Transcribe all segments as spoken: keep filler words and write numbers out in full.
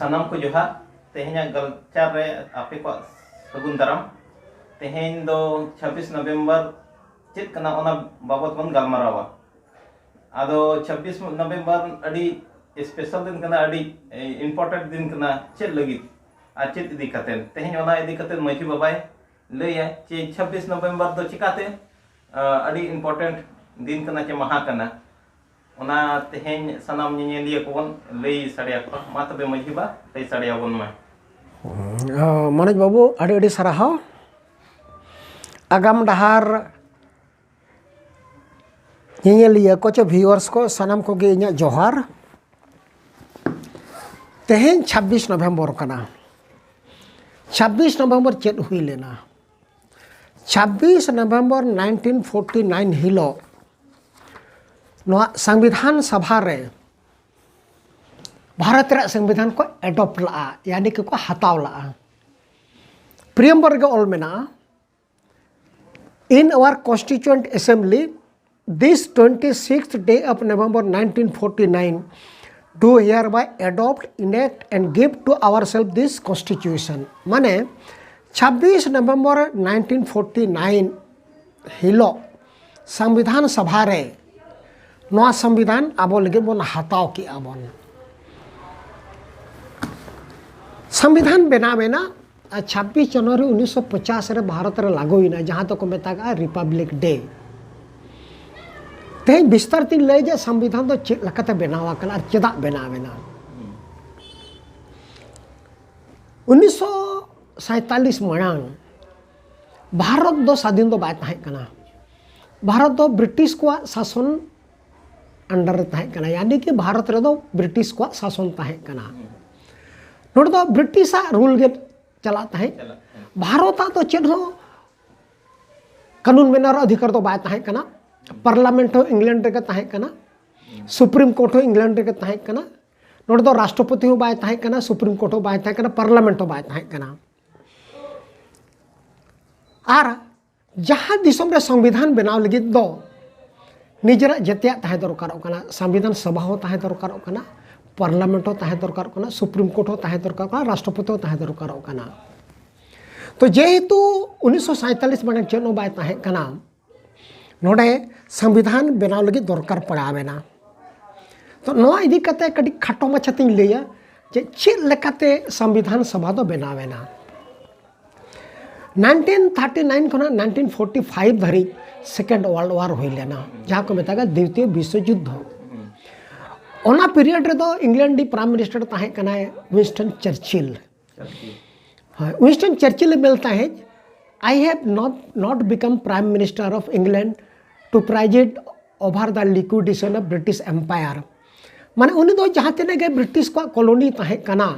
ᱥᱟᱱᱟᱢ ᱠᱚ ᱡᱚᱦᱟᱨ᱾ ᱛᱮᱦᱮᱧᱟᱜ ᱜᱟᱞᱪᱟᱨ ᱨᱮ ᱟᱯᱮ ᱠᱚᱣᱟᱜ ᱥᱟᱹᱜᱩᱱ ᱫᱟᱨᱟᱢ᱾ ᱛᱮᱦᱮᱧ ᱫᱚ ᱪᱷᱟᱵᱵᱤᱥ ᱱᱚᱵᱷᱮᱢᱵᱚᱨ ᱪᱮᱫ ᱠᱟᱱᱟ, ᱚᱱᱟ ᱵᱟᱵᱚᱛ ᱵᱚᱱ ᱜᱟᱞᱢᱟᱨᱟᱣᱟ᱾ ᱟᱫᱚ ᱪᱷᱟᱵᱵᱤᱥ ᱱᱚᱵᱷᱮᱢᱵᱚᱨ ᱟᱹᱰᱤ ᱥᱯᱮᱥᱟᱞ ᱫᱤᱱ ᱠᱟᱱᱟ, ᱟᱹᱰᱤ ᱤᱢᱯᱚᱨᱴᱮᱱᱴ ᱫᱤᱱ ᱠᱟᱱᱟ᱾ ᱪᱮᱫ ᱞᱟᱹᱜᱤᱫ ᱟᱨ ᱪᱮᱫ ᱤᱫᱤ ᱠᱟᱛᱮ? ᱛᱮᱦᱮᱧ ᱚᱱᱟ ᱤᱫᱤ ᱠᱟᱛᱮ ᱢᱟᱹᱡᱷᱤ ᱵᱟᱵᱟᱭ ᱞᱟᱹᱭᱟ ᱡᱮ ᱪᱷᱟᱵᱵᱤᱥ ᱱᱚᱵᱷᱮᱢᱵᱚᱨ ᱫᱚ ᱪᱤᱠᱟᱛᱮ, ᱟᱹᱰᱤ ᱤᱢᱯᱚᱨᱴᱮᱱᱴ ᱫᱤᱱ ᱠᱟᱱᱟ ᱪᱮ ᱢᱟᱦᱟ ᱠᱟᱱᱟ᱾ ᱚᱱᱟ ᱛᱮᱦᱮᱧ ᱥᱟᱱᱟᱢ ᱧᱮᱧᱮᱞᱤᱭᱟᱹ ᱠᱚᱵᱚᱱ ᱞᱟᱹᱭ ᱥᱟᱰᱮ ᱟᱠᱚᱣᱟ᱾ ᱢᱟ ᱛᱚᱵᱮ ᱢᱟᱹᱡᱷᱤ ᱵᱟ, ᱞᱟᱹᱭ ᱥᱟᱰᱮ ᱟᱵᱚᱱ ᱢᱮ᱾ ᱢᱚᱱᱳᱡᱽ ᱵᱟᱹᱵᱩ, ᱟᱹᱰᱤ ᱟᱹᱰᱤ ᱥᱟᱨᱦᱟᱣ᱾ ᱟᱜᱟᱢ ᱰᱟᱦᱟᱨ ᱧᱮᱧᱮᱞᱤᱭᱟᱹ ᱠᱚ ᱪᱮ ᱵᱷᱤᱭᱩᱣᱟᱨᱥ ᱠᱚ, ᱥᱟᱱᱟᱢ ᱠᱚᱜᱮ ᱤᱧᱟᱹᱜ ᱡᱚᱦᱟᱨ᱾ ᱛᱮᱦᱮᱧ ᱪᱷᱟᱵᱵᱤᱥ ᱱᱚᱵᱷᱮᱢᱵᱚᱨ ᱠᱟᱱᱟ᱾ ᱪᱷᱟᱵᱵᱤᱥ ᱱᱚᱵᱷᱮᱢᱵᱚᱨ ᱪᱮᱫ ᱦᱩᱭ ᱞᱮᱱᱟ? ᱪᱷᱟᱵᱵᱤᱥ ᱱᱚᱵᱷᱮᱢᱵᱚᱨ ᱱᱟᱭᱤᱱᱴᱤᱱ ᱯᱷᱳᱨᱴᱤ ᱱᱟᱭᱤᱱ ᱦᱤᱞᱳᱜ ᱱᱚᱣᱟ ᱥᱚᱝᱵᱤᱫᱷᱟᱱ ᱥᱚᱵᱷᱟ ᱨᱮ ᱵᱷᱟᱨᱚᱛ ᱨᱮᱭᱟᱜ ᱥᱚᱝᱵᱤᱫᱷᱟᱱ ᱠᱚ ᱮᱰᱚᱯᱴ ᱞᱟᱜᱼᱟ, ᱭᱟᱱᱤ ᱠᱤ ᱠᱚ ᱦᱟᱛᱟᱣ ᱞᱟᱜᱼᱟ᱾ ᱯᱨᱤᱭᱮᱢᱵᱚᱞ ᱨᱮᱜᱮ ᱚᱞ ᱢᱮᱱᱟᱜᱼᱟ, In our Constituent Assembly, this twenty-sixth day of November nineteen forty-nine, do hereby adopt, enact and give to ourselves this constitution. ᱢᱟᱱᱮ ᱪᱷᱟᱵᱵᱤᱥ ᱱᱚᱵᱷᱮᱢᱵᱚᱨ ᱱᱟᱭᱤᱱᱴᱤᱱ ᱯᱷᱳᱨᱴᱤ ᱱᱟᱭᱤᱱ ᱦᱤᱞᱳᱜ ᱥᱚᱝᱵᱤᱫᱷᱟᱱ ᱥᱚᱵᱷᱟ ᱨᱮ ᱱᱚᱣᱟ ᱥᱚᱝᱵᱤᱫᱷᱟᱱ ᱟᱵᱚ ᱞᱟᱹᱜᱤᱫ ᱵᱚᱱ ᱦᱟᱛᱟᱣ ᱠᱮᱜᱼᱟ ᱵᱚᱱ᱾ ᱥᱚᱝᱵᱤᱫᱷᱟᱱ ᱵᱮᱱᱟᱣ ᱮᱱᱟ ᱟᱨ ᱪᱷᱟᱵᱵᱤᱥ ᱡᱟᱱᱩᱣᱟᱨᱤ ᱩᱱᱤᱥᱥᱚ ᱯᱚᱪᱟᱥ ᱨᱮ ᱵᱷᱟᱨᱚᱛ ᱨᱮ ᱞᱟᱹᱜᱩᱭᱮᱱᱟ, ᱡᱟᱦᱟᱸ ᱫᱚᱠᱚ ᱢᱮᱛᱟᱜᱼᱟ ᱨᱤᱯᱟᱵᱽᱞᱤᱠ ᱰᱮ᱾ ᱛᱮᱦᱮᱧ ᱵᱤᱥᱛᱟᱨ ᱛᱤᱧ ᱞᱟᱹᱭ ᱡᱮ ᱥᱚᱝᱵᱤᱫᱷᱟᱱ ᱫᱚ ᱪᱮᱫ ᱞᱮᱠᱟᱛᱮ ᱵᱮᱱᱟᱣ ᱟᱠᱟᱱᱟ ᱟᱨ ᱪᱮᱫᱟᱜ ᱵᱮᱱᱟᱣ ᱮᱱᱟ᱾ ᱩᱱᱤᱥᱥᱚ ᱥᱟᱭᱛᱟᱞᱤᱥ ᱢᱟᱲᱟᱝ ᱵᱷᱟᱨᱚᱛ ᱫᱚ ᱥᱟᱫᱷᱤᱱ ᱫᱚ ᱵᱟᱭ ᱛᱟᱦᱮᱸ ᱠᱟᱱᱟ᱾ ᱵᱷᱟᱨᱚᱛ ᱫᱚ ᱵᱨᱤᱴᱤᱥ ᱠᱚᱣᱟᱜ ᱥᱟᱥᱚᱱ ᱟᱱᱰᱟᱨ ᱨᱮ ᱛᱟᱦᱮᱸ ᱠᱟᱱᱟ, ᱭᱟᱱᱤ ᱠᱤ ᱵᱷᱟᱨᱚᱛ ᱨᱮᱫᱚ ᱵᱨᱤᱴᱤᱥ ᱠᱚᱣᱟᱜ ᱥᱟᱥᱚᱱ ᱛᱟᱦᱮᱸ ᱠᱟᱱᱟ᱾ ᱱᱚᱰᱮ ᱫᱚ ᱵᱨᱤᱴᱤᱥᱟᱜ ᱨᱩᱞ ᱜᱮ ᱪᱟᱞᱟᱜ ᱛᱟᱦᱮᱸᱫ᱾ ᱵᱷᱟᱨᱚᱛᱟᱜ ᱫᱚ ᱪᱮᱫ ᱦᱚᱸ ᱠᱟᱹᱱᱩᱱ ᱵᱮᱱᱟᱣ ᱨᱮ ᱚᱫᱷᱤᱠᱟᱨ ᱫᱚ ᱵᱟᱭ ᱛᱟᱦᱮᱸ ᱠᱟᱱᱟ᱾ ᱯᱟᱨᱞᱟᱢᱮᱱᱴ ᱦᱚᱸ ᱤᱝᱞᱮᱱᱰ ᱨᱮᱜᱮ ᱛᱟᱦᱮᱸ ᱠᱟᱱᱟ, ᱥᱩᱯᱨᱤᱢ ᱠᱳᱨᱴ ᱦᱚᱸ ᱤᱝᱞᱮᱱᱰ ᱨᱮᱜᱮ ᱛᱟᱦᱮᱸ ᱠᱟᱱᱟ᱾ ᱱᱚᱰᱮ ᱫᱚ ᱨᱟᱥᱴᱨᱚᱯᱚᱛᱤ ᱦᱚᱸ ᱵᱟᱭ ᱛᱟᱦᱮᱸ ᱠᱟᱱᱟ, ᱥᱩᱯᱨᱤᱢ ᱠᱳᱨᱴ ᱦᱚᱸ ᱵᱟᱭ ᱛᱟᱦᱮᱸ ᱠᱟᱱᱟ, ᱯᱟᱨᱞᱟᱢᱮᱱᱴ ᱦᱚᱸ ᱵᱟᱭ ᱛᱟᱦᱮᱸ ᱠᱟᱱᱟ᱾ ᱟᱨ ᱡᱟᱦᱟᱸ ᱫᱤᱥᱚᱢ ᱨᱮ ᱥᱚᱝᱵᱤᱫᱷᱟᱱ ᱵᱮᱱᱟᱣ ᱞᱟᱹᱜᱤᱫ ᱫᱚ ᱱᱤᱡᱮᱨᱟᱜ ᱡᱮᱛᱮᱭᱟᱜ ᱛᱟᱦᱮᱸ ᱫᱚᱨᱠᱟᱨᱚᱜ ᱠᱟᱱᱟ, ᱥᱚᱝᱵᱤᱫᱷᱟᱱ ᱥᱚᱵᱷᱟ ᱦᱚᱸ ᱛᱟᱦᱮᱸ ᱫᱚᱨᱠᱟᱨᱚᱜ ᱠᱟᱱᱟ, ᱯᱟᱨᱞᱟᱢᱮᱱᱴ ᱦᱚᱸ ᱛᱟᱦᱮᱸ ᱫᱚᱨᱠᱟᱨᱚᱜ ᱠᱟᱱᱟ, ᱥᱩᱯᱨᱤᱢ ᱠᱳᱨᱴ ᱦᱚᱸ ᱛᱟᱦᱮᱸ ᱫᱚᱨᱠᱟᱨᱚᱜ ᱠᱟᱱᱟ, ᱨᱟᱥᱴᱨᱚᱯᱚᱛᱤ ᱦᱚᱸ ᱛᱟᱦᱮᱸ ᱫᱚᱨᱠᱟᱨᱚᱜ ᱠᱟᱱᱟ᱾ ᱛᱚ ᱡᱮᱦᱮᱛᱩ ᱩᱱᱤᱥᱥᱚ ᱥᱟᱭᱛᱟᱞᱤᱥ ᱢᱟᱲᱟᱝ ᱪᱮᱫ ᱦᱚᱸ ᱵᱟᱭ ᱛᱟᱦᱮᱸ ᱠᱟᱱᱟ, ᱱᱚᱰᱮ ᱥᱚᱝᱵᱤᱫᱷᱟᱱ ᱵᱮᱱᱟᱣ ᱞᱟᱹᱜᱤᱫ ᱫᱚᱨᱠᱟᱨ ᱯᱟᱲᱟᱣ ᱮᱱᱟ᱾ ᱛᱚ ᱱᱚᱣᱟ ᱤᱫᱤ ᱠᱟᱛᱮ ᱠᱟᱹᱴᱤᱡ ᱠᱷᱟᱴᱚ ᱢᱟᱪᱷᱟ ᱛᱤᱧ ᱞᱟᱹᱭᱟ ᱡᱮ ᱪᱮᱫ ᱞᱮᱠᱟᱛᱮ ᱥᱚᱝᱵᱤᱫᱷᱟᱱ ᱥᱚᱵᱷᱟ ᱫᱚ ᱵᱮᱱᱟᱣ ᱮᱱᱟ᱾ ᱱᱟᱭᱤᱱᱴᱤᱱ ᱛᱷᱟᱨᱴᱤ ᱱᱟᱭᱤᱱ ᱠᱷᱚᱱᱟᱜ ᱱᱟᱭᱤᱱᱴᱤᱱ ᱯᱷᱳᱨᱴᱤ ᱯᱷᱟᱭᱤᱵᱷ ᱫᱷᱟᱹᱨᱤᱡ ᱥᱮᱠᱮᱱᱰ ᱣᱟᱨᱞᱰ ᱣᱟᱨ ᱦᱩᱭ ᱞᱮᱱᱟ, ᱡᱟᱦᱟᱸ ᱠᱚ ᱢᱮᱛᱟᱜᱼᱟ ᱫᱤᱛᱤᱭᱚ ᱵᱤᱥᱥᱚ ᱡᱩᱫᱽᱫᱷᱚ᱾ ᱚᱱᱟ ᱯᱤᱨᱤᱭᱚᱰ ᱨᱮᱫᱚ ᱤᱝᱞᱮᱱᱰ ᱨᱤᱱᱤᱡ ᱯᱨᱟᱭᱤᱢ ᱢᱤᱱᱤᱥᱴᱟᱨ ᱛᱟᱦᱮᱸ ᱠᱟᱱᱟᱭ ᱩᱭᱤᱱᱥᱴᱚᱱ ᱪᱟᱨᱪᱤᱞ᱾ ᱦᱳᱭ, ᱩᱭᱤᱱᱥᱴᱚᱱ ᱪᱟᱨᱪᱤᱞ ᱮ ᱢᱮᱱ ᱛᱟᱦᱮᱸᱫ, "I have not, not become Prime Minister of England to preside over the liquidation of British Empire." ᱢᱟᱱᱮ ᱩᱱᱤ ᱫᱚ ᱡᱟᱦᱟᱸ ᱛᱤᱱᱟᱹᱜ ᱜᱮ ᱵᱨᱤᱴᱤᱥ ᱠᱚᱣᱟᱜ ᱠᱚᱞᱳᱱᱤ ᱛᱟᱦᱮᱸ ᱠᱟᱱᱟ,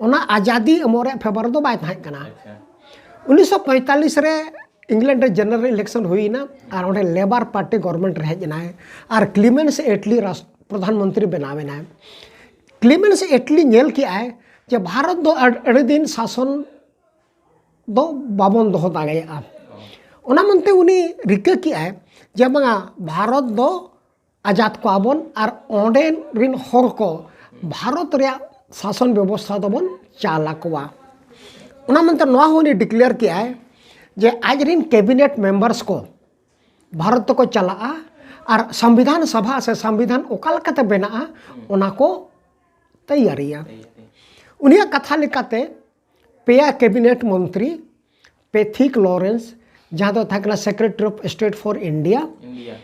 ᱚᱱᱟ ᱟᱡᱟᱫᱤ ᱮᱢᱚᱜ ᱨᱮᱭᱟᱜ ᱯᱷᱮᱵᱟᱨ ᱫᱚ ᱵᱟᱭ ᱛᱟᱦᱮᱸ ᱠᱟᱱᱟ᱾ ᱩᱱᱤᱥᱥᱚ ᱯᱚᱸᱭᱛᱟᱞᱞᱤᱥ ᱨᱮ ᱤᱝᱞᱮᱱᱰ ᱨᱮ ᱡᱮᱱᱟᱨᱮᱞ ᱤᱞᱮᱠᱥᱚᱱ ᱦᱩᱭ ᱮᱱᱟ ᱟᱨ ᱚᱸᱰᱮ ᱞᱮᱵᱟᱨ ᱯᱟᱨᱴᱤ ᱜᱚᱵᱷᱚᱨᱱᱢᱮᱱᱴ ᱨᱮ ᱦᱮᱡ ᱮᱱᱟᱭ ᱟᱨ ᱠᱞᱤᱢᱮᱱᱥ ᱮᱴᱞᱤ ᱨᱟᱥ-, ᱯᱨᱚᱫᱷᱟᱱ ᱢᱚᱱᱛᱨᱤ ᱵᱮᱱᱟᱣ ᱮᱱᱟᱭ᱾ ᱠᱞᱤᱢᱮᱱᱥ ᱮᱴᱞᱤ ᱧᱮᱞ ᱠᱮᱜᱼᱟᱭ ᱡᱮ ᱵᱷᱟᱨᱚᱛ ᱫᱚ ᱟᱹᱰ-, ᱟᱹᱰᱤ ᱫᱤᱱ ᱥᱟᱥᱚᱱ ᱫᱚ ᱵᱟᱵᱚᱱ ᱫᱚᱦᱚ ᱫᱟᱲᱮᱭᱟᱜᱼᱟ᱾ ᱚᱱᱟ ᱢᱮᱱᱛᱮ ᱩᱱᱤ ᱨᱤᱠᱟᱹ ᱠᱮᱜᱼᱟᱭ ᱡᱮ ᱵᱟᱝᱟ, ᱵᱷᱟᱨᱚᱛ ᱫᱚ ᱟᱡᱟᱫ ᱠᱚᱣᱟ ᱵᱚᱱ ᱟᱨ ᱚᱸᱰᱮ ᱨᱤᱱ ᱦᱚᱲ ᱠᱚ ᱵᱷᱟᱨᱚᱛ ᱨᱮᱭᱟᱜ ᱥᱟᱥᱚᱱ ᱵᱮᱵᱚᱥᱛᱷᱟ ᱫᱚᱵᱚᱱ ᱪᱟᱞ ᱟᱠᱚᱣᱟ᱾ ᱚᱱᱟ ᱢᱮᱱᱛᱮ ᱱᱚᱣᱟ ᱦᱚᱸ ᱩᱱᱤ ᱰᱤᱠᱞᱮᱭᱟᱨ ᱠᱮᱜᱼᱟᱭ ᱡᱮ ᱟᱡ ᱨᱤᱱ ᱠᱮᱵᱤᱱᱮᱴ ᱢᱮᱢᱵᱟᱨᱥ ᱠᱚ ᱵᱷᱟᱨᱚᱛ ᱛᱮᱠᱚ ᱪᱟᱞᱟᱜᱼᱟ ᱟᱨ ᱥᱚᱝᱵᱤᱫᱷᱟᱱ ᱥᱚᱵᱷᱟ ᱥᱮ ᱥᱚᱝᱵᱤᱫᱷᱟᱱ ᱚᱠᱟ ᱞᱮᱠᱟᱛᱮ ᱵᱮᱱᱟᱜᱼᱟ, ᱚᱱᱟ ᱠᱚ ᱛᱮᱭᱟᱨᱤᱭᱟ᱾ ᱩᱱᱤᱭᱟᱜ ᱠᱟᱛᱷᱟ ᱞᱮᱠᱟᱛᱮ ᱯᱮᱭᱟ ᱠᱮᱵᱤᱱᱮᱴ ᱢᱚᱱᱛᱨᱤ, ᱯᱮᱛᱷᱤᱠ ᱞᱚᱨᱮᱱᱥ, ᱡᱟᱦᱟᱸ ᱫᱚ ᱛᱟᱦᱮᱸ ᱠᱟᱱᱟ Secretary of State for India, India.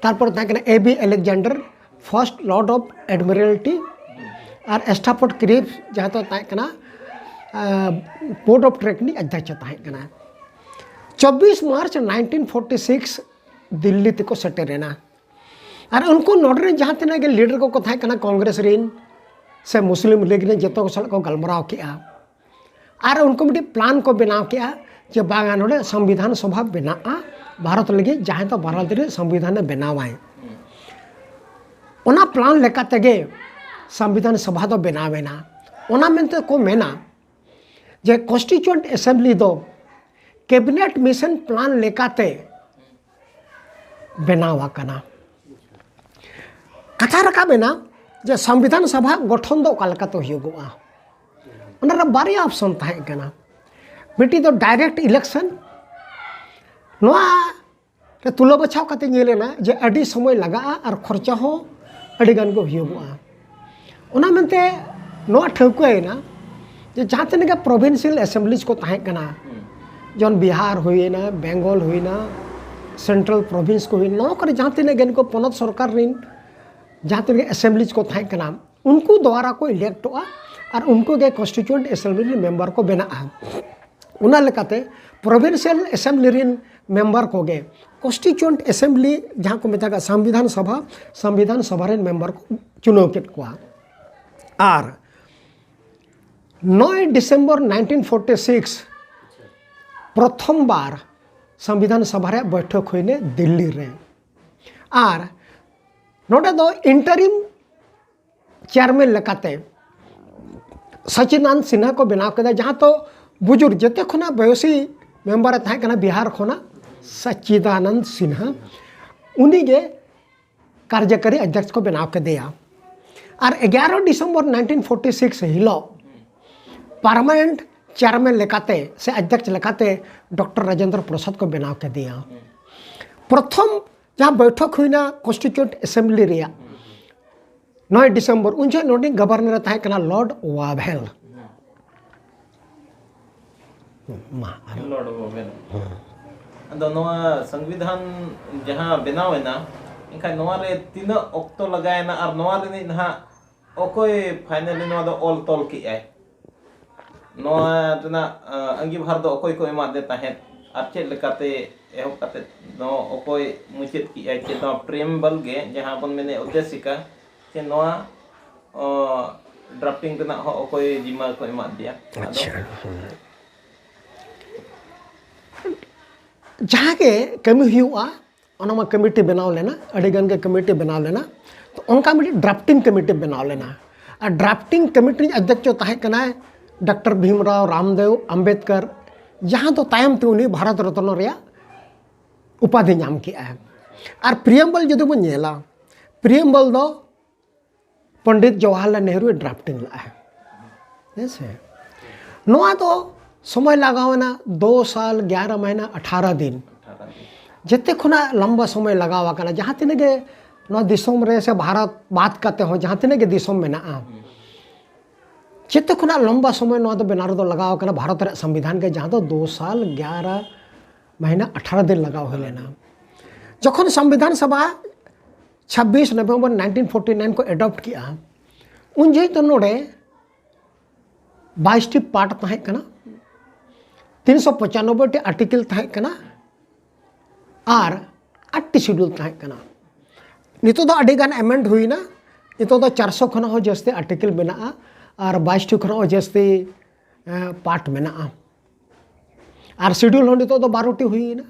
ᱛᱟᱨᱯᱚᱨ ᱛᱟᱦᱮᱸ ᱠᱟᱱᱟ A B Alexander, First Lord of Admiralty, ᱟᱨ ᱥᱴᱟᱯᱷᱳᱨᱰ ᱠᱨᱤᱯᱥ, ᱡᱟᱦᱟᱸ ᱫᱚ ᱛᱟᱦᱮᱸ ᱠᱟᱱᱟ ᱵᱳᱨᱰ ᱚᱯᱷ ᱴᱨᱮᱰ ᱨᱤᱱᱤᱡ ᱚᱫᱽᱫᱷᱚᱠᱥᱚ ᱛᱟᱦᱮᱸ ᱠᱟᱱᱟ᱾ ᱪᱚᱵᱵᱤᱥ March nineteen forty six Delhi ᱛᱮᱠᱚ ᱥᱮᱴᱮᱨ ᱮᱱᱟ᱾ ᱟᱨ ᱩᱱᱠᱩ ᱱᱚᱰᱮ ᱨᱮᱱ ᱡᱟᱦᱟᱸ ᱛᱤᱱᱟᱹᱜ ᱜᱮ ᱞᱤᱰᱟᱨ ᱠᱚᱠᱚ ᱛᱟᱦᱮᱸ ᱠᱟᱱᱟ ᱠᱚᱝᱜᱨᱮᱥ ᱨᱮᱱ ᱥᱮ ᱢᱩᱥᱞᱤᱢ ᱞᱤᱜᱽ ᱨᱮᱱ, ᱡᱚᱛᱚ ᱠᱚ ᱥᱟᱞᱟᱜ ᱠᱚ ᱜᱟᱞᱢᱟᱨᱟᱣ ᱠᱮᱜᱼᱟ᱾ ᱟᱨ ᱩᱱᱠᱩ ᱢᱤᱫᱴᱤᱡ ᱯᱞᱟᱱ ᱠᱚ ᱵᱮᱱᱟᱣ ᱠᱮᱜᱼᱟ ᱡᱮ ᱵᱟᱝᱟ, ᱱᱚᱰᱮ ᱥᱚᱝᱵᱤᱫᱷᱟᱱ ᱥᱚᱵᱷᱟ ᱵᱮᱱᱟᱜᱼᱟ ᱵᱷᱟᱨᱚᱛ ᱞᱟᱹᱜᱤᱫ, ᱡᱟᱦᱟᱸᱭ ᱫᱚ ᱵᱷᱟᱨᱚᱛ ᱨᱮ ᱥᱚᱝᱵᱤᱫᱷᱟᱱᱮ ᱵᱮᱱᱟᱣᱟᱭ᱾ ᱚᱱᱟ ᱯᱞᱟᱱ ᱞᱮᱠᱟ ᱛᱮᱜᱮ ᱥᱚᱝᱵᱤᱫᱷᱟᱱ ᱥᱚᱵᱷᱟ ᱫᱚ ᱵᱮᱱᱟᱣ ᱮᱱᱟ᱾ ᱚᱱᱟ ᱢᱮᱱᱛᱮ ᱠᱚ ᱢᱮᱱᱟ ᱡᱮ ᱠᱚᱱᱥᱴᱤᱴᱩᱭᱮᱱᱴ ᱮᱥᱮᱢᱵᱞᱤ ᱫᱚ ᱠᱮᱵᱤᱱᱮᱴ ᱢᱤᱥᱚᱱ ᱯᱞᱟᱱ ᱞᱮᱠᱟᱛᱮ ᱵᱮᱱᱟᱣ ᱟᱠᱟᱱᱟ᱾ ᱠᱟᱛᱷᱟ ᱨᱟᱠᱟᱵ ᱮᱱᱟ ᱡᱮ ᱥᱚᱝᱵᱤᱫᱷᱟᱱ ᱥᱚᱵᱷᱟ ᱜᱚᱴᱷᱚᱱ ᱫᱚ ᱚᱠᱟ ᱞᱮᱠᱟᱛᱮ ᱦᱩᱭᱩᱜᱚᱜᱼᱟ᱾ ᱚᱱᱟᱨᱮ ᱵᱟᱨᱭᱟ ᱚᱯᱥᱚᱱ ᱛᱟᱦᱮᱸ ᱠᱟᱱᱟ᱾ ᱢᱤᱫᱴᱤᱡ ᱫᱚ ᱰᱟᱭᱨᱮᱠᱴ ᱤᱞᱮᱠᱥᱚᱱ, ᱱᱚᱣᱟ ᱨᱮ ᱛᱩᱞᱟᱹ ᱵᱟᱪᱷᱟᱣ ᱠᱟᱛᱮ ᱧᱮᱞ ᱮᱱᱟ ᱡᱮ ᱟᱹᱰᱤ ᱥᱚᱢᱚᱭ ᱞᱟᱜᱟᱜᱼᱟ ᱟᱨ ᱠᱷᱚᱨᱪᱟ ᱦᱚᱸ ᱟᱹᱰᱤ ᱜᱟᱱ ᱜᱮ ᱦᱩᱭᱩᱜᱚᱜᱼᱟ᱾ ᱚᱱᱟ ᱢᱮᱱᱛᱮ ᱱᱚᱣᱟ ᱴᱷᱟᱹᱣᱠᱟᱹᱭᱮᱱᱟ ᱡᱮ ᱡᱟᱦᱟᱸ ᱛᱤᱱᱟᱹᱜ ᱜᱮ ᱯᱨᱚᱵᱷᱤᱱᱥᱤᱭᱟᱞ ᱮᱥᱮᱢᱵᱞᱤᱡᱽ ᱠᱚ ᱛᱟᱦᱮᱸ ᱠᱟᱱᱟ, ᱡᱮᱢᱚᱱ ᱵᱤᱦᱟᱨ ᱦᱩᱭᱮᱱᱟ, ᱵᱮᱝᱜᱚᱞ ᱦᱩᱭᱮᱱᱟ, ᱥᱮᱱᱴᱨᱟᱞ ᱯᱨᱚᱵᱷᱤᱱᱥ ᱠᱚ ᱦᱩᱭᱮᱱᱟ, ᱱᱚᱣᱟ ᱠᱚᱨᱮ ᱡᱟᱦᱟᱸ ᱛᱤᱱᱟᱹᱜ ᱜᱮ ᱱᱩᱠᱩ ᱯᱚᱱᱚᱛ ᱥᱚᱨᱠᱟᱨ ᱨᱮᱱ ᱡᱟᱦᱟᱸ ᱛᱤᱱᱟᱹᱜ ᱮᱥᱮᱢᱵᱞᱤᱡᱽ ᱠᱚ ᱛᱟᱦᱮᱸ ᱠᱟᱱᱟ, ᱩᱱᱠᱩ ᱫᱚᱣᱟᱨᱟ ᱠᱚ ᱤᱞᱮᱠᱴᱚᱜᱼᱟ ᱟᱨ ᱩᱱᱠᱩ ᱜᱮ ᱠᱚᱱᱥᱴᱤᱴᱩᱭᱮᱱᱴ ᱮᱥᱮᱢᱵᱞᱤ ᱨᱮᱱ ᱢᱮᱢᱵᱟᱨ ᱠᱚ ᱵᱮᱱᱟᱜᱼᱟ᱾ ᱚᱱᱟ ᱞᱮᱠᱟᱛᱮ ᱯᱨᱚᱵᱷᱤᱱᱥᱤᱭᱟᱞ ᱮᱥᱮᱢᱵᱞᱤ ᱨᱮᱱ ᱢᱮᱢᱵᱟᱨ ᱠᱚᱜᱮ ᱠᱚᱱᱥᱴᱤᱴᱩᱭᱮᱱᱴ ᱮᱥᱮᱢᱵᱞᱤ, ᱡᱟᱦᱟᱸ ᱠᱚ ᱢᱮᱛᱟᱜᱼᱟ ᱥᱚᱝᱵᱤᱫᱷᱟᱱ ᱥᱚᱵᱷᱟ, ᱥᱚᱝᱵᱤᱫᱷᱟᱱ ᱥᱚᱵᱷᱟ ᱨᱮᱱ ᱢᱮᱢᱵᱟᱨ ᱠᱚ ᱪᱩᱱᱟᱹᱣ ᱠᱮᱫ ᱠᱚᱣᱟ᱾ ᱟᱨ ᱱᱚᱭ ᱰᱤᱥᱮᱢᱵᱚᱨ ᱱᱟᱭᱤᱱᱴᱤᱱ ᱯᱷᱳᱨᱴᱤ ᱥᱤᱠᱥ ᱯᱨᱚᱛᱷᱚᱢ ᱵᱟᱨ ᱥᱚᱝᱵᱤᱫᱷᱟᱱ ᱥᱚᱵᱷᱟ ᱨᱮᱭᱟᱜ ᱵᱳᱭᱴᱷᱚᱠ ᱦᱩᱭᱱᱟ ᱫᱤᱞᱞᱤ ᱨᱮ᱾ ᱟᱨ ᱱᱚᱰᱮ ᱫᱚ ᱤᱱᱴᱟᱨᱤᱢ ᱪᱮᱭᱟᱨᱢᱮᱱ ᱞᱮᱠᱟᱛᱮ ᱥᱚᱪᱤᱫᱟᱱᱚᱱᱫ ᱥᱤᱱᱦᱟ ᱠᱚ ᱵᱮᱱᱟᱣ ᱠᱮᱫᱟ, ᱡᱟᱦᱟᱸ ᱫᱚ ᱵᱩᱡᱩᱨ ᱡᱮᱛᱮ ᱠᱷᱚᱱᱟᱜ ᱵᱚᱭᱚᱥᱤ ᱢᱮᱢᱵᱟᱨ ᱮ ᱛᱟᱦᱮᱸ ᱠᱟᱱᱟ ᱵᱤᱦᱟᱨ ᱠᱷᱚᱱᱟᱜ ᱥᱚᱪᱤᱫᱟᱱᱚᱱᱫ ᱥᱤᱱᱦᱟ, ᱩᱱᱤᱜᱮ ᱠᱟᱨᱡᱚᱠᱟᱨᱤ ᱚᱫᱽᱫᱷᱚᱠᱥ ᱠᱚ ᱵᱮᱱᱟᱣ ᱠᱮᱫᱮᱭᱟ᱾ ᱟᱨ ᱮᱜᱟᱨᱚ ᱰᱤᱥᱮᱢᱵᱚᱨ ᱱᱟᱭᱤᱱᱴᱤᱱ ᱯᱷᱳᱨᱴᱤ ᱥᱤᱠᱥ ᱦᱤᱞᱳᱜ ᱯᱟᱨᱢᱟᱱᱮᱱᱴ ᱪᱮᱭᱟᱨᱢᱮᱱ ᱞᱮᱠᱟᱛᱮ ᱥᱮ ᱚᱫᱽᱫᱷᱚᱠᱥ ᱞᱮᱠᱟᱛᱮ ᱰᱚᱠᱴᱚᱨ ᱨᱟᱡᱮᱱᱫᱨᱚ ᱯᱨᱚᱥᱟᱫᱽ ᱠᱚ ᱵᱮᱱᱟᱣ ᱠᱮᱫᱮᱭᱟ᱾ ᱯᱨᱚᱛᱷᱚᱢ ᱡᱟᱦᱟᱸ ᱵᱳᱭᱴᱷᱚᱠ ᱦᱩᱭᱱᱟ ᱠᱚᱱᱥᱴᱤᱴᱩᱭᱮᱱᱴ ᱮᱥᱮᱢᱵᱞᱤ ᱨᱮᱭᱟᱜ ᱱᱚᱭ ᱰᱤᱥᱮᱢᱵᱚᱨ, ᱩᱱ ᱡᱚᱦᱚᱜ ᱱᱚᱰᱮ ᱜᱚᱵᱷᱚᱨᱱᱚᱨ ᱮ ᱛᱟᱦᱮᱸ ᱠᱟᱱᱟ ᱞᱚᱨᱰ ᱣᱟᱵᱷᱮᱞ᱾ ᱢᱟ ᱟᱨ ᱞᱚᱨᱰ ᱵᱚᱵᱮᱱ᱾ ᱟᱫᱚ ᱱᱚᱣᱟ ᱥᱚᱝᱵᱤᱫᱷᱟᱱ ᱡᱟᱦᱟᱸ ᱵᱮᱱᱟᱣ ᱮᱱᱟ, ᱮᱱᱠᱷᱟᱱ ᱱᱚᱣᱟ ᱨᱮ ᱛᱤᱱᱟᱹᱜ ᱚᱠᱛᱚ ᱞᱟᱜᱟᱣᱮᱱᱟ ᱟᱨ ᱱᱚᱣᱟ ᱨᱤᱱᱤᱡ ᱱᱟᱦᱟᱜ ᱚᱠᱚᱭ ᱯᱷᱟᱭᱱᱟᱞᱤ ᱱᱚᱣᱟ ᱫᱚ ᱚᱞ ᱛᱚᱞ ᱠᱮᱜᱼᱟᱭ? ᱱᱚᱣᱟ ᱨᱮᱱᱟᱜ ᱟᱸᱜᱤᱵᱷᱟᱨ ᱫᱚ ᱚᱠᱚᱭ ᱠᱚ ᱮᱢᱟᱫᱮ ᱛᱟᱦᱮᱸᱫ ᱟᱨ ᱪᱮᱫ ᱞᱮᱠᱟᱛᱮ ᱮᱦᱚᱵ ᱠᱟᱛᱮ ᱱᱚᱣᱟ ᱚᱠᱚᱭ ᱢᱩᱪᱟᱹᱫ ᱠᱮᱜᱼᱟᱭ? ᱪᱮᱫ ᱱᱚᱣᱟ ᱯᱨᱤᱭᱮᱢᱵᱚᱞ ᱜᱮ, ᱡᱟᱦᱟᱸ ᱵᱚᱱ ᱢᱮᱱᱮᱫ ᱩᱫᱽᱫᱮᱥᱤᱠᱟ, ᱪᱮ ᱱᱚᱣᱟ ᱰᱨᱟᱯᱴᱤᱝ ᱨᱮᱱᱟᱜ ᱦᱚᱸ ᱚᱠᱚᱭ ᱡᱤᱢᱢᱟ ᱠᱚ ᱮᱢᱟᱫ ᱫᱮᱭᱟ? ᱟᱫᱚ ᱟᱪᱪᱷᱟ, ᱦᱮᱸ᱾ ᱡᱟᱦᱟᱸ ᱜᱮ ᱠᱟᱹᱢᱤ ᱦᱩᱭᱩᱜᱼᱟ, ᱚᱱᱟ ᱢᱟ ᱠᱚᱢᱤᱴᱤ ᱵᱮᱱᱟᱣ ᱞᱮᱱᱟ, ᱟᱹᱰᱤ ᱜᱟᱱ ᱜᱮ ᱠᱚᱢᱤᱴᱤ ᱵᱮᱱᱟᱣ ᱞᱮᱱᱟ᱾ ᱛᱚ ᱚᱱᱠᱟ ᱢᱤᱫᱴᱤᱡ ᱰᱨᱟᱯᱴᱤᱝ ᱠᱚᱢᱤᱴᱤ ᱵᱮᱱᱟᱣ ᱞᱮᱱᱟ᱾ ᱟᱨ ᱰᱨᱟᱯᱴᱤᱝ ᱠᱚᱢᱤᱴᱤ ᱨᱤᱱᱤᱡ ᱚᱫᱽᱫᱷᱚᱠᱥᱚ ᱛᱟᱦᱮᱸ ᱠᱟᱱᱟᱭ ᱰᱟᱠᱴᱚᱨ ᱵᱷᱤᱢᱨᱟᱣ ᱨᱟᱢᱫᱮᱣ ᱟᱢᱵᱮᱫᱠᱚᱨ, ᱡᱟᱦᱟᱸ ᱫᱚ ᱛᱟᱭᱚᱢ ᱛᱮ ᱩᱱᱤ ᱵᱷᱟᱨᱚᱛ ᱨᱚᱛᱱᱚ ᱨᱮᱭᱟᱜ ᱩᱯᱟᱫᱷᱤ ᱧᱟᱢ ᱠᱮᱜᱼᱟᱭ᱾ ᱟᱨ ᱯᱨᱤᱭᱮᱢᱵᱚᱞ ᱡᱩᱫᱤ ᱵᱚᱱ ᱧᱮᱞᱟ, ᱯᱨᱤᱭᱮᱢᱵᱚᱞ ᱫᱚ ᱯᱚᱱᱰᱤᱛ ᱡᱚᱣᱟᱦᱚᱨᱞᱟᱞ ᱱᱮᱦᱨᱩᱭ ᱰᱨᱟᱯᱴᱤᱝ ᱞᱟᱜᱼᱟ᱾ ᱦᱮᱸ ᱥᱮ? ᱱᱚᱣᱟ ᱫᱚ ᱥᱚᱢᱚᱭ ᱞᱟᱜᱟᱣ ᱮᱱᱟ ᱫᱩ ᱥᱟᱞ ᱜᱭᱟᱨᱟ ᱢᱟᱦᱤᱱᱟ ᱟᱴᱷᱟᱨᱚ ᱫᱤᱱ᱾ ᱡᱮᱛᱮ ᱠᱷᱚᱱᱟᱜ ᱞᱚᱢᱵᱟ ᱥᱚᱢᱚᱭ ᱞᱟᱜᱟᱣ ᱟᱠᱟᱱᱟ, ᱡᱟᱦᱟᱸ ᱛᱤᱱᱟᱹᱜ ᱜᱮ ᱱᱚᱣᱟ ᱫᱤᱥᱚᱢ ᱨᱮ ᱥᱮ ᱵᱷᱟᱨᱚᱛ ᱵᱟᱫ ᱠᱟᱛᱮ ᱦᱚᱸ ᱡᱟᱦᱟᱸ ᱛᱤᱱᱟᱹᱜ ᱜᱮ ᱫᱤᱥᱚᱢ ᱢᱮᱱᱟᱜᱼᱟ, ᱡᱮᱛᱮ ᱠᱷᱚᱱᱟᱜ ᱞᱚᱢᱵᱟ ᱥᱚᱢᱚᱭ ᱱᱚᱣᱟ ᱫᱚ ᱵᱮᱱᱟᱣ ᱨᱮᱫᱚ ᱞᱟᱜᱟᱣ ᱟᱠᱟᱱᱟ ᱵᱷᱟᱨᱚᱛ ᱨᱮᱭᱟᱜ ᱥᱚᱝᱵᱤᱫᱷᱟᱱ ᱜᱮ, ᱡᱟᱦᱟᱸ ᱫᱚ ᱫᱩ ᱥᱟᱞ ᱜᱭᱟᱨᱟ ᱢᱟᱦᱤᱱᱟ ᱟᱴᱷᱟᱨᱚ ᱫᱤᱱ ᱞᱟᱜᱟᱣ ᱦᱩᱭ ᱞᱮᱱᱟ᱾ ᱡᱚᱠᱷᱚᱱ ᱥᱚᱝᱵᱤᱫᱷᱟᱱ ᱥᱚᱵᱷᱟ ᱪᱷᱟᱵᱵᱤᱥ ᱱᱚᱵᱷᱮᱢᱵᱚᱨ ᱱᱟᱭᱤᱱᱴᱤᱱ ᱯᱷᱳᱨᱴᱤ ᱱᱟᱭᱤᱱ ᱠᱚ ᱮᱰᱚᱯᱴ ᱠᱮᱜᱼᱟ, ᱩᱱ ᱡᱚᱦᱚᱜ ᱫᱚ ᱱᱚᱰᱮ ᱵᱟᱭᱤᱥ ᱴᱤ ᱯᱟᱨᱴ ᱛᱟᱦᱮᱸ ᱠᱟᱱᱟ, ᱛᱤᱱᱥᱚ ᱯᱚᱸᱪᱟᱱᱚᱵᱵᱳᱭ ᱴᱤ ᱟᱨᱴᱤᱠᱮᱞ ᱛᱟᱦᱮᱸ ᱠᱟᱱᱟ ᱟᱨ ᱟᱴ ᱴᱤ ᱥᱤᱰᱩᱞ ᱛᱟᱦᱮᱸ ᱠᱟᱱᱟ᱾ ᱱᱤᱛᱚᱜ ᱫᱚ ᱟᱹᱰᱤ ᱜᱟᱱ ᱮᱢᱮᱱᱰ ᱦᱩᱭᱱᱟ᱾ ᱱᱤᱛᱚᱜ ᱫᱚ ᱪᱟᱨᱥᱚ ᱠᱷᱚᱱᱟᱜ ᱦᱚᱸ ᱡᱟᱹᱥᱛᱤ ᱟᱨᱴᱤᱠᱮᱞ ᱢᱮᱱᱟᱜᱼᱟ ᱟᱨ ᱵᱟᱭᱤᱥ ᱴᱤ ᱠᱷᱚᱱᱟᱜ ᱦᱚᱸ ᱡᱟᱹᱥᱛᱤ, ᱮᱸ, ᱯᱟᱨᱴ ᱢᱮᱱᱟᱜᱼᱟ᱾ ᱟᱨ ᱥᱤᱰᱩᱞ ᱦᱚᱸ ᱱᱤᱛᱚᱜ ᱫᱚ ᱵᱟᱨᱚ ᱴᱤ ᱦᱩᱭᱱᱟ᱾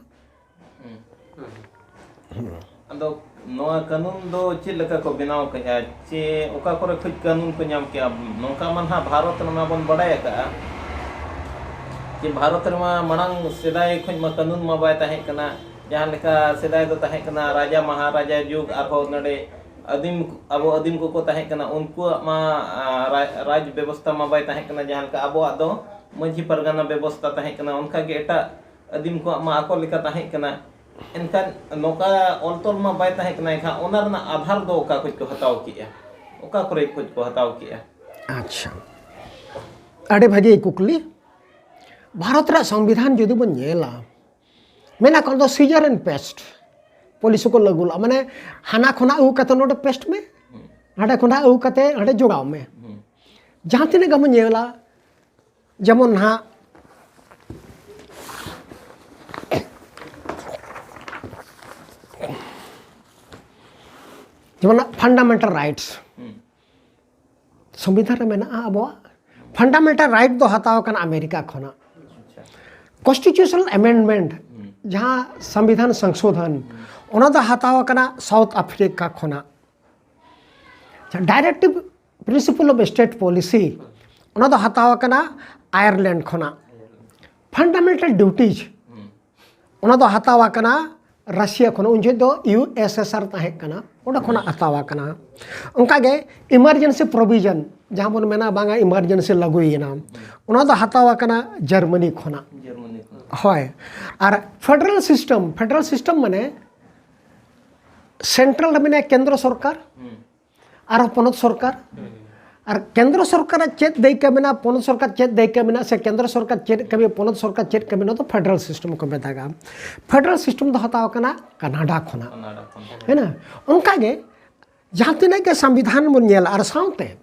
ᱟᱫᱚ ᱱᱚᱣᱟ ᱠᱟᱹᱱᱩᱱ ᱫᱚ ᱪᱮᱫ ᱞᱮᱠᱟ ᱠᱚ ᱵᱮᱱᱟᱣ ᱠᱮᱫᱼᱟ? ᱪᱮ ᱚᱠᱟ ᱠᱚᱨᱮ ᱠᱷᱚᱱ ᱠᱟᱹᱱᱩᱱ ᱠᱚ ᱧᱟᱢ ᱠᱮᱫᱼᱟ? ᱱᱚᱝᱠᱟ ᱢᱟ ᱱᱟᱦᱟᱜ ᱵᱷᱟᱨᱚᱛ ᱨᱮᱢᱟ ᱵᱚᱱ ᱵᱟᱲᱟᱭ ᱟᱠᱟᱫᱼᱟ ᱡᱮ ᱵᱷᱟᱨᱚᱛ ᱨᱮᱢᱟ ᱢᱟᱲᱟᱝ ᱥᱮᱫᱟᱭ ᱠᱷᱚᱱ ᱢᱟ ᱠᱟᱹᱱᱩᱱ ᱢᱟ ᱵᱟᱭ ᱛᱟᱦᱮᱸ ᱠᱟᱱᱟ᱾ ᱡᱟᱦᱟᱸ ᱞᱮᱠᱟ ᱥᱮᱫᱟᱭ ᱫᱚ ᱛᱟᱦᱮᱸ ᱠᱟᱱᱟ ᱨᱟᱡᱟ ᱢᱟᱦᱟᱨᱟᱡᱟ ᱡᱩᱜᱽ, ᱟᱨᱦᱚᱸ ᱱᱚᱰᱮ ᱟᱹᱫᱤᱢ, ᱟᱵᱚ ᱟᱹᱫᱤᱢ ᱠᱚᱠᱚ ᱛᱟᱦᱮᱸ ᱠᱟᱱᱟ, ᱩᱱᱠᱩᱣᱟᱜ ᱢᱟ, ᱟ, ᱨᱟᱡᱽ, ᱨᱟᱡᱽ ᱵᱮᱵᱚᱥᱛᱷᱟ ᱢᱟ ᱵᱟᱭ ᱛᱟᱦᱮᱸ ᱠᱟᱱᱟ᱾ ᱡᱟᱦᱟᱸ ᱞᱮᱠᱟ ᱟᱵᱚᱣᱟᱜ ᱫᱚ ᱢᱟᱹᱡᱷᱤ ᱯᱟᱨᱜᱟᱱᱟ ᱵᱮᱵᱚᱥᱛᱷᱟ ᱛᱟᱦᱮᱸ ᱠᱟᱱᱟ, ᱚᱱᱠᱟ ᱜᱮ ᱮᱴᱟᱜ ᱟᱹᱫᱤᱢ ᱠᱚᱣᱟᱜ ᱢᱟ ᱟᱠᱚ ᱞᱮᱠᱟ ᱛᱟᱦᱮᱸ ᱠᱟᱱᱟ᱾ ᱮᱱᱠᱷᱟᱱ ᱱᱚᱝᱠᱟ ᱚᱞ ᱛᱚᱞ ᱢᱟ ᱵᱟᱭ ᱛᱟᱦᱮᱸ ᱠᱟᱱᱟ, ᱮᱱᱠᱷᱟᱱ ᱚᱱᱟ ᱨᱮᱱᱟᱜ ᱟᱫᱷᱟᱨ ᱫᱚ ᱚᱠᱟ ᱠᱷᱚᱱ ᱠᱚ ᱦᱟᱛᱟᱣ ᱠᱮᱜᱼᱟ? ᱚᱠᱟ ᱠᱚᱨᱮ ᱠᱷᱚᱱ ᱠᱚ ᱦᱟᱛᱟᱣ ᱠᱮᱜᱼᱟ? ᱟᱪᱪᱷᱟ, ᱟᱹᱰᱤ ᱵᱷᱟᱹᱜᱤ ᱠᱩᱠᱞᱤ᱾ ᱵᱷᱟᱨᱚᱛ ᱨᱮᱭᱟᱜ ᱥᱚᱝᱵᱤᱫᱷᱟᱱ ᱡᱩᱫᱤ ᱵᱚᱱ ᱧᱮᱞᱟ, ᱢᱮᱱᱟ ᱠᱚ ᱫᱚ ᱥᱤᱡᱟᱨ ᱮᱱᱰ ᱯᱮᱥᱴ ᱯᱚᱞᱤᱥᱤ ᱠᱚ ᱞᱟᱹᱜᱩ ᱞᱟᱜᱼᱟ, ᱢᱟᱱᱮ ᱦᱟᱱᱟ ᱠᱷᱚᱱᱟᱜ ᱟᱹᱜᱩ ᱠᱟᱛᱮ ᱱᱚᱰᱮ ᱯᱮᱥᱴ ᱢᱮ, ᱦᱟᱸᱰᱮ ᱠᱷᱚᱱᱟᱜ ᱟᱹᱜᱩ ᱠᱟᱛᱮ ᱦᱟᱸᱰᱮ ᱡᱚᱜᱟᱣ ᱢᱮ᱾ ᱡᱟᱦᱟᱸ ᱛᱤᱱᱟᱹᱜ ᱜᱮ ᱵᱚᱱ ᱧᱮᱞᱟ, ᱡᱮᱢᱚᱱ ᱱᱟᱦᱟᱜ, ᱡᱮᱢᱚᱱ ᱯᱷᱟᱱᱰᱟᱢᱮᱱᱴᱟᱞ ᱨᱟᱭᱤᱴᱥ ᱥᱚᱝᱵᱤᱫᱷᱟᱱ ᱨᱮ ᱢᱮᱱᱟᱜᱼᱟ᱾ ᱟᱵᱚᱣᱟᱜ ᱯᱷᱟᱱᱰᱟᱢᱮᱱᱴᱟᱞ ᱨᱟᱭᱤᱴ ᱫᱚ ᱦᱟᱛᱟᱣ ᱟᱠᱟᱱᱟ ᱟᱢᱮᱨᱤᱠᱟ ᱠᱷᱚᱱᱟᱜ᱾ ᱠᱚᱱᱥᱴᱤᱴᱤᱭᱩᱥᱚᱱᱟᱞ ᱟᱢᱮᱱᱰᱢᱮᱱᱴ, ᱡᱟᱦᱟᱸ ᱥᱚᱝᱵᱤᱫᱷᱟᱱ ᱥᱚᱝᱥᱳᱫᱷᱚᱱ, ᱚᱱᱟ ᱫᱚ ᱦᱟᱛᱟᱣ ᱟᱠᱟᱱᱟ ᱥᱟᱣᱩᱛᱷ ᱟᱯᱷᱨᱤᱠᱟ ᱠᱷᱚᱱᱟᱜ᱾ ᱰᱟᱭᱨᱮᱠᱴᱤᱵᱷ ᱯᱨᱤᱱᱥᱤᱯᱟᱞ ᱚᱯᱷ ᱥᱴᱮᱴ ᱯᱚᱞᱤᱥᱤ, ᱚᱱᱟ ᱫᱚ ᱦᱟᱛᱟᱣ ᱟᱠᱟᱱᱟ ᱟᱭᱟᱨᱞᱮᱱᱰ ᱠᱷᱚᱱᱟᱜ᱾ ᱯᱷᱟᱱᱰᱟᱢᱮᱱᱴᱟᱞ ᱰᱤᱭᱩᱴᱤᱡᱽ, ᱚᱱᱟ ᱫᱚ ᱦᱟᱛᱟᱣ ᱟᱠᱟᱱᱟ ᱨᱟᱥᱤᱭᱟ ᱠᱷᱚᱱᱟᱜ, ᱩᱱ ᱡᱚᱦᱚᱜ ᱫᱚ ᱤᱭᱩ ᱮᱥ ᱮᱥ ᱟᱨ ᱛᱟᱦᱮᱸ ᱠᱟᱱᱟ, ᱚᱸᱰᱮ ᱠᱷᱚᱱᱟᱜ ᱦᱟᱛᱟᱣ ᱟᱠᱟᱱᱟ᱾ ᱚᱱᱠᱟᱜᱮ ᱤᱢᱟᱨᱡᱮᱱᱥᱤ ᱯᱨᱚᱵᱷᱤᱡᱚᱱ, ᱡᱟᱦᱟᱸ ᱵᱚᱱ ᱢᱮᱱᱟ ᱵᱟᱝᱟ ᱤᱢᱟᱨᱡᱮᱱᱥᱤ ᱞᱟᱹᱜᱩᱭᱮᱱᱟ, ᱚᱱᱟ ᱫᱚ ᱦᱟᱛᱟᱣ ᱟᱠᱟᱱᱟ ᱡᱟᱨᱢᱟᱱᱤ ᱠᱷᱚᱱᱟᱜ᱾ ᱡᱟᱨᱢᱟᱱᱤ ᱠᱷᱚᱱ᱾ ᱦᱳᱭ᱾ ᱟᱨ ᱯᱷᱮᱰᱟᱨᱟᱞ ᱥᱤᱥᱴᱮᱢ, ᱯᱷᱮᱰᱟᱨᱟᱞ ᱥᱤᱥᱴᱮᱢ ᱢᱟᱱᱮ ᱥᱮᱱᱴᱨᱟᱞ ᱨᱮ ᱢᱮᱱᱟᱭᱟ ᱠᱮᱱᱫᱨᱚ ᱥᱚᱨᱠᱟᱨ, ᱦᱩᱸ᱾ ᱟᱨᱦᱚᱸ ᱯᱚᱱᱚᱛ ᱥᱚᱨᱠᱟᱨ᱾ ᱟᱨ ᱠᱮᱱᱫᱨᱚ ᱥᱚᱨᱠᱟᱨᱟᱜ ᱪᱮᱫ ᱫᱟᱹᱭᱠᱟᱹ ᱢᱮᱱᱟᱜᱼᱟ, ᱯᱚᱱᱚᱛ ᱥᱚᱨᱠᱟᱨ ᱪᱮᱫ ᱫᱟᱹᱭᱠᱟᱹ ᱢᱮᱱᱟᱜᱼᱟ, ᱥᱮ ᱠᱮᱱᱫᱨᱚ ᱥᱚᱨᱠᱟᱨ ᱪᱮᱫ ᱠᱟᱹᱢᱤ, ᱯᱚᱱᱚᱛ ᱥᱚᱨᱠᱟᱨ ᱪᱮᱫ ᱠᱟᱹᱢᱤ, ᱱᱚᱣᱟ ᱫᱚ ᱯᱷᱮᱰᱟᱨᱟᱞ ᱥᱤᱥᱴᱮᱢ ᱠᱚ ᱢᱮᱛᱟᱜᱼᱟ᱾ ᱯᱷᱮᱰᱟᱨᱟᱞ ᱥᱤᱥᱴᱮᱢ ᱫᱚ ᱦᱟᱛᱟᱣ ᱟᱠᱟᱱᱟ ᱠᱟᱱᱟᱰᱟ ᱠᱷᱚᱱᱟᱜ᱾ ᱠᱟᱱᱟᱰᱟ ᱠᱷᱚᱱ᱾ ᱦᱮᱸ ᱱᱟ? ᱚᱱᱠᱟᱜᱮ ᱡᱟᱦᱟᱸ ᱛᱤᱱᱟᱹᱜ ᱜᱮ ᱥᱚᱝᱵᱤᱫᱷᱟᱱ ᱵᱚᱱ ᱧᱮᱞᱟ, ᱟᱨ ᱥᱟᱶᱛᱮ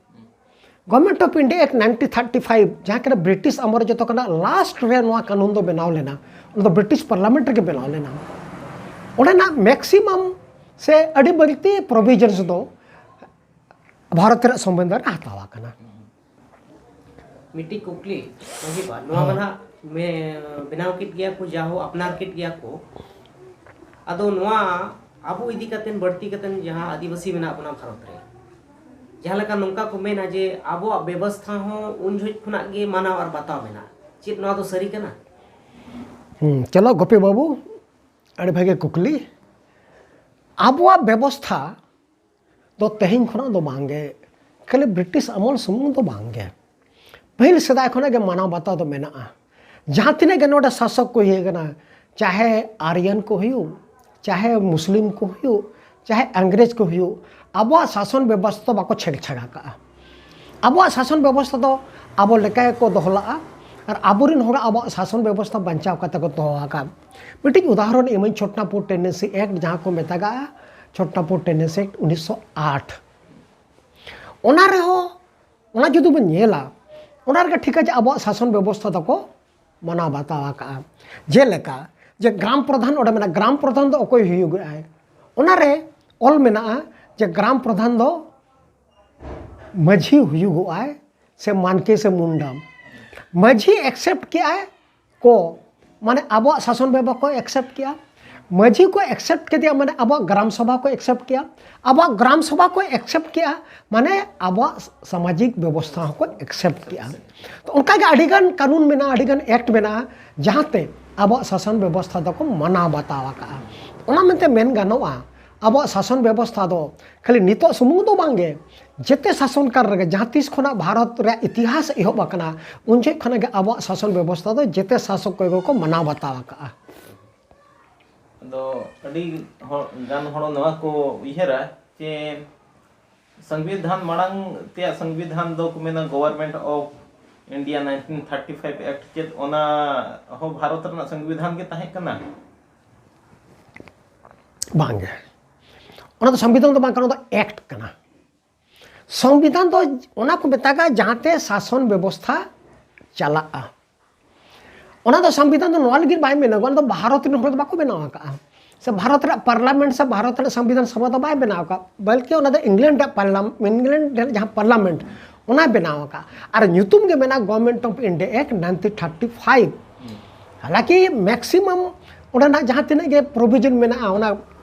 Government of India Act nineteen thirty five, ᱡᱟᱦᱟᱸ ᱠᱟᱱᱟ ᱵᱨᱤᱴᱤᱥ ᱟᱢᱚᱞ ᱨᱮ ᱡᱚᱛᱚ ᱠᱷᱚᱱᱟᱜ ᱞᱟᱥᱴ ᱨᱮ ᱱᱚᱣᱟ ᱠᱟᱹᱱᱩᱱ ᱫᱚ ᱵᱮᱱᱟᱣ ᱞᱮᱱᱟ, ᱚᱱᱟ ᱫᱚ ᱵᱨᱤᱴᱤᱥ ᱯᱟᱨᱞᱟᱢᱮᱱᱴ ᱨᱮᱜᱮ ᱵᱮᱱᱟᱣ ᱞᱮᱱᱟ᱾ ᱚᱸᱰᱮᱱᱟᱜ ᱢᱮᱠᱥᱤᱢᱟᱢ ᱥᱮ ᱟᱹᱰᱤ ᱵᱟᱹᱲᱛᱤ ᱯᱨᱚᱵᱷᱤᱡᱚᱱᱥ ᱫᱚ ᱵᱷᱟᱨᱚᱛ ᱨᱮᱭᱟᱜ ᱥᱚᱝᱵᱤᱫᱷᱟᱱ ᱨᱮ ᱦᱟᱛᱟᱣ ᱟᱠᱟᱱᱟ᱾ ᱢᱤᱫᱴᱤᱡ ᱠᱩᱠᱞᱤ ᱢᱟᱹᱡᱷᱤ ᱵᱟ, ᱱᱚᱣᱟ ᱢᱟ ᱱᱟᱦᱟᱜ ᱢᱮ-, ᱵᱮᱱᱟᱣ ᱠᱮᱫ ᱜᱮᱭᱟ ᱠᱚ, ᱡᱟᱦᱳ ᱟᱯᱱᱟᱨ ᱠᱮᱫ ᱜᱮᱭᱟ ᱠᱚ, ᱟᱫᱚ ᱱᱚᱣᱟ ᱟᱵᱚ ᱤᱫᱤ ᱠᱟᱛᱮ ᱵᱟᱹᱲᱛᱤ ᱠᱟᱛᱮ ᱡᱟᱦᱟᱸ ᱟᱹᱫᱤᱵᱟᱹᱥᱤ ᱢᱮᱱᱟᱜ ᱵᱚᱱᱟ ᱵᱷᱟᱨᱚᱛ ᱨᱮ, ᱡᱟᱦᱟᱸ ᱞᱮᱠᱟ ᱱᱚᱝᱠᱟ ᱠᱚ ᱢᱮᱱᱟ ᱡᱮ ᱟᱵᱚᱣᱟᱜ ᱵᱮᱵᱚᱥᱛᱷᱟ ᱦᱚᱸ ᱩᱱ ᱡᱚᱦᱚᱜ ᱠᱷᱚᱱᱟᱜ ᱜᱮ ᱢᱟᱱᱟᱣ ᱟᱨ ᱵᱟᱛᱟᱣ ᱢᱮᱱᱟᱜᱼᱟ, ᱪᱮᱫ ᱱᱚᱣᱟ ᱫᱚ ᱥᱟᱹᱨᱤ ᱠᱟᱱᱟ? ᱦᱩᱸ, ᱪᱚᱞᱚ ᱜᱳᱯᱤ ᱵᱟᱹᱵᱩ, ᱟᱹᱰᱤ ᱵᱷᱟᱜᱮ ᱠᱩᱠᱞᱤ᱾ ᱟᱵᱚᱣᱟᱜ ᱵᱮᱵᱚᱥᱛᱷᱟ ᱫᱚ ᱛᱮᱦᱮᱧ ᱠᱷᱚᱱᱟᱜ ᱫᱚ ᱵᱟᱝᱜᱮ, ᱠᱷᱟᱹᱞᱤ ᱵᱨᱤᱴᱤᱥ ᱟᱢᱚᱞ ᱥᱩᱢᱩᱝ ᱫᱚ ᱵᱟᱝᱜᱮ, ᱯᱟᱹᱦᱤᱞ ᱥᱮᱫᱟᱭ ᱠᱷᱚᱱᱟᱜ ᱜᱮ ᱢᱟᱱᱟᱣ ᱵᱟᱛᱟᱣ ᱫᱚ ᱢᱮᱱᱟᱜᱼᱟ᱾ ᱡᱟᱦᱟᱸ ᱛᱤᱱᱟᱹᱜ ᱜᱮ ᱱᱚᱰᱮ ᱥᱟᱥᱚᱠ ᱠᱚ ᱦᱩᱭ ᱟᱠᱟᱱᱟ, ᱪᱟᱦᱮ ᱟᱨᱭᱟᱱ ᱠᱚ ᱦᱩᱭᱩᱜ, ᱪᱟᱦᱮ ᱢᱩᱥᱞᱤᱢ ᱠᱚ ᱦᱩᱭᱩᱜ, ᱪᱟᱦᱮ ᱤᱝᱨᱮᱡᱽ ᱠᱚ ᱦᱩᱭᱩᱜ, ᱟᱵᱚᱣᱟᱜ ᱥᱟᱥᱚᱱ ᱵᱮᱵᱚᱥᱛᱷᱟ ᱫᱚ ᱵᱟᱠᱚ ᱪᱷᱮᱲᱪᱷᱟᱲ ᱟᱠᱟᱫᱼᱟ᱾ ᱟᱵᱚᱣᱟᱜ ᱥᱟᱥᱚᱱ ᱵᱮᱵᱚᱥᱛᱷᱟ ᱫᱚ ᱟᱵᱚ ᱞᱮᱠᱟ ᱜᱮᱠᱚ ᱫᱚᱦᱚ ᱞᱟᱜᱼᱟ, ᱟᱨ ᱟᱵᱚᱨᱮᱱ ᱦᱚᱲ ᱟᱵᱚᱣᱟᱜ ᱥᱟᱥᱚᱱ ᱵᱮᱵᱚᱥᱛᱷᱟ ᱵᱟᱧᱪᱟᱣ ᱠᱟᱛᱮ ᱠᱚ ᱫᱚᱦᱚ ᱟᱠᱟᱫ᱾ ᱢᱤᱫᱴᱤᱡ ᱩᱫᱟᱦᱚᱨᱚᱱ ᱮᱢᱟᱹᱧ, ᱪᱷᱳᱴᱱᱟᱜᱯᱩᱨ ᱴᱮᱱᱰᱮᱱᱥᱤ ᱮᱠᱴ, ᱡᱟᱦᱟᱸ ᱠᱚ ᱢᱮᱛᱟᱜᱟᱜᱼᱟ ᱪᱷᱳᱴᱱᱟᱜᱯᱩᱨ ᱴᱮᱱᱰᱮᱱᱥᱤ ᱮᱠᱴ ᱩᱱᱤᱥᱥᱚ ᱟᱴ᱾ ᱚᱱᱟ ᱨᱮᱦᱚᱸ, ᱚᱱᱟ ᱡᱩᱫᱤ ᱵᱚᱱ ᱧᱮᱞᱟ, ᱚᱱᱟ ᱨᱮᱜᱮ ᱴᱷᱤᱠ ᱟᱪᱷᱮ ᱟᱵᱚᱣᱟᱜ ᱥᱟᱥᱚᱱ ᱵᱮᱵᱚᱥᱛᱷᱟ ᱫᱚᱠᱚ ᱢᱟᱱᱟᱣ ᱵᱟᱛᱟᱣ ᱟᱠᱟᱫᱼᱟ᱾ ᱡᱮᱞᱮᱠᱟ ᱡᱮ ᱜᱨᱟᱢ ᱯᱨᱚᱫᱷᱟᱱ ᱚᱸᱰᱮ ᱢᱮᱱᱟᱜᱼᱟ, ᱜᱨᱟᱢ ᱯᱨᱚᱫᱷᱟᱱ ᱫᱚ ᱚᱠᱚᱭ ᱦᱩᱭᱩᱜᱚᱜᱼᱟᱭ? ᱚᱱᱟᱨᱮ ᱚᱞ ᱢᱮᱱᱟᱜᱼᱟ ᱡᱮ ᱜᱨᱟᱢ ᱯᱨᱚᱫᱷᱟᱱ ᱫᱚ ᱢᱟᱹᱡᱷᱤ ᱦᱩᱭᱩᱜᱚᱜᱼᱟᱭ ᱥᱮ ᱢᱟᱱᱠᱮ ᱥᱮ ᱢᱩᱱᱰᱟᱢ᱾ ᱢᱟᱹᱡᱷᱤ ᱮᱠᱥᱮᱯᱴ ᱠᱮᱜᱼᱟᱭ ᱠᱚ, ᱢᱟᱱᱮ ᱟᱵᱚᱣᱟᱜ ᱥᱟᱥᱚᱱ ᱵᱮᱵᱚᱥᱛᱷᱟ ᱠᱚ ᱮᱠᱥᱮᱯᱴ ᱠᱮᱜᱼᱟ᱾ ᱢᱟᱹᱡᱷᱤ ᱠᱚ ᱮᱠᱥᱮᱯᱴ ᱠᱮᱫᱮᱭᱟ, ᱢᱟᱱᱮ ᱟᱵᱚᱣᱟᱜ ᱜᱨᱟᱢ ᱥᱚᱵᱷᱟ ᱠᱚ ᱮᱠᱥᱮᱯᱴ ᱠᱮᱜᱼᱟ᱾ ᱟᱵᱚᱣᱟᱜ ᱜᱨᱟᱢ ᱥᱚᱵᱷᱟ ᱠᱚ ᱮᱠᱥᱮᱯᱴ ᱠᱮᱜᱼᱟ, ᱢᱟᱱᱮ ᱟᱵᱚᱣᱟᱜ ᱥᱟᱢᱟᱡᱤᱠ ᱵᱮᱵᱚᱥᱛᱷᱟ ᱦᱚᱸᱠᱚ ᱮᱠᱥᱮᱯᱴ ᱠᱮᱜᱼᱟ᱾ ᱛᱚ ᱚᱱᱠᱟᱜᱮ ᱟᱹᱰᱤᱜᱟᱱ ᱠᱟᱹᱱᱩᱱ ᱢᱮᱱᱟᱜᱼᱟ, ᱟᱹᱰᱤᱜᱟᱱ ᱮᱠᱴ ᱢᱮᱱᱟᱜᱼᱟ, ᱡᱟᱦᱟᱸᱛᱮ ᱟᱵᱚᱣᱟᱜ ᱥᱟᱥᱚᱱ ᱵᱮᱵᱚᱥᱛᱷᱟ ᱫᱚᱠᱚ ᱢᱟᱱᱟᱣ ᱵᱟᱛᱟᱣ ᱟᱠᱟᱜᱼᱟ᱾ ᱚᱱᱟ ᱢᱮᱱᱛᱮ ᱢᱮᱱ ᱜᱟᱱᱚᱜᱼᱟ, ᱟᱵᱚᱣᱟᱜ ᱥᱟᱥᱚᱱ ᱵᱮᱵᱚᱥᱛᱷᱟ ᱫᱚ ᱠᱷᱟᱹᱞᱤ ᱱᱤᱛᱚᱜ ᱥᱩᱢᱩᱝ ᱫᱚ ᱵᱟᱝᱜᱮ, ᱡᱮᱛᱮ ᱥᱟᱥᱚᱱ ᱠᱟᱞ ᱨᱮᱜᱮ, ᱡᱟᱦᱟᱸ ᱛᱤᱥ ᱠᱷᱚᱱᱟᱜ ᱵᱷᱟᱨᱚᱛ ᱨᱮᱭᱟᱜ ᱤᱛᱤᱦᱟᱥ ᱮᱦᱚᱵ ᱟᱠᱟᱱᱟ, ᱩᱱ ᱡᱚᱦᱚᱜ ᱠᱷᱚᱱᱟᱜ ᱜᱮ ᱟᱵᱚᱣᱟᱜ ᱥᱟᱥᱚᱱ ᱵᱮᱵᱚᱥᱛᱷᱟ ᱫᱚ ᱡᱮᱛᱮ ᱥᱟᱥᱚᱠ ᱠᱚᱜᱮ ᱠᱚ ᱢᱟᱱᱟᱣ ᱵᱟᱛᱟᱣ ᱟᱠᱟᱫᱼᱟ᱾ ᱟᱫᱚ ᱟᱹᱰᱤ ᱦᱚᱲ, ᱜᱟᱱ ᱦᱚᱲ ᱱᱚᱣᱟ ᱠᱚ ᱩᱭᱦᱟᱹᱨᱟ ᱡᱮ ᱥᱚᱝᱵᱤᱫᱷᱟᱱ ᱢᱟᱲᱟᱝ ᱛᱮᱭᱟᱜ ᱥᱚᱝᱵᱤᱫᱷᱟᱱ ᱫᱚ ᱠᱚ ᱢᱮᱱᱟ Government of India nineteen thirty five Act, ᱪᱮᱫ ᱚᱱᱟ ᱦᱚᱸ ᱵᱷᱟᱨᱚᱛ ᱨᱮᱱᱟᱜ ᱥᱚᱝᱵᱤᱫᱷᱟᱱ ᱜᱮ ᱛᱟᱦᱮᱸ ᱠᱟᱱᱟ? ᱵᱟᱝᱜᱮ, ᱚᱱᱟ ᱫᱚ ᱥᱚᱝᱵᱤᱫᱷᱟᱱ ᱫᱚ ᱵᱟᱝ ᱠᱟᱱᱟ, ᱚᱱᱟ ᱫᱚ ᱮᱠᱴ ᱠᱟᱱᱟ᱾ ᱥᱚᱝᱵᱤᱫᱷᱟᱱ ᱫᱚ ᱚᱱᱟ ᱠᱚ ᱢᱮᱛᱟᱜᱼᱟ ᱡᱟᱦᱟᱸᱛᱮ ᱥᱟᱥᱚᱱ ᱵᱮᱵᱚᱥᱛᱷᱟ ᱪᱟᱞᱟᱜᱼᱟ᱾ ᱚᱱᱟ ᱫᱚ ᱥᱚᱝᱵᱤᱫᱷᱟᱱ ᱫᱚ ᱱᱚᱣᱟ ᱞᱟᱹᱜᱤᱫ ᱵᱟᱭ ᱢᱮᱱᱟ, ᱚᱱᱟ ᱫᱚ ᱵᱷᱟᱨᱚᱛ ᱨᱮᱱ ᱦᱚᱲ ᱫᱚ ᱵᱟᱠᱚ ᱵᱮᱱᱟᱣ ᱟᱠᱟᱫᱼᱟ, ᱥᱮ ᱵᱷᱟᱨᱚᱛ ᱨᱮᱭᱟᱜ ᱯᱟᱨᱞᱟᱢᱮᱱᱴ ᱥᱮ ᱵᱷᱟᱨᱚᱛ ᱨᱮᱭᱟᱜ ᱥᱚᱝᱵᱤᱫᱷᱟᱱ ᱥᱚᱵᱷᱟ ᱫᱚ ᱵᱟᱭ ᱵᱮᱱᱟᱣ ᱟᱠᱟᱫ, ᱵᱚᱞᱠᱤ ᱚᱱᱟ ᱫᱚ ᱤᱝᱞᱮᱱᱰ ᱨᱮᱭᱟᱜ ᱯᱟᱨᱞᱟᱢ ᱤᱝᱞᱮᱱᱰ ᱨᱮᱭᱟᱜ ᱡᱟᱦᱟᱸ ᱯᱟᱨᱞᱟᱢᱮᱱᱴ ᱚᱱᱟᱭ ᱵᱮᱱᱟᱣ ᱟᱠᱟᱫ, ᱟᱨ ᱧᱩᱛᱩᱢ ᱜᱮ ᱢᱮᱱᱟᱜᱼᱟ Government of India Act nineteen thirty five᱾ ᱦᱟᱞᱟᱸᱠᱤ ᱢᱮᱠᱥᱤᱢᱟᱢ ᱚᱸᱰᱮᱱᱟᱜ ᱡᱟᱦᱟᱸ ᱛᱤᱱᱟᱹᱜ ᱜᱮ ᱯᱨᱚᱵᱷᱤᱡᱚᱱ ᱢᱮᱱᱟᱜᱼᱟ, ᱚᱱᱟ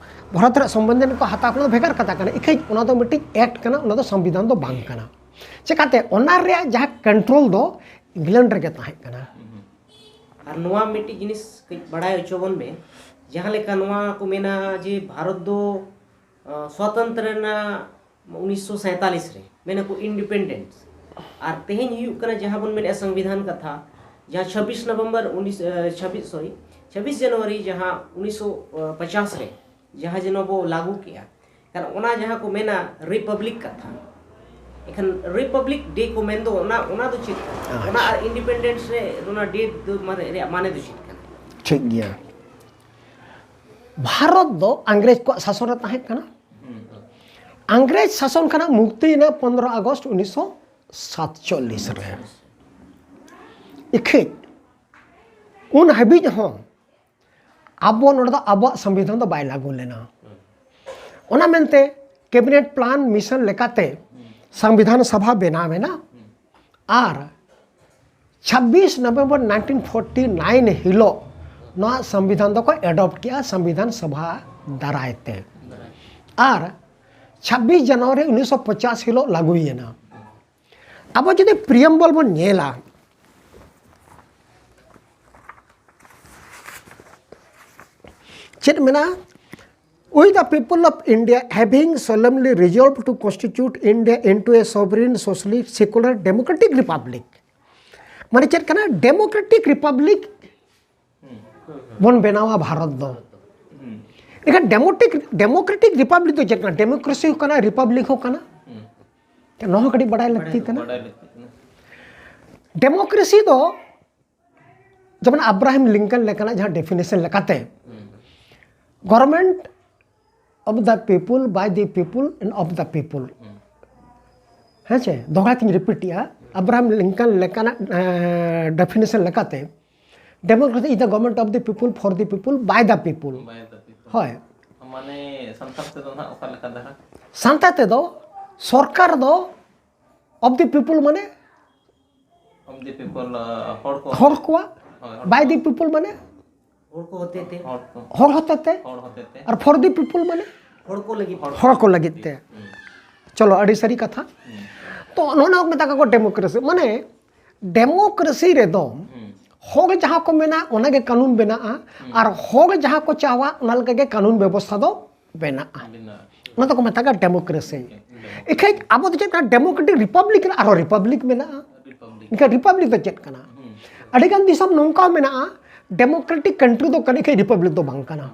ᱵᱷᱟᱨᱚᱛ ᱨᱮᱭᱟᱜ ᱥᱚᱝᱵᱤᱫᱷᱟᱱ ᱠᱚ ᱦᱟᱛᱟᱣ ᱠᱟᱱᱟ, ᱵᱷᱮᱜᱟᱨ ᱠᱟᱛᱷᱟ ᱠᱟᱱᱟ, ᱤᱠᱷᱟᱹᱡ ᱚᱱᱟ ᱫᱚ ᱢᱤᱫᱴᱤᱡ ᱮᱠᱴ ᱠᱟᱱᱟ, ᱚᱱᱟ ᱫᱚ ᱥᱚᱝᱵᱤᱫᱷᱟᱱ ᱫᱚ ᱵᱟᱝ ᱠᱟᱱᱟ᱾ ᱪᱮᱠᱟᱛᱮ ᱚᱱᱟ ᱨᱮᱭᱟᱜ ᱡᱟᱦᱟᱸ ᱠᱚᱱᱴᱨᱳᱞ ᱫᱚ ᱤᱝᱞᱮᱱᱰ ᱨᱮᱜᱮ ᱛᱟᱦᱮᱸ ᱠᱟᱱᱟ᱾ ᱟᱨ ᱱᱚᱣᱟ ᱢᱤᱫᱴᱤᱡ ᱡᱤᱱᱤᱥ ᱠᱟᱹᱡ ᱵᱟᱲᱟᱭ ᱦᱚᱪᱚ ᱵᱚᱱ ᱢᱮ, ᱡᱟᱦᱟᱸ ᱞᱮᱠᱟ ᱱᱚᱣᱟ ᱠᱚ ᱢᱮᱱᱟ ᱡᱮ ᱵᱷᱟᱨᱚᱛ ᱫᱚ ᱥᱣᱟᱛᱚᱱᱛᱨᱚ ᱨᱮᱱᱟᱜ ᱩᱱᱤᱥᱥᱚ ᱥᱟᱭᱛᱟᱞᱤᱥ ᱨᱮ ᱢᱮᱱᱟᱠᱚ ᱤᱱᱰᱤᱯᱮᱱᱰᱮᱱᱥ, ᱟᱨ ᱛᱮᱦᱮᱧ ᱦᱩᱭᱩᱜ ᱠᱟᱱᱟ ᱡᱟᱦᱟᱸ ᱵᱚᱱ ᱢᱮᱱᱮᱫᱼᱟ ᱥᱚᱝᱵᱤᱫᱷᱟᱱ ᱠᱟᱛᱷᱟ, ᱡᱟᱦᱟᱸ ᱪᱷᱟᱵᱵᱤᱥ ᱱᱚᱵᱷᱮᱢᱵᱚᱨ ᱩᱱᱤᱥ ᱪᱷᱟᱵᱵᱤᱥ ᱥᱚᱨᱤ ᱪᱷᱟᱵᱵᱤᱥ ᱡᱟᱱᱩᱣᱟᱨᱤ ᱡᱟᱦᱟᱸ ᱩᱱᱤᱥᱥᱚ ᱯᱚᱪᱟᱥ ᱨᱮ ᱡᱟᱦᱟᱸ ᱡᱮᱱᱚ ᱵᱚ ᱞᱟᱹᱜᱩ ᱠᱮᱜᱼᱟ, ᱠᱟᱨᱚᱱ ᱚᱱᱟ ᱡᱟᱦᱟᱸ ᱠᱚ ᱢᱮᱱᱟ ᱨᱤᱯᱟᱵᱽᱞᱤᱠ ᱠᱟᱛᱷᱟ, ᱮᱱᱠᱷᱟᱱ ᱨᱤᱯᱟᱵᱽᱞᱤᱠ ᱰᱮ ᱠᱚ ᱢᱮᱱᱫᱚ ᱚᱱᱟ ᱚᱱᱟ ᱫᱚ ᱪᱮᱫ ᱠᱟᱱᱟ? ᱚᱱᱟ ᱟᱨ ᱤᱱᱰᱤᱯᱮᱱᱰᱮᱱᱥ ᱨᱮ ᱚᱱᱟ ᱰᱮ ᱫᱚ ᱢᱟᱱᱮ ᱨᱮᱭᱟᱜ ᱢᱟᱱᱮ ᱫᱚ ᱪᱮᱫ ᱠᱟᱱᱟ? ᱴᱷᱤᱠ ᱜᱮᱭᱟ᱾ ᱵᱷᱟᱨᱚᱛ ᱫᱚ ᱤᱝᱨᱮᱡᱽ ᱠᱚᱣᱟᱜ ᱥᱟᱥᱚᱱ ᱨᱮ ᱛᱟᱦᱮᱸ ᱠᱟᱱᱟ᱾ ᱤᱝᱨᱮᱡᱽ ᱥᱟᱥᱚᱱ ᱠᱷᱚᱱᱟᱜ ᱢᱩᱠᱛᱤᱭᱮᱱᱟ ᱯᱚᱱᱨᱚ ᱟᱜᱚᱥᱴ ᱩᱱᱤᱥᱥᱚ ᱥᱟᱛᱪᱚᱞᱞᱤᱥ ᱨᱮ᱾ ᱤᱠᱷᱟᱹᱡ ᱩᱱ ᱦᱟᱹᱵᱤᱡ ᱦᱚᱸ ᱟᱵᱚ ᱱᱚᱰᱮ ᱫᱚ ᱟᱵᱚᱣᱟᱜ ᱥᱚᱝᱵᱤᱫᱷᱟᱱ ᱫᱚ ᱵᱟᱭ ᱞᱟᱹᱜᱩ ᱞᱮᱱᱟ᱾ ᱚᱱᱟ ᱢᱮᱱᱛᱮ ᱠᱮᱵᱤᱱᱮᱴ ᱯᱞᱟᱱ ᱢᱤᱥᱚᱱ ᱞᱮᱠᱟᱛᱮ ᱥᱚᱝᱵᱤᱫᱷᱟᱱ ᱥᱚᱵᱷᱟ ᱵᱮᱱᱟᱣ ᱮᱱᱟ ᱟᱨ ᱪᱷᱟᱵᱵᱤᱥ ᱱᱚᱵᱷᱮᱢᱵᱚᱨ ᱱᱟᱭᱤᱱᱴᱤᱱ ᱯᱷᱳᱨᱴᱤ ᱱᱟᱭᱤᱱ ᱦᱤᱞᱳᱜ ᱱᱚᱣᱟ ᱥᱚᱝᱵᱤᱫᱷᱟᱱ ᱫᱚᱠᱚ ᱮᱰᱚᱯᱴ ᱠᱮᱜᱼᱟ ᱥᱚᱝᱵᱤᱫᱷᱟᱱ ᱥᱚᱵᱷᱟ ᱫᱟᱨᱟᱭ ᱛᱮ᱾ ᱟᱨ ᱪᱷᱟᱵᱵᱤᱥ ᱡᱟᱱᱩᱣᱟᱨᱤ ᱩᱱᱤᱥᱥᱚ ᱯᱚᱪᱟᱥ ᱦᱤᱞᱳᱜ ᱞᱟᱹᱜᱩᱭᱮᱱᱟ᱾ ᱟᱵᱚ ᱡᱩᱫᱤ ᱯᱨᱤᱭᱮᱢᱵᱚᱞ ᱵᱚᱱ ᱧᱮᱞᱟ, ᱪᱮᱫ ᱢᱮᱱᱟᱜᱼᱟ? We the people of India having solemnly resolved to constitute India into a sovereign, socialist, secular, democratic republic. ᱢᱟᱱᱮ ᱪᱮᱫ ᱠᱟᱱᱟ? ᱰᱮᱢᱳᱠᱨᱮᱴᱤᱠ ᱨᱤᱯᱟᱵᱽᱞᱤᱠ ᱵᱚᱱ ᱵᱮᱱᱟᱣᱟ ᱵᱷᱟᱨᱚᱛ ᱫᱚ᱾ ᱮᱱᱠᱷᱟᱱ ᱰᱮᱢᱳᱠᱨᱮᱴᱤᱠ ᱰᱮᱢᱳᱠᱨᱮᱴᱤᱠ ᱨᱤᱯᱟᱵᱽᱞᱤᱠ ᱫᱚ ᱪᱮᱫ ᱠᱟᱱᱟ? ᱰᱮᱢᱳᱠᱨᱮᱥᱤ ᱦᱚᱸ ᱠᱟᱱᱟ, ᱨᱤᱯᱟᱵᱽᱞᱤᱠ ᱦᱚᱸ ᱠᱟᱱᱟ᱾ ᱱᱚᱣᱟ ᱦᱚᱸ ᱠᱟᱹᱴᱤᱡ ᱵᱟᱲᱟᱭ ᱞᱟᱹᱠᱛᱤ ᱠᱟᱱᱟ᱾ ᱰᱮᱢᱳᱠᱨᱮᱥᱤ ᱫᱚ ᱡᱮᱢᱚᱱ ᱟᱵᱨᱟᱦᱟᱢ ᱞᱤᱝᱠᱚᱱ ᱞᱮᱠᱟᱱᱟᱜ ᱡᱟᱦᱟᱸ ᱰᱮᱯᱷᱤᱱᱮᱥᱚᱱ ᱞᱮᱠᱟᱛᱮ, government of the people, by the people and of the people. ᱦᱮᱸ ᱪᱮ? ᱫᱚᱦᱲᱟ ᱛᱤᱧ ᱨᱤᱯᱤᱴᱮᱜᱼᱟ, ᱟᱵᱨᱟᱦᱟᱢ ᱞᱤᱝᱠᱚᱱ ᱞᱮᱠᱟᱱᱟᱜ ᱰᱮᱯᱷᱤᱱᱮᱥᱚᱱ ᱞᱮᱠᱟᱛᱮ, democracy is the government of the people, for the people, by the people. By the people. ᱦᱳᱭ᱾ ᱢᱟᱱᱮ ᱥᱟᱱᱛᱟᱲ ᱛᱮᱫᱚ ᱱᱟᱦᱟᱜ ᱚᱠᱟ ᱞᱮᱠᱟ ᱫᱷᱟᱨᱟ? ᱥᱟᱱᱛᱟᱲ ᱛᱮᱫᱚ ᱥᱚᱨᱠᱟᱨ ᱫᱚ of the people ᱢᱟᱱᱮ of the people, ᱦᱚᱲ ᱠᱚ᱾ ᱦᱚᱲ ᱠᱚᱣᱟᱜ᱾ ᱦᱳᱭ, ᱦᱚᱲ by ᱠᱚ᱾ The people ᱢᱟᱱᱮ ᱦᱚᱲ ᱠᱚ ᱦᱚᱛᱮ ᱛᱮ᱾ ᱦᱚᱲ ᱠᱚ᱾ ᱦᱚᱲ ᱦᱚᱛᱮ ᱛᱮ᱾ ᱦᱚᱲ ᱦᱚᱛᱮ ᱛᱮ᱾ ᱟᱨ for the people ᱢᱟᱱᱮ ᱦᱚᱲ ᱠᱚ ᱞᱟᱹᱜᱤᱫ᱾ ᱦᱚᱲ ᱠᱚ ᱞᱟᱹᱜᱤᱫ ᱛᱮ᱾ ᱪᱚᱞᱚ, ᱟᱹᱰᱤ ᱥᱟᱹᱨᱤ ᱠᱟᱛᱷᱟ᱾ ᱛᱚ ᱱᱚᱜᱼᱚ ᱱᱚᱣᱟ ᱠᱚ ᱢᱮᱛᱟ ᱠᱚᱣᱟ ᱰᱮᱢᱳᱠᱨᱮᱥᱤ᱾ ᱢᱟᱱᱮ ᱰᱮᱢᱳᱠᱨᱮᱥᱤ ᱨᱮᱫᱚ ᱦᱚᱲ ᱡᱟᱦᱟᱸ ᱠᱚ ᱢᱮᱱᱟ ᱚᱱᱟᱜᱮ ᱠᱟᱹᱱᱩᱱ ᱵᱮᱱᱟᱜᱼᱟ, ᱟᱨ ᱦᱚᱲ ᱡᱟᱦᱟᱸ ᱠᱚ ᱪᱟᱣᱟ ᱚᱱᱟ ᱞᱮᱠᱟᱜᱮ ᱠᱟᱹᱱᱩᱱ ᱵᱮᱵᱚᱥᱛᱷᱟ ᱫᱚ ᱵᱮᱱᱟᱜᱼᱟ᱾ ᱵᱮᱱᱟᱜᱼᱟ᱾ ᱚᱱᱟ ᱫᱚᱠᱚ ᱢᱮᱛᱟᱜᱼᱟ ᱰᱮᱢᱳᱠᱨᱮᱥᱤ᱾ ᱮᱠᱷᱟᱡ ᱟᱵᱚ ᱫᱚ ᱪᱮᱫ ᱠᱟᱱᱟ? ᱰᱮᱢᱳᱠᱨᱮᱴᱤᱠ ᱨᱤᱯᱟᱵᱽᱞᱤᱠ ᱨᱮ ᱟᱨᱦᱚᱸ ᱨᱤᱯᱟᱵᱽᱞᱤᱠ ᱢᱮᱱᱟᱜᱼᱟ᱾ ᱨᱤᱯᱟᱵᱽᱞᱤᱠ᱾ ᱮᱱᱠᱷᱟᱱ ᱨᱤᱯᱟᱵᱽᱞᱤᱠ ᱫᱚ ᱪᱮᱫ ᱠᱟᱱᱟ? ᱟᱹᱰᱤᱜᱟᱱ ᱫᱤᱥᱚᱢ ᱱᱚᱝᱠᱟ ᱢᱮᱱᱟᱜᱼᱟ, ᱰᱮᱢᱳᱠᱨᱮᱴᱤᱠ ᱠᱟᱱᱴᱨᱤ ᱫᱚ ᱠᱟᱱᱟ, ᱮᱠᱷᱟᱡ ᱨᱤᱯᱟᱵᱽᱞᱤᱠ ᱫᱚ ᱵᱟᱝ ᱠᱟᱱᱟ᱾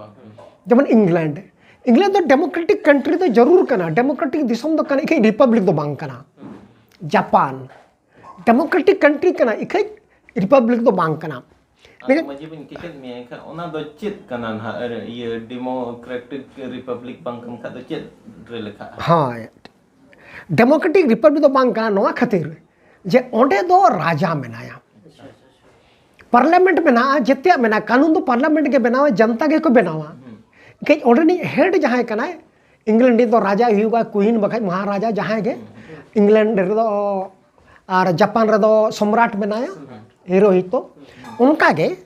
ᱡᱮᱢᱚᱱ ᱤᱝᱞᱮᱱᱰ, ᱤᱝᱞᱮᱱᱰ ᱫᱚ ᱰᱮᱢᱳᱠᱨᱮᱴᱤᱠ ᱠᱟᱱᱴᱨᱤ ᱫᱚ ᱡᱟᱹᱨᱩᱲ ᱠᱟᱱᱟ, ᱰᱮᱢᱳᱠᱨᱮᱴᱤᱠ ᱫᱤᱥᱚᱢ ᱫᱚ ᱠᱟᱱᱟ, ᱮᱠᱷᱟᱡ ᱨᱤᱯᱟᱵᱽᱞᱤᱠ ᱫᱚ ᱵᱟᱝ ᱠᱟᱱᱟ᱾ ᱡᱟᱯᱟᱱ ᱰᱮᱢᱳᱠᱨᱮᱴᱤᱠ ᱠᱟᱱᱴᱨᱤ ᱠᱟᱱᱟ, ᱮᱠᱷᱟᱡ ᱨᱤᱯᱟᱵᱽᱞᱤᱠ ᱫᱚ ᱵᱟᱝ ᱠᱟᱱᱟ᱾ ᱟᱫᱚ ᱢᱟᱹᱡᱷᱤ ᱵᱟᱹᱧ ᱠᱮᱪᱮᱫ ᱢᱮᱭᱟ, ᱮᱱᱠᱷᱟᱱ ᱚᱱᱟ ᱫᱚ ᱪᱮᱫ ᱠᱟᱱᱟ ᱱᱟᱦᱟᱜ? ᱟᱨ ᱤᱭᱟᱹ ᱰᱮᱢᱳᱠᱨᱮᱴᱤᱠ ᱨᱤᱯᱟᱵᱽᱞᱤᱠ ᱵᱟᱝ ᱠᱟᱱ ᱠᱷᱟᱡ ᱫᱚ ᱪᱮᱫ ᱨᱮ ᱞᱮᱠᱷᱟᱜᱼᱟ? ᱦᱳᱭ, ᱰᱮᱢᱳᱠᱨᱮᱴᱤᱠ ᱨᱤᱯᱟᱵᱽᱞᱤᱠ ᱫᱚ ᱵᱟᱝ ᱠᱟᱱᱟ ᱱᱚᱣᱟ ᱠᱷᱟᱹᱛᱤᱨ ᱡᱮ ᱚᱸᱰᱮ ᱫᱚ ᱨᱟᱡᱟ ᱢᱮᱱᱟᱭᱟ, ᱯᱟᱨᱞᱟᱢᱮᱱᱴ ᱢᱮᱱᱟᱜᱼᱟ, ᱡᱮᱛᱮᱭᱟᱜ ᱢᱮᱱᱟᱜᱼᱟ, ᱠᱟᱹᱱᱩᱱ ᱫᱚ ᱯᱟᱨᱞᱟᱢᱮᱱᱴ ᱜᱮ ᱵᱮᱱᱟᱣᱟ, ᱡᱚᱱᱛᱟ ᱜᱮᱠᱚ ᱵᱮᱱᱟᱣᱟ᱾ ᱮᱱᱠᱷᱟᱡ ᱚᱸᱰᱮᱱᱤᱡ ᱦᱮᱰ ᱡᱟᱦᱟᱸᱭ ᱠᱟᱱᱟᱭ, ᱤᱝᱞᱮᱱᱰ ᱨᱮᱫᱚ ᱨᱟᱡᱟᱭ ᱦᱩᱭᱩᱜᱼᱟ, ᱠᱩᱭᱤᱱ ᱵᱟᱠᱷᱟᱡ ᱢᱚᱦᱟᱨᱟᱡᱟ ᱡᱟᱦᱟᱸᱭ ᱜᱮ, ᱤᱝᱞᱮᱱᱰ ᱨᱮᱫᱚ ᱟᱨ ᱡᱟᱯᱟᱱ ᱨᱮᱫᱚ ᱥᱚᱢᱨᱟᱴ ᱢᱮᱱᱟᱭᱟ, ᱦᱤᱨᱳᱦᱤᱛᱳ᱾ ᱚᱱᱠᱟᱜᱮ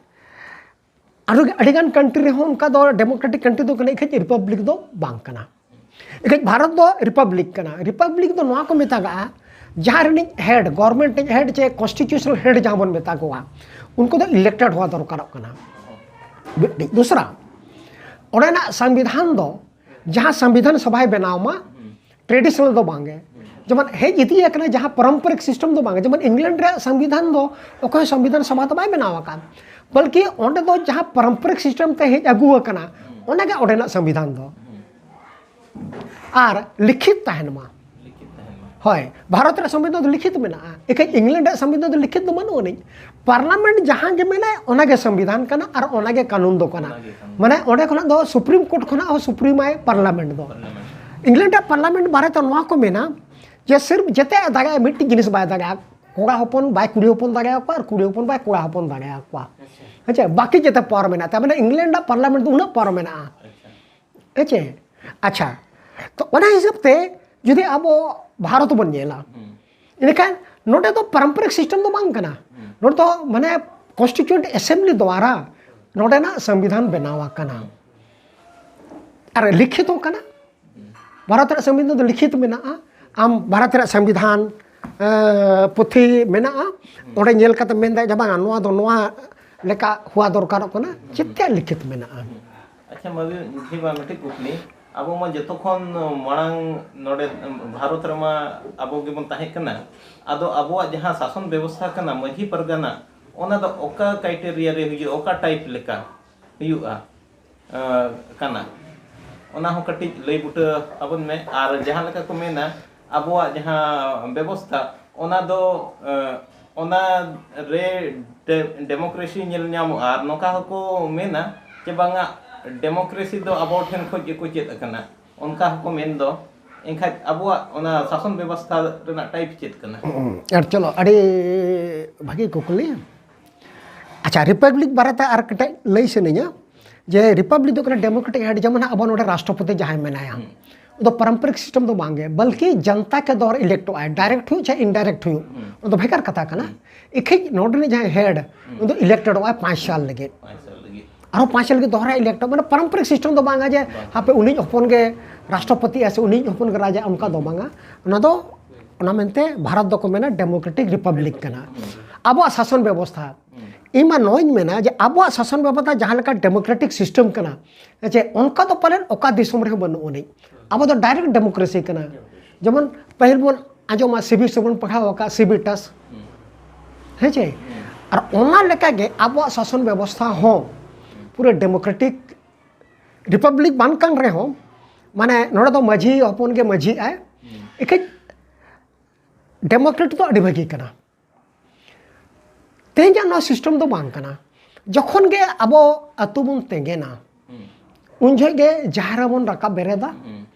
ᱟᱨᱚ ᱟᱹᱰᱤᱜᱟᱱ ᱠᱟᱱᱴᱨᱤ ᱨᱮᱦᱚᱸ ᱚᱱᱠᱟ ᱫᱚ ᱰᱮᱢᱳᱠᱨᱮᱴᱤᱠ ᱠᱟᱱᱴᱨᱤ ᱫᱚ ᱠᱟᱱᱟ, ᱮᱠᱷᱟᱡ ᱨᱤᱯᱟᱵᱽᱞᱤᱠ ᱫᱚ ᱵᱟᱝ ᱠᱟᱱᱟ᱾ ᱮᱠᱷᱟᱡ ᱵᱷᱟᱨᱚᱛ ᱫᱚ ᱨᱤᱯᱟᱵᱽᱞᱤᱠ ᱠᱟᱱᱟ᱾ ᱨᱤᱯᱟᱵᱽᱞᱤᱠ ᱫᱚ ᱱᱚᱣᱟ ᱠᱚ ᱢᱮᱛᱟᱜᱟᱜᱼᱟ, ᱡᱟᱦᱟᱸ ᱨᱤᱱᱤᱡ ᱦᱮᱰ, ᱜᱚᱵᱷᱚᱨᱢᱮᱱᱴ ᱨᱤᱱᱤᱡ ᱦᱮᱰ ᱪᱮ ᱠᱚᱱᱥᱴᱤᱴᱤᱭᱩᱥᱚᱱᱟᱞ ᱦᱮᱰ ᱡᱟᱦᱟᱸ ᱵᱚᱱ ᱢᱮᱛᱟ ᱠᱚᱣᱟ, ᱩᱱᱠᱩ ᱫᱚ ᱤᱞᱮᱠᱴᱮᱰ ᱦᱚᱸ ᱫᱚᱨᱠᱟᱨᱚᱜ ᱠᱟᱱᱟ᱾ ᱢᱤᱫᱴᱤᱡ᱾ ᱫᱚᱥᱨᱟ, ᱚᱸᱰᱮᱱᱟᱜ ᱥᱚᱝᱵᱤᱫᱷᱟᱱ ᱫᱚ ᱡᱟᱦᱟᱸ ᱥᱚᱝᱵᱤᱫᱷᱟᱱ ᱥᱚᱵᱷᱟᱭ ᱵᱮᱱᱟᱣ ᱢᱟ, traditional ᱫᱚ ᱵᱟᱝᱜᱮ, ᱡᱮᱢᱚᱱ ᱦᱮᱡ ᱤᱫᱤ ᱟᱠᱟᱱᱟ ᱡᱟᱦᱟᱸ ᱯᱟᱨᱚᱢᱯᱚᱨᱤᱠ ᱥᱤᱥᱴᱮᱢ ᱫᱚ ᱵᱟᱝ, ᱡᱮᱢᱚᱱ ᱤᱝᱞᱮᱱᱰ ᱨᱮᱭᱟᱜ ᱥᱚᱝᱵᱤᱫᱷᱟᱱ ᱫᱚ ᱚᱠᱚᱭ ᱥᱚᱝᱵᱤᱫᱷᱟᱱ ᱥᱚᱵᱷᱟ ᱫᱚ ᱵᱟᱭ ᱵᱮᱱᱟᱣ ᱟᱠᱟᱫ, ᱵᱚᱞᱠᱤ ᱚᱸᱰᱮ ᱫᱚ ᱡᱟᱦᱟᱸ ᱯᱟᱨᱚᱢᱯᱚᱨᱤᱠ ᱥᱤᱥᱴᱮᱢ ᱛᱮ ᱦᱮᱡ ᱟᱹᱜᱩ ᱟᱠᱟᱱᱟ, ᱚᱱᱟᱜᱮ ᱚᱸᱰᱮᱱᱟᱜ ᱥᱚᱝᱵᱤᱫᱷᱟᱱ ᱫᱚ᱾ ᱟᱨ ᱞᱤᱠᱷᱤᱛ ᱛᱟᱦᱮᱱ ᱢᱟ᱾ ᱦᱳᱭ, ᱵᱷᱟᱨᱚᱛ ᱨᱮᱭᱟᱜ ᱥᱚᱝᱵᱤᱫᱷᱟᱱ ᱫᱚ ᱞᱤᱠᱷᱤᱛ ᱢᱮᱱᱟᱜᱼᱟ, ᱮᱠᱷᱟᱱ ᱤᱝᱞᱮᱱᱰ ᱨᱮᱭᱟᱜ ᱥᱚᱝᱵᱤᱫᱷᱟᱱ ᱫᱚ ᱞᱤᱠᱷᱤᱛ ᱫᱚ ᱵᱟᱹᱱᱩᱜ ᱟᱹᱱᱤᱡ᱾ ᱯᱟᱨᱞᱟᱢᱮᱱᱴ ᱡᱟᱦᱟᱸ ᱜᱮ ᱢᱮᱱᱟᱭ, ᱚᱱᱟᱜᱮ ᱥᱚᱝᱵᱤᱫᱷᱟᱱ ᱠᱟᱱᱟ ᱟᱨ ᱚᱱᱟᱜᱮ ᱠᱟᱹᱱᱩᱱ ᱫᱚ ᱠᱟᱱᱟ᱾ ᱚᱱᱟᱜᱮ ᱠᱟᱹᱱᱩᱱ᱾ ᱢᱟᱱᱮ ᱚᱸᱰᱮ ᱠᱷᱚᱱᱟᱜ ᱫᱚ ᱥᱩᱯᱨᱤᱢ ᱠᱳᱨᱴ ᱠᱷᱚᱱᱟᱜ ᱦᱚᱸ ᱥᱩᱯᱨᱤᱢᱟᱭ ᱯᱟᱨᱞᱟᱢᱮᱱᱴ ᱫᱚ᱾ ᱯᱟᱨᱞᱟᱢᱮᱱᱴ᱾ ᱤᱝᱞᱮᱱᱰ ᱨᱮᱭᱟᱜ ᱯᱟᱨᱞᱟᱢᱮᱱᱴ ᱵᱟᱨᱮᱛᱮ ᱱᱚᱣᱟ ᱠᱚ ᱢᱮᱱᱟ ᱡᱮ ᱥᱤᱨᱯ ᱡᱮᱛᱮ ᱫᱟᱲᱮᱭᱟᱜᱼᱟ, ᱢᱤᱫᱴᱤᱡ ᱡᱤᱱᱤᱥ ᱵᱟᱭ ᱫᱟᱲᱮᱭᱟᱜᱼᱟ, ᱠᱚᱲᱟ ᱦᱚᱯᱚᱱ ᱵᱟᱭ ᱠᱩᱲᱤ ᱦᱚᱯᱚᱱ ᱫᱟᱲᱮᱭᱟᱠᱚᱣᱟ ᱟᱨ ᱠᱩᱲᱤ ᱦᱚᱯᱚᱱ ᱵᱟᱭ ᱠᱚᱲᱟ ᱦᱚᱯᱚᱱ ᱫᱟᱲᱮᱭᱟᱠᱚᱣᱟ᱾ ᱟᱪᱪᱷᱟ᱾ ᱦᱮᱸ ᱪᱮ? ᱵᱟᱹᱠᱤ ᱡᱮᱛᱮ ᱯᱟᱣᱟᱨ ᱢᱮᱱᱟᱜ ᱛᱟᱭᱟ, ᱢᱟᱱᱮ ᱤᱝᱞᱮᱱᱰ ᱨᱮᱭᱟᱜ ᱯᱟᱨᱞᱟᱢᱮᱱᱴ ᱫᱚ ᱩᱱᱟᱹᱜ ᱯᱟᱣᱟᱨ ᱢᱮᱱᱟᱜᱼᱟ᱾ ᱟᱪᱪᱷᱟ᱾ ᱦᱮᱸ ᱪᱮ? ᱟᱪᱪᱷᱟ, ᱛᱚ ᱚᱱᱟ ᱦᱤᱥᱟᱹᱵ ᱛᱮ ᱡᱩᱫᱤ ᱟᱵᱚ ᱵᱷᱟᱨᱚᱛ ᱵᱚᱱ ᱧᱮᱞᱟ, ᱦᱩᱸ᱾ ᱮᱱᱠᱷᱟᱱ ᱱᱚᱰᱮ ᱫᱚ ᱯᱟᱨᱚᱢᱯᱚᱨᱤᱠ ᱥᱤᱥᱴᱮᱢ ᱫᱚ ᱵᱟᱝ ᱠᱟᱱᱟ᱾ ᱦᱩᱸ᱾ ᱱᱚᱰᱮ ᱫᱚ ᱢᱟᱱᱮ ᱠᱚᱱᱥᱴᱤᱴᱩᱭᱮᱱᱴ ᱮᱥᱮᱢᱵᱞᱤ ᱫᱣᱟᱨᱟ ᱱᱚᱰᱮᱱᱟᱜ ᱥᱚᱝᱵᱤᱫᱷᱟᱱ ᱵᱮᱱᱟᱣ ᱟᱠᱟᱱᱟ᱾ ᱟᱨ ᱞᱤᱠᱷᱤᱛ ᱦᱚᱸ ᱠᱟᱱᱟ᱾ ᱵᱷᱟᱨᱚᱛ ᱨᱮᱭᱟᱜ ᱥᱚᱝᱵᱤᱫᱷᱟᱱ ᱫᱚ ᱞᱤᱠᱷᱤᱛ ᱢᱮᱱᱟᱜᱼᱟ᱾ ᱟᱢ ᱵᱷᱟᱨᱚᱛ ᱨᱮᱭᱟᱜ ᱥᱚᱝᱵᱤᱫᱷᱟᱱ, ᱮ, ᱯᱩᱛᱷᱤ ᱢᱮᱱᱟᱜᱼᱟ, ᱚᱸᱰᱮ ᱧᱮᱞ ᱠᱟᱛᱮ ᱢᱮᱱ ᱫᱟᱲᱮᱭᱟᱜᱼᱟ ᱡᱮ ᱵᱟᱝᱟ, ᱱᱚᱣᱟ ᱫᱚ ᱱᱚᱣᱟ ᱞᱮᱠᱟ ᱦᱩᱭ ᱫᱚᱨᱠᱟᱨᱚᱜ ᱠᱟᱱᱟ, ᱡᱮᱛᱮᱭᱟᱜ ᱞᱤᱠᱷᱤᱛ ᱢᱮᱱᱟᱜᱼᱟ᱾ ᱟᱪᱪᱷᱟ, ᱢᱟᱹᱡᱷᱤ ᱢᱟ ᱢᱤᱫᱴᱤᱡ ᱠᱩᱠᱞᱤ, ᱟᱵᱚ ᱢᱟ ᱡᱚᱛᱚ ᱠᱷᱚᱱ ᱢᱟᱲᱟᱝ ᱱᱚᱰᱮ ᱵᱷᱟᱨᱚᱛ ᱨᱮᱢᱟ ᱟᱵᱚ ᱜᱮᱵᱚᱱ ᱛᱟᱦᱮᱸ ᱠᱟᱱᱟ, ᱟᱫᱚ ᱟᱵᱚᱣᱟᱜ ᱡᱟᱦᱟᱸ ᱥᱟᱥᱚᱱ ᱵᱮᱵᱚᱥᱛᱷᱟ ᱠᱟᱱᱟ ᱢᱟᱹᱡᱷᱤ ᱯᱟᱨᱜᱟᱱᱟ, ᱚᱱᱟ ᱫᱚ ᱚᱠᱟ ᱠᱨᱟᱭᱴᱮᱨᱤᱭᱟ ᱨᱮ ᱦᱩᱭᱩᱜᱼᱟ, ᱚᱠᱟ ᱴᱟᱭᱤᱯ ᱞᱮᱠᱟ ᱦᱩᱭᱩᱜᱼᱟ, ᱟᱸ, ᱠᱟᱱᱟ? ᱚᱱᱟ ᱦᱚᱸ ᱠᱟᱹᱴᱤᱡ ᱞᱟᱹᱭ ᱵᱩᱴᱟᱹ ᱟᱵᱚᱱ ᱢᱮ᱾ ᱟᱨ ᱡᱟᱦᱟᱸ ᱞᱮᱠᱟ ᱠᱚ ᱢᱮᱱᱟ, ᱟᱵᱚᱣᱟᱜ ᱡᱟᱦᱟᱸ ᱵᱮᱵᱚᱥᱛᱷᱟ, ᱚᱱᱟ ᱫᱚ, ᱟᱸ, ᱚᱱᱟ ᱨᱮ ᱰᱮ-, ᱰᱮᱢᱳᱠᱨᱮᱥᱤ ᱧᱮᱞ ᱧᱟᱢᱚᱜᱼᱟ᱾ ᱟᱨ ᱱᱚᱝᱠᱟ ᱦᱚᱸᱠᱚ ᱢᱮᱱᱟ ᱡᱮ ᱵᱟᱝᱟ, ᱰᱮᱢᱳᱠᱨᱮᱥᱤ ᱫᱚ ᱟᱵᱚ ᱴᱷᱮᱱ ᱠᱷᱚᱱ ᱜᱮᱠᱚ ᱪᱮᱫ ᱟᱠᱟᱱᱟ, ᱚᱱᱠᱟ ᱦᱚᱸᱠᱚ ᱢᱮᱱ ᱫᱚ᱾ ᱮᱱᱠᱷᱟᱡ ᱟᱵᱚᱣᱟᱜ ᱚᱱᱟ ᱥᱟᱥᱚᱱ ᱵᱮᱵᱚᱥᱛᱷᱟ ᱨᱮᱱᱟᱜ ᱴᱟᱭᱤᱯ ᱪᱮᱫ ᱠᱟᱱᱟ? ᱟᱨ ᱪᱚᱞᱚ, ᱟᱹᱰᱤ ᱵᱷᱟᱹᱜᱤ ᱠᱩᱠᱞᱤ᱾ ᱟᱪᱪᱷᱟ, ᱨᱤᱯᱟᱵᱽᱞᱤᱠ ᱵᱟᱨᱮᱛᱮ ᱟᱨ ᱠᱟᱹᱴᱤᱡ ᱞᱟᱹᱭ ᱥᱟᱱᱟᱧᱟ ᱡᱮ ᱨᱤᱯᱟᱵᱽᱞᱤᱠ ᱫᱚ ᱠᱟᱱᱟ ᱰᱮᱢᱳᱠᱨᱮᱴᱤᱠ ᱦᱮᱰ, ᱡᱮᱢᱚᱱ ᱦᱟᱸᱜ ᱟᱵᱚ ᱱᱚᱰᱮ ᱨᱟᱥᱴᱨᱚᱯᱚᱛᱤ ᱡᱟᱦᱟᱸᱭ ᱢᱮᱱᱟᱭᱟ, ᱦᱩᱸ᱾ ᱩᱱᱤ ᱫᱚ ᱯᱟᱨᱚᱢᱯᱚᱨᱤᱠ ᱥᱤᱥᱴᱮᱢ ᱫᱚ ᱵᱟᱝᱜᱮ, ᱵᱚᱞᱠᱤ ᱡᱚᱱᱛᱟ ᱠᱮ ᱫᱚᱣᱟᱨᱟ ᱤᱞᱮᱠᱴᱚᱜ ᱟᱭ, ᱰᱟᱭᱨᱮᱠᱴ ᱦᱩᱭᱩᱜ ᱪᱟᱦᱮ ᱤᱱᱰᱟᱭᱨᱮᱠᱴ ᱦᱩᱭᱩᱜ, ᱦᱩᱸ᱾ ᱚᱱᱟ ᱫᱚ ᱵᱷᱮᱜᱟᱨ ᱠᱟᱛᱷᱟ ᱠᱟᱱᱟ᱾ ᱦᱩᱸ᱾ ᱮᱠᱷᱮᱡ ᱱᱚᱰᱮ ᱨᱤᱱᱤᱡ ᱡᱟᱦᱟᱸᱭ ᱦᱮᱰ, ᱦᱩᱸ᱾ ᱩᱱᱤ ᱫᱚ ᱤᱞᱮᱠᱴᱮᱰᱚᱜ ᱟᱭ ᱯᱟᱸᱪ ᱥᱟᱞ ᱞᱟᱹᱜᱤᱫ᱾ ᱯᱟᱸᱪ ᱥᱟᱞ ᱞᱟᱹᱜᱤᱫ᱾ ᱟᱨᱦᱚᱸ ᱯᱟᱸᱪ ᱥᱟᱞ ᱞᱟᱹᱜᱤᱫ ᱫᱚᱦᱲᱟ ᱤᱞᱮᱠᱴᱚᱜ, ᱢᱟᱱᱮ ᱯᱟᱨᱚᱢᱯᱚᱨᱤᱠ ᱥᱤᱥᱴᱮᱢ ᱫᱚ ᱵᱟᱝᱟ ᱡᱮ ᱵᱟᱝ᱾ ᱦᱟᱯᱮ ᱩᱱᱤ ᱦᱚᱯᱚᱱ ᱜᱮ ᱨᱟᱥᱴᱨᱚᱯᱚᱛᱤᱜᱼᱟ ᱥᱮ ᱩᱱᱤ ᱦᱚᱯᱚᱱ ᱜᱮ ᱨᱟᱡᱟ, ᱚᱱᱠᱟ ᱫᱚ ᱵᱟᱝᱟ᱾ ᱚᱱᱟ ᱫᱚ, ᱚᱱᱟ ᱢᱮᱱᱛᱮ ᱵᱷᱟᱨᱚᱛ ᱫᱚᱠᱚ ᱢᱮᱱᱟ ᱰᱮᱢᱳᱠᱨᱮᱴᱤᱠ ᱨᱤᱯᱟᱵᱽᱞᱤᱠ ᱠᱟᱱᱟ᱾ ᱦᱩᱸ᱾ ᱟᱵᱚᱣᱟᱜ ᱥᱟᱥᱚᱱ ᱵᱮᱵᱚᱥᱛᱷᱟ, ᱦᱩᱸ᱾ ᱤᱧ ᱢᱟ ᱱᱚᱣᱟᱧ ᱢᱮᱱᱟ ᱡᱮ ᱟᱵᱚᱣᱟᱜ ᱥᱟᱥᱚᱱ ᱵᱮᱵᱚᱥᱛᱷᱟ ᱡᱟᱦᱟᱸ ᱞᱮᱠᱟ ᱰᱮᱢᱳᱠᱨᱮᱴᱤᱠ ᱥᱤᱥᱴᱮᱢ ᱠᱟᱱᱟ, ᱦᱮᱸ ᱪᱮ, ᱚᱱᱠᱟ ᱫᱚ ᱯᱟᱞᱮᱱ ᱚᱠᱟ ᱫᱤᱥᱚᱢ ᱨᱮᱦᱚᱸ ᱵᱟᱹᱱᱩᱜ ᱟᱹᱱᱤᱡ᱾ ᱟᱵᱚ ᱫᱚ ᱰᱟᱭᱨᱮᱠᱴ ᱰᱮᱢᱳᱠᱨᱮᱥᱤ ᱠᱟᱱᱟ᱾ ᱡᱮᱢᱚᱱ ᱯᱟᱹᱦᱤᱞ ᱵᱚᱱ ᱟᱸᱡᱚᱢᱟ, ᱥᱤᱵᱤ ᱥᱚᱨᱮᱱ ᱯᱟᱲᱦᱟᱣ ᱟᱠᱟᱫ, ᱥᱤᱵᱤᱴᱟᱥ, ᱦᱮᱸ ᱪᱮ? ᱟᱨ ᱚᱱᱟ ᱞᱮᱠᱟᱜᱮ ᱟᱵᱚᱣᱟᱜ ᱥᱟᱥᱚᱱ ᱵᱮᱵᱚᱥᱛᱷᱟ ᱦᱚᱸ ᱯᱩᱨᱟᱹ ᱰᱮᱢᱳᱠᱨᱮᱴᱤᱠ ᱨᱤᱯᱟᱵᱽᱞᱤᱠ ᱵᱟᱝ ᱠᱟᱱ ᱨᱮᱦᱚᱸ, ᱢᱟᱱᱮ ᱱᱚᱰᱮ ᱫᱚ ᱢᱟᱹᱡᱷᱤ ᱦᱚᱯᱚᱱ ᱜᱮ ᱢᱟᱹᱡᱷᱤᱜ ᱟᱭ᱾ ᱮᱠᱷᱟᱱ ᱰᱮᱢᱳᱠᱨᱮᱴ ᱫᱚ ᱟᱹᱰᱤ ᱵᱷᱟᱹᱜᱤ ᱠᱟᱱᱟ᱾ ᱛᱮᱦᱮᱧᱟᱜ ᱱᱚᱣᱟ ᱥᱤᱥᱴᱮᱢ ᱫᱚ ᱵᱟᱝ ᱠᱟᱱᱟ᱾ ᱡᱚᱠᱷᱚᱱ ᱜᱮ ᱟᱵᱚ ᱟᱹᱛᱩ ᱵᱚᱱ ᱛᱮᱸᱜᱮᱱᱟ, ᱩᱱ ᱡᱚᱦᱚᱜ ᱜᱮ ᱡᱟᱦᱮᱨ ᱨᱮᱵᱚᱱ ᱨᱟᱠᱟᱵ ᱵᱮᱨᱮᱫᱟ᱾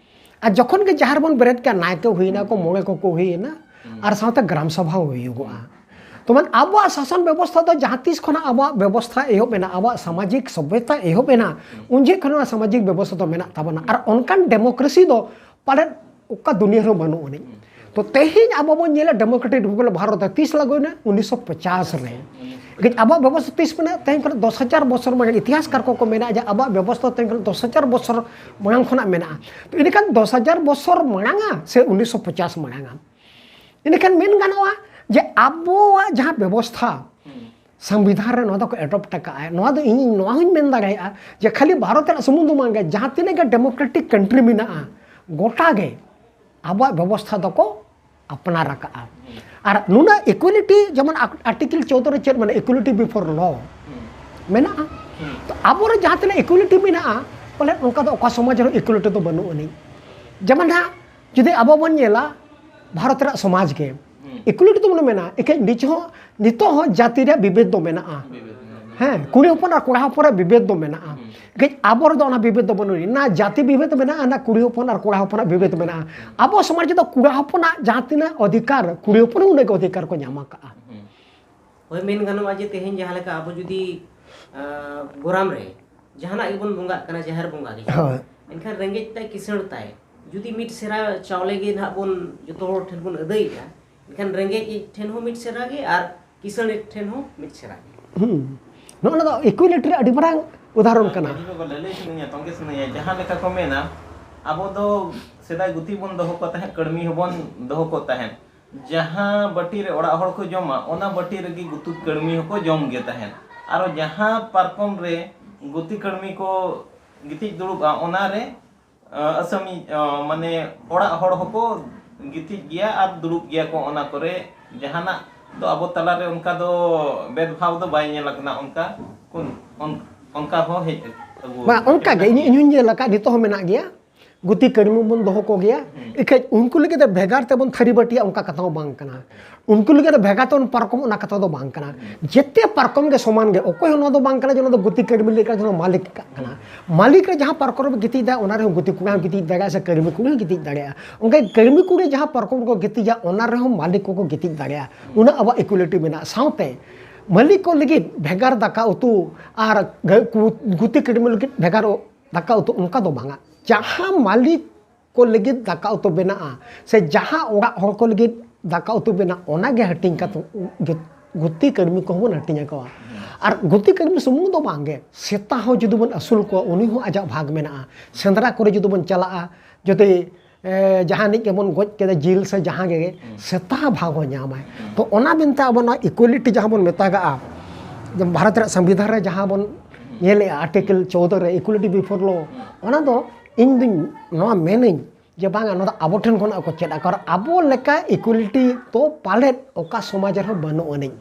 ᱟᱨ ᱡᱚᱠᱷᱚᱱ ᱜᱮ ᱡᱟᱦᱮᱨ ᱵᱚᱱ ᱵᱮᱨᱮᱫ ᱠᱮᱜᱼᱟ, ᱱᱟᱭᱠᱮ ᱦᱩᱭᱱᱟ ᱠᱚ, ᱢᱚᱬᱮ ᱠᱚᱠᱚ ᱦᱩᱭᱱᱟ, ᱟᱨ ᱥᱟᱶᱛᱮ ᱜᱨᱟᱢ ᱥᱚᱵᱷᱟ ᱦᱚᱸ ᱦᱩᱭᱩᱜᱚᱜᱼᱟ᱾ ᱛᱚ ᱢᱟᱱᱮ ᱟᱵᱚᱣᱟᱜ ᱥᱟᱥᱚᱱ ᱵᱮᱵᱚᱥᱛᱷᱟ ᱫᱚ ᱡᱟᱦᱟᱸ ᱛᱤᱥ ᱠᱷᱚᱱᱟᱜ ᱟᱵᱚᱣᱟᱜ ᱵᱮᱵᱚᱥᱛᱷᱟ ᱮᱦᱚᱵ ᱮᱱᱟ, ᱟᱵᱚᱣᱟᱜ ᱥᱟᱢᱟᱡᱤᱠ ᱥᱚᱵᱽᱵᱷᱚᱛᱟ ᱮᱦᱚᱵ ᱮᱱᱟ, ᱩᱱ ᱡᱚᱦᱚᱜ ᱠᱷᱚᱱ ᱱᱚᱣᱟ ᱥᱟᱢᱟᱡᱤᱠ ᱵᱮᱵᱚᱥᱛᱷᱟ ᱫᱚ ᱢᱮᱱᱟᱜ ᱛᱟᱵᱚᱱᱟ᱾ ᱟᱨ ᱚᱱᱠᱟᱱ ᱰᱮᱢᱳᱠᱨᱮᱥᱤ ᱫᱚ ᱯᱟᱞᱮᱫ ᱚᱠᱟ ᱫᱩᱱᱤᱭᱟᱹ ᱨᱮᱦᱚᱸ ᱵᱟᱹᱱᱩᱜ ᱟᱹᱱᱤᱡ᱾ ᱛᱚ ᱛᱮᱦᱮᱧ ᱟᱵᱚ ᱵᱚᱱ ᱧᱮᱞᱟ, ᱰᱮᱢᱳᱠᱨᱮᱴᱤᱠ ᱨᱤᱯᱟᱵᱽᱞᱤᱠ ᱵᱷᱟᱨᱚᱛ ᱨᱮ ᱛᱤᱥ ᱞᱟᱹᱜᱩᱭᱮᱱᱟ? ᱩᱱᱤᱥᱥᱚ ᱯᱚᱪᱟᱥ ᱨᱮ᱾ ᱞᱮᱠᱤᱱ ᱟᱵᱚᱣᱟᱜ ᱵᱮᱵᱚᱥᱛᱷᱟ ᱛᱤᱥ ᱢᱮᱱᱟᱜᱼᱟ? ᱛᱮᱦᱮᱧ ᱠᱷᱚᱱ ᱫᱚᱥ ᱦᱟᱡᱟᱨ ᱵᱚᱪᱷᱚᱨ ᱢᱟᱲᱟᱝ, ᱤᱛᱤᱦᱟᱥᱠᱟᱨ ᱠᱚᱠᱚ ᱢᱮᱱᱟ ᱡᱮ ᱟᱵᱚᱣᱟᱜ ᱵᱮᱵᱚᱥᱛᱷᱟ ᱛᱮᱦᱮᱧ ᱠᱷᱚᱱ ᱫᱚᱥ ᱦᱟᱡᱟᱨ ᱵᱚᱪᱷᱚᱨ ᱢᱟᱲᱟᱝ ᱠᱷᱚᱱᱟᱜ ᱢᱮᱱᱟᱜᱼᱟ᱾ ᱛᱚ ᱤᱱᱟᱹᱠᱷᱟᱱ ᱫᱚᱥ ᱦᱟᱡᱟᱨ ᱵᱚᱪᱷᱚᱨ ᱢᱟᱲᱟᱝᱟ ᱥᱮ ᱩᱱᱤᱥᱥᱚ ᱯᱚᱪᱟᱥ ᱢᱟᱲᱟᱝᱟ? ᱤᱱᱟᱹᱠᱷᱟᱱ ᱢᱮᱱ ᱜᱟᱱᱚᱜᱼᱟ ᱡᱮ ᱟᱵᱚᱣᱟᱜ ᱡᱟᱦᱟᱸ ᱵᱮᱵᱚᱥᱛᱷᱟ, ᱥᱚᱝᱵᱤᱫᱷᱟᱱ ᱨᱮ ᱱᱚᱣᱟ ᱫᱚᱠᱚ ᱮᱰᱚᱯᱴ ᱟᱠᱟᱫᱼᱟ᱾ ᱱᱚᱣᱟ ᱫᱚ ᱤᱧ ᱱᱚᱣᱟ ᱦᱚᱸᱧ ᱢᱮᱱ ᱫᱟᱲᱮᱭᱟᱜᱼᱟ ᱡᱮ ᱠᱷᱟᱹᱞᱤ ᱵᱷᱟᱨᱚᱛ ᱨᱮᱱᱟᱜ ᱥᱩᱢᱩᱝ ᱫᱚ ᱵᱟᱝ ᱜᱮ, ᱡᱟᱦᱟᱸ ᱛᱤᱱᱟᱹᱜ ᱜᱮ ᱰᱮᱢᱳᱠᱨᱮᱴᱤᱠ ᱠᱟᱱᱴᱨᱤ ᱢᱮᱱᱟᱜᱼᱟ, ᱜᱚᱴᱟ ᱜᱮ ᱟᱵᱚᱣᱟᱜ ᱵᱮᱵᱚᱥᱛᱷᱟ ᱫᱚᱠᱚ ᱟᱯᱱᱟᱨ ᱟᱠᱟᱫᱼᱟ᱾ ᱟᱨ ᱱᱩᱱᱟᱹᱜ ᱤᱠᱩᱭᱮᱞᱤᱴᱤ, ᱡᱮᱢᱚᱱ ᱟᱨᱴᱤᱠᱮᱞ ᱪᱳᱫᱫᱳ ᱨᱮ ᱪᱮᱫ ᱢᱮᱱᱟᱜᱼᱟ? ᱤᱠᱩᱭᱮᱞᱤᱴᱤ ᱵᱤᱯᱷᱳᱨ ᱞᱚ ᱢᱮᱱᱟᱜᱼᱟ᱾ ᱛᱚ ᱟᱵᱚᱨᱮ ᱡᱟᱦᱟᱸ ᱛᱤᱱᱟᱹᱜ ᱤᱠᱩᱭᱮᱞᱤᱴᱤ ᱢᱮᱱᱟᱜᱼᱟ, ᱯᱟᱞᱮᱫ ᱚᱱᱠᱟ ᱫᱚ ᱚᱠᱟ ᱥᱚᱢᱟᱡᱽ ᱨᱮᱦᱚᱸ ᱤᱠᱩᱭᱮᱞᱤᱴᱤ ᱫᱚ ᱵᱟᱹᱱᱩᱜ ᱟᱹᱱᱤᱡ᱾ ᱡᱮᱢᱚᱱ ᱦᱟᱸᱜ ᱡᱩᱫᱤ ᱟᱵᱚ ᱵᱚᱱ ᱧᱮᱞᱟ ᱵᱷᱟᱨᱚᱛ ᱨᱮᱱᱟᱜ ᱥᱚᱢᱟᱡᱽ ᱜᱮ, ᱤᱠᱩᱭᱮᱞᱤᱴᱤ ᱫᱚ ᱵᱚᱱ ᱢᱮᱱᱟ, ᱮᱠᱷᱮᱱ ᱱᱤᱛ ᱦᱚᱸ, ᱱᱤᱛᱚᱜ ᱦᱚᱸ ᱡᱟᱹᱛᱤ ᱨᱮᱭᱟᱜ ᱵᱤᱵᱷᱮᱫ ᱫᱚ ᱢᱮᱱᱟᱜᱼᱟ᱾ ᱦᱮᱸ, ᱠᱩᱲᱤ ᱦᱚᱯᱚᱱ ᱟᱨ ᱠᱚᱲᱟ ᱦᱚᱯᱚᱱ ᱨᱮᱭᱟᱜ ᱵᱤᱵᱷᱮᱫ ᱫᱚ ᱢᱮᱱᱟᱜᱼᱟ᱾ ᱮᱠᱷᱮᱱ ᱟᱵᱚ ᱨᱮᱫᱚ ᱚᱱᱟ ᱵᱤᱵᱷᱮᱫ ᱫᱚ ᱵᱟᱹᱱᱩᱜ ᱟᱹᱱᱤᱡ᱾ ᱱᱟ ᱡᱟᱹᱛᱤ ᱵᱤᱵᱷᱮᱫ ᱢᱮᱱᱟᱜᱼᱟ, ᱱᱟ ᱠᱩᱲᱤ ᱦᱚᱯᱚᱱ ᱟᱨ ᱠᱚᱲᱟ ᱦᱚᱯᱚᱱᱟᱜ ᱵᱤᱵᱷᱮᱫ ᱢᱮᱱᱟᱜᱼᱟ᱾ ᱟᱵᱚ ᱥᱚᱢᱟᱡᱽ ᱨᱮᱫᱚ ᱠᱚᱲᱟ ᱦᱚᱯᱚᱱᱟᱜ ᱡᱟᱦᱟᱸ ᱛᱤᱱᱟᱹᱜ ᱚᱫᱷᱤᱠᱟᱨ, ᱠᱩᱲᱤ ᱦᱚᱯᱚᱱ ᱦᱚᱸ ᱩᱱᱟᱹᱜ ᱜᱮ ᱚᱫᱷᱤᱠᱟᱨ ᱠᱚ ᱧᱟᱢ ᱟᱠᱟᱫᱼᱟ᱾ ᱦᱳᱭ, ᱢᱮᱱ ᱜᱟᱱᱚᱜᱼᱟ ᱡᱮ ᱛᱮᱦᱮᱧ ᱡᱟᱦᱟᱸ ᱞᱮᱠᱟ ᱟᱵᱚ ᱡᱩᱫᱤ, ᱟᱸ, ᱜᱚᱨᱟᱢ ᱨᱮ ᱡᱟᱦᱟᱱᱟᱜ ᱜᱮᱵᱚᱱ ᱵᱚᱸᱜᱟᱜ ᱠᱟᱱᱟ, ᱡᱟᱦᱮᱨ ᱵᱚᱸᱜᱟ ᱜᱮ, ᱦᱳᱭ᱾ ᱮᱱᱠᱷᱟᱱ ᱨᱮᱸᱜᱮᱡ ᱛᱟᱭ ᱠᱤᱥᱟᱹᱬ ᱛᱟᱭ, ᱡᱩᱫᱤ ᱢᱤᱫ ᱥᱮᱨᱟ ᱪᱟᱣᱞᱮ ᱜᱮ ᱱᱟᱦᱟᱜ ᱵᱚᱱ ᱡᱚᱛᱚ ᱦᱚᱲ ᱴᱷᱮᱱ ᱵᱚᱱ ᱟᱹᱫᱟᱹᱭᱮᱫᱼᱟ, ᱮᱱᱠᱷᱟᱱ ᱨᱮᱸᱜᱮᱡ ᱴᱷᱮᱱ ᱦᱚᱸ ᱢᱤᱫ ᱥᱮᱨᱟ ᱜᱮ ᱟᱨ ᱠᱤᱥᱟᱹᱬ ᱴᱷᱮᱱ ᱦᱚᱸ ᱢᱤᱫ ᱥᱮᱨᱟ ᱜᱮ᱾ ᱦᱩᱸ᱾ ᱱᱚᱜᱼᱚ ᱱᱚᱣᱟ ᱫᱚ ᱤᱠᱩᱭᱮᱞᱤᱴᱤ ᱨᱮ ᱟᱹᱰᱤ ᱢᱟᱨᱟᱝ ᱩᱫᱟᱦᱚᱨᱚᱱ ᱠᱟᱱᱟ᱾ ᱢᱟᱹᱡᱷᱤ ᱵᱟᱵᱟ, ᱞᱟᱹᱞᱟᱹᱭ ᱥᱟᱱᱟᱧᱟ, ᱛᱚᱸᱜᱮ ᱥᱟᱱᱟᱧᱟ, ᱡᱟᱦᱟᱸ ᱞᱮᱠᱟ ᱠᱚ ᱢᱮᱱᱟ, ᱟᱵᱚ ᱫᱚ ᱥᱮᱫᱟᱭ ᱜᱩᱛᱤ ᱵᱚᱱ ᱫᱚᱦᱚ ᱠᱚ ᱛᱟᱦᱮᱸᱫ, ᱠᱟᱹᱲᱢᱤ ᱦᱚᱸᱵᱚᱱ ᱫᱚᱦᱚ ᱠᱚ ᱛᱟᱦᱮᱸᱫ᱾ ᱡᱟᱦᱟᱸ ᱵᱟᱹᱴᱤ ᱨᱮ ᱚᱲᱟᱜ ᱦᱚᱲ ᱠᱚ ᱡᱚᱢᱟ, ᱚᱱᱟ ᱵᱟᱹᱴᱤ ᱨᱮᱜᱮ ᱜᱩᱛᱤ ᱠᱟᱹᱲᱢᱤ ᱦᱚᱸᱠᱚ ᱡᱚᱢ ᱜᱮ ᱛᱟᱦᱮᱸᱫ᱾ ᱟᱨᱚ ᱡᱟᱦᱟᱸ ᱯᱟᱨᱠᱚᱢ ᱨᱮ ᱜᱩᱛᱤ ᱠᱟᱹᱲᱢᱤ ᱠᱚ ᱜᱤᱛᱤᱡ ᱫᱩᱲᱩᱵᱼᱟ, ᱚᱱᱟ ᱨᱮ, ᱟᱹᱥᱟᱹᱢᱤ, ᱢᱟᱱᱮ, ᱚᱲᱟᱜ ᱦᱚᱲ ᱦᱚᱸᱠᱚ ᱜᱤᱛᱤᱡ ᱜᱮᱭᱟ ᱟᱨ ᱫᱩᱲᱩᱵ ᱜᱮᱭᱟ ᱠᱚ ᱚᱱᱟ ᱠᱚᱨᱮ᱾ ᱡᱟᱦᱟᱱᱟᱜ ᱫᱚ ᱟᱵᱚ ᱛᱟᱞᱟᱨᱮ ᱚᱱᱠᱟ ᱫᱚ ᱵᱷᱮᱫᱽᱵᱷᱟᱣ ᱫᱚ ᱵᱟᱭ ᱧᱮᱞ ᱟᱠᱟᱱᱟ᱾ ᱚᱱᱠᱟ ᱠᱚ, ᱚᱱ-, ᱚᱱᱠᱟ ᱦᱚᱸ ᱦᱮᱡ ᱟᱹᱜᱩ ᱵᱟᱝ, ᱟᱠᱟᱱᱟ᱾ ᱚᱱᱠᱟ ᱜᱮ ᱤᱧ, ᱤᱧ ᱦᱚᱧ ᱧᱮᱞ ᱟᱠᱟᱫ, ᱱᱤᱛᱚᱜ ᱦᱚᱸ ᱢᱮᱱᱟᱜ ᱜᱮᱭᱟ᱾ ᱜᱩᱛᱤ ᱠᱟᱹᱲᱢᱤ ᱵᱚᱱ ᱫᱚᱦᱚ ᱠᱚᱜᱮᱭᱟ᱾ ᱦᱩᱸ᱾ ᱮᱱᱠᱷᱟᱡ ᱩᱱᱠᱩ ᱞᱟᱹᱜᱤᱫ ᱫᱚ ᱵᱷᱮᱜᱟᱨ ᱛᱮᱵᱚᱱ ᱛᱷᱟᱹᱨᱤ ᱵᱟᱹᱴᱤᱭᱟ, ᱚᱱᱠᱟ ᱠᱟᱛᱷᱟ ᱦᱚᱸ ᱵᱟᱝ ᱠᱟᱱᱟ᱾ ᱩᱱᱠᱩ ᱞᱟᱹᱜᱤᱫ ᱫᱚ ᱵᱷᱮᱜᱟᱨ ᱛᱮᱵᱚᱱ ᱯᱟᱨᱠᱚᱢ, ᱚᱱᱟ ᱠᱟᱛᱷᱟ ᱫᱚ ᱵᱟᱝ ᱠᱟᱱᱟ᱾ ᱡᱮᱛᱮ ᱯᱟᱨᱠᱚᱢ ᱜᱮ ᱥᱚᱢᱟᱱ ᱜᱮ, ᱚᱠᱚᱭ ᱦᱚᱸ ᱱᱚᱣᱟ ᱫᱚ ᱵᱟᱝ ᱠᱟᱱᱟ ᱡᱮ ᱱᱚᱣᱟ ᱫᱚ ᱜᱩᱛᱤ ᱠᱟᱹᱲᱢᱤ ᱞᱮᱠᱟ ᱡᱮ ᱱᱚᱣᱟ ᱢᱟᱹᱞᱤᱠ ᱠᱟᱜ ᱠᱟᱱᱟ᱾ ᱢᱟᱹᱞᱤᱠ ᱨᱮ ᱡᱟᱦᱟᱸ ᱯᱟᱨᱠᱚᱢ ᱨᱮ ᱜᱤᱛᱤᱡ ᱫᱟ, ᱚᱱᱟ ᱨᱮᱦᱚᱸ ᱜᱩᱛᱤ ᱠᱚᱲᱟ ᱦᱚᱸ ᱜᱤᱛᱤᱡ ᱫᱟᱲᱮᱭᱟᱜᱼᱟ ᱥᱮ ᱠᱟᱹᱲᱢᱤ ᱠᱩᱲᱤ ᱦᱚᱸ ᱜᱤᱛᱤᱡ ᱫᱟᱲᱮᱭᱟᱜᱼᱟ᱾ ᱚᱱᱠᱟ ᱜᱮ ᱠᱟᱹᱲᱢᱤ ᱠᱩᱲᱤ ᱡᱟᱦᱟᱸ ᱯᱟᱨᱠᱚᱢ ᱨᱮᱠᱚ ᱜᱤᱛᱤᱡᱟ, ᱚᱱᱟ ᱨᱮᱦᱚᱸ ᱢᱟᱹᱞᱤᱠ ᱠᱚᱠᱚ ᱜᱤᱛᱤᱡ ᱫᱟᱲᱮᱭᱟᱜᱼᱟ᱾ ᱩᱱᱟᱹᱜ ᱟᱵᱚᱣᱟᱜ equality ᱢᱮᱱᱟᱜᱼᱟ᱾ ᱥᱟᱶᱛᱮ ᱢᱟᱹᱞᱤᱠ ᱠᱚ ᱞᱟᱹᱜᱤᱫ ᱵᱷᱮᱜᱟᱨ ᱫᱟᱠᱟ ᱩᱛᱩ ᱟᱨ ᱜᱟᱹ-, ᱠᱩ-, ᱜᱩᱛᱤ ᱠᱟᱹᱲᱢᱤ ᱞᱟᱹᱜᱤᱫ ᱵᱷᱮᱜᱟᱨ ᱫᱟᱠᱟ ᱩᱛᱩ, ᱚᱱᱠᱟ ᱫᱚ ᱵᱟᱝᱟ᱾ ᱡᱟᱦᱟᱸ ᱢᱟᱹᱞᱤᱠ ᱠᱚ ᱞᱟᱹᱜᱤᱫ ᱫᱟᱠᱟ ᱩᱛᱩ ᱵᱮᱱᱟᱜᱼᱟ, ᱥᱮ ᱡᱟᱦᱟᱸ ᱚᱲᱟᱜ ᱦᱚᱲ ᱠᱚ ᱞᱟᱹᱜᱤᱫ ᱫᱟᱠᱟ ᱩᱛᱩ ᱵᱮᱱᱟᱜ, ᱚᱱᱟᱜᱮ ᱦᱟᱹᱴᱤᱧ ᱠᱟᱛᱮ ᱜᱩᱛᱤ ᱠᱟᱹᱲᱢᱤ ᱠᱚᱦᱚᱸ ᱵᱚᱱ ᱦᱟᱹᱴᱤᱧ ᱟᱠᱚᱣᱟ᱾ ᱟᱨ ᱜᱩᱛᱤ ᱠᱟᱹᱲᱢᱤ ᱥᱩᱢᱩᱝ ᱫᱚ ᱵᱟᱝᱜᱮ, ᱥᱮᱛᱟ ᱦᱚᱸ ᱡᱩᱫᱤ ᱵᱚᱱ ᱟᱹᱥᱩᱞ ᱠᱚᱣᱟ, ᱩᱱᱤ ᱦᱚᱸ ᱟᱡᱟᱜ ᱵᱷᱟᱜᱽ ᱢᱮᱱᱟᱜᱼᱟ᱾ ᱥᱮᱸᱫᱽᱨᱟ ᱠᱚᱨᱮ ᱡᱩᱫᱤ ᱵᱚᱱ ᱪᱟᱞᱟᱜᱼᱟ, ᱡᱩᱫᱤ, ᱮ, ᱡᱟᱦᱟᱸ ᱱᱤᱡ ᱜᱮᱵᱚᱱ ᱜᱚᱡ ᱠᱮᱫᱟ ᱡᱤᱞ ᱥᱮ ᱡᱟᱦᱟᱸ ᱜᱮ, ᱥᱮᱛᱟ ᱦᱚᱸ ᱵᱷᱟᱜᱽ ᱦᱚᱸ ᱧᱟᱢᱟᱭ᱾ ᱛᱚ ᱚᱱᱟ ᱢᱮᱱᱛᱮ ᱟᱵᱚ ᱱᱚᱣᱟ equality ᱡᱟᱦᱟᱸ ᱵᱚᱱ ᱢᱮᱛᱟᱜᱟᱜᱼᱟ, ᱡᱮ ᱵᱷᱟᱨᱚᱛ ᱨᱮᱭᱟᱜ ᱥᱚᱝᱵᱤᱫᱷᱟᱱ ᱨᱮ ᱡᱟᱦᱟᱸ ᱵᱚᱱ ᱧᱮᱞᱮᱜᱼᱟ, article ᱪᱳᱫᱚ ᱨᱮ equality before law, ᱚᱱᱟ ᱫᱚ ᱤᱧ ᱫᱩᱧ ᱱᱚᱣᱟ ᱢᱮᱱᱟᱹᱧ ᱡᱮ ᱵᱟᱝᱟ, ᱱᱚᱣᱟ ᱫᱚ ᱟᱵᱚ ᱴᱷᱮᱱ ᱠᱷᱚᱱᱟᱜ ᱠᱚ ᱪᱮᱫ ᱟᱠᱟᱫᱟ᱾ ᱟᱵᱚ ᱞᱮᱠᱟ equality ᱫᱚ ᱯᱟᱞᱮᱫ ᱚᱠᱟ ᱥᱚᱢᱟᱡᱽ ᱨᱮᱦᱚᱸ ᱵᱟᱹᱱᱩᱜ ᱟᱹᱱᱤᱡ᱾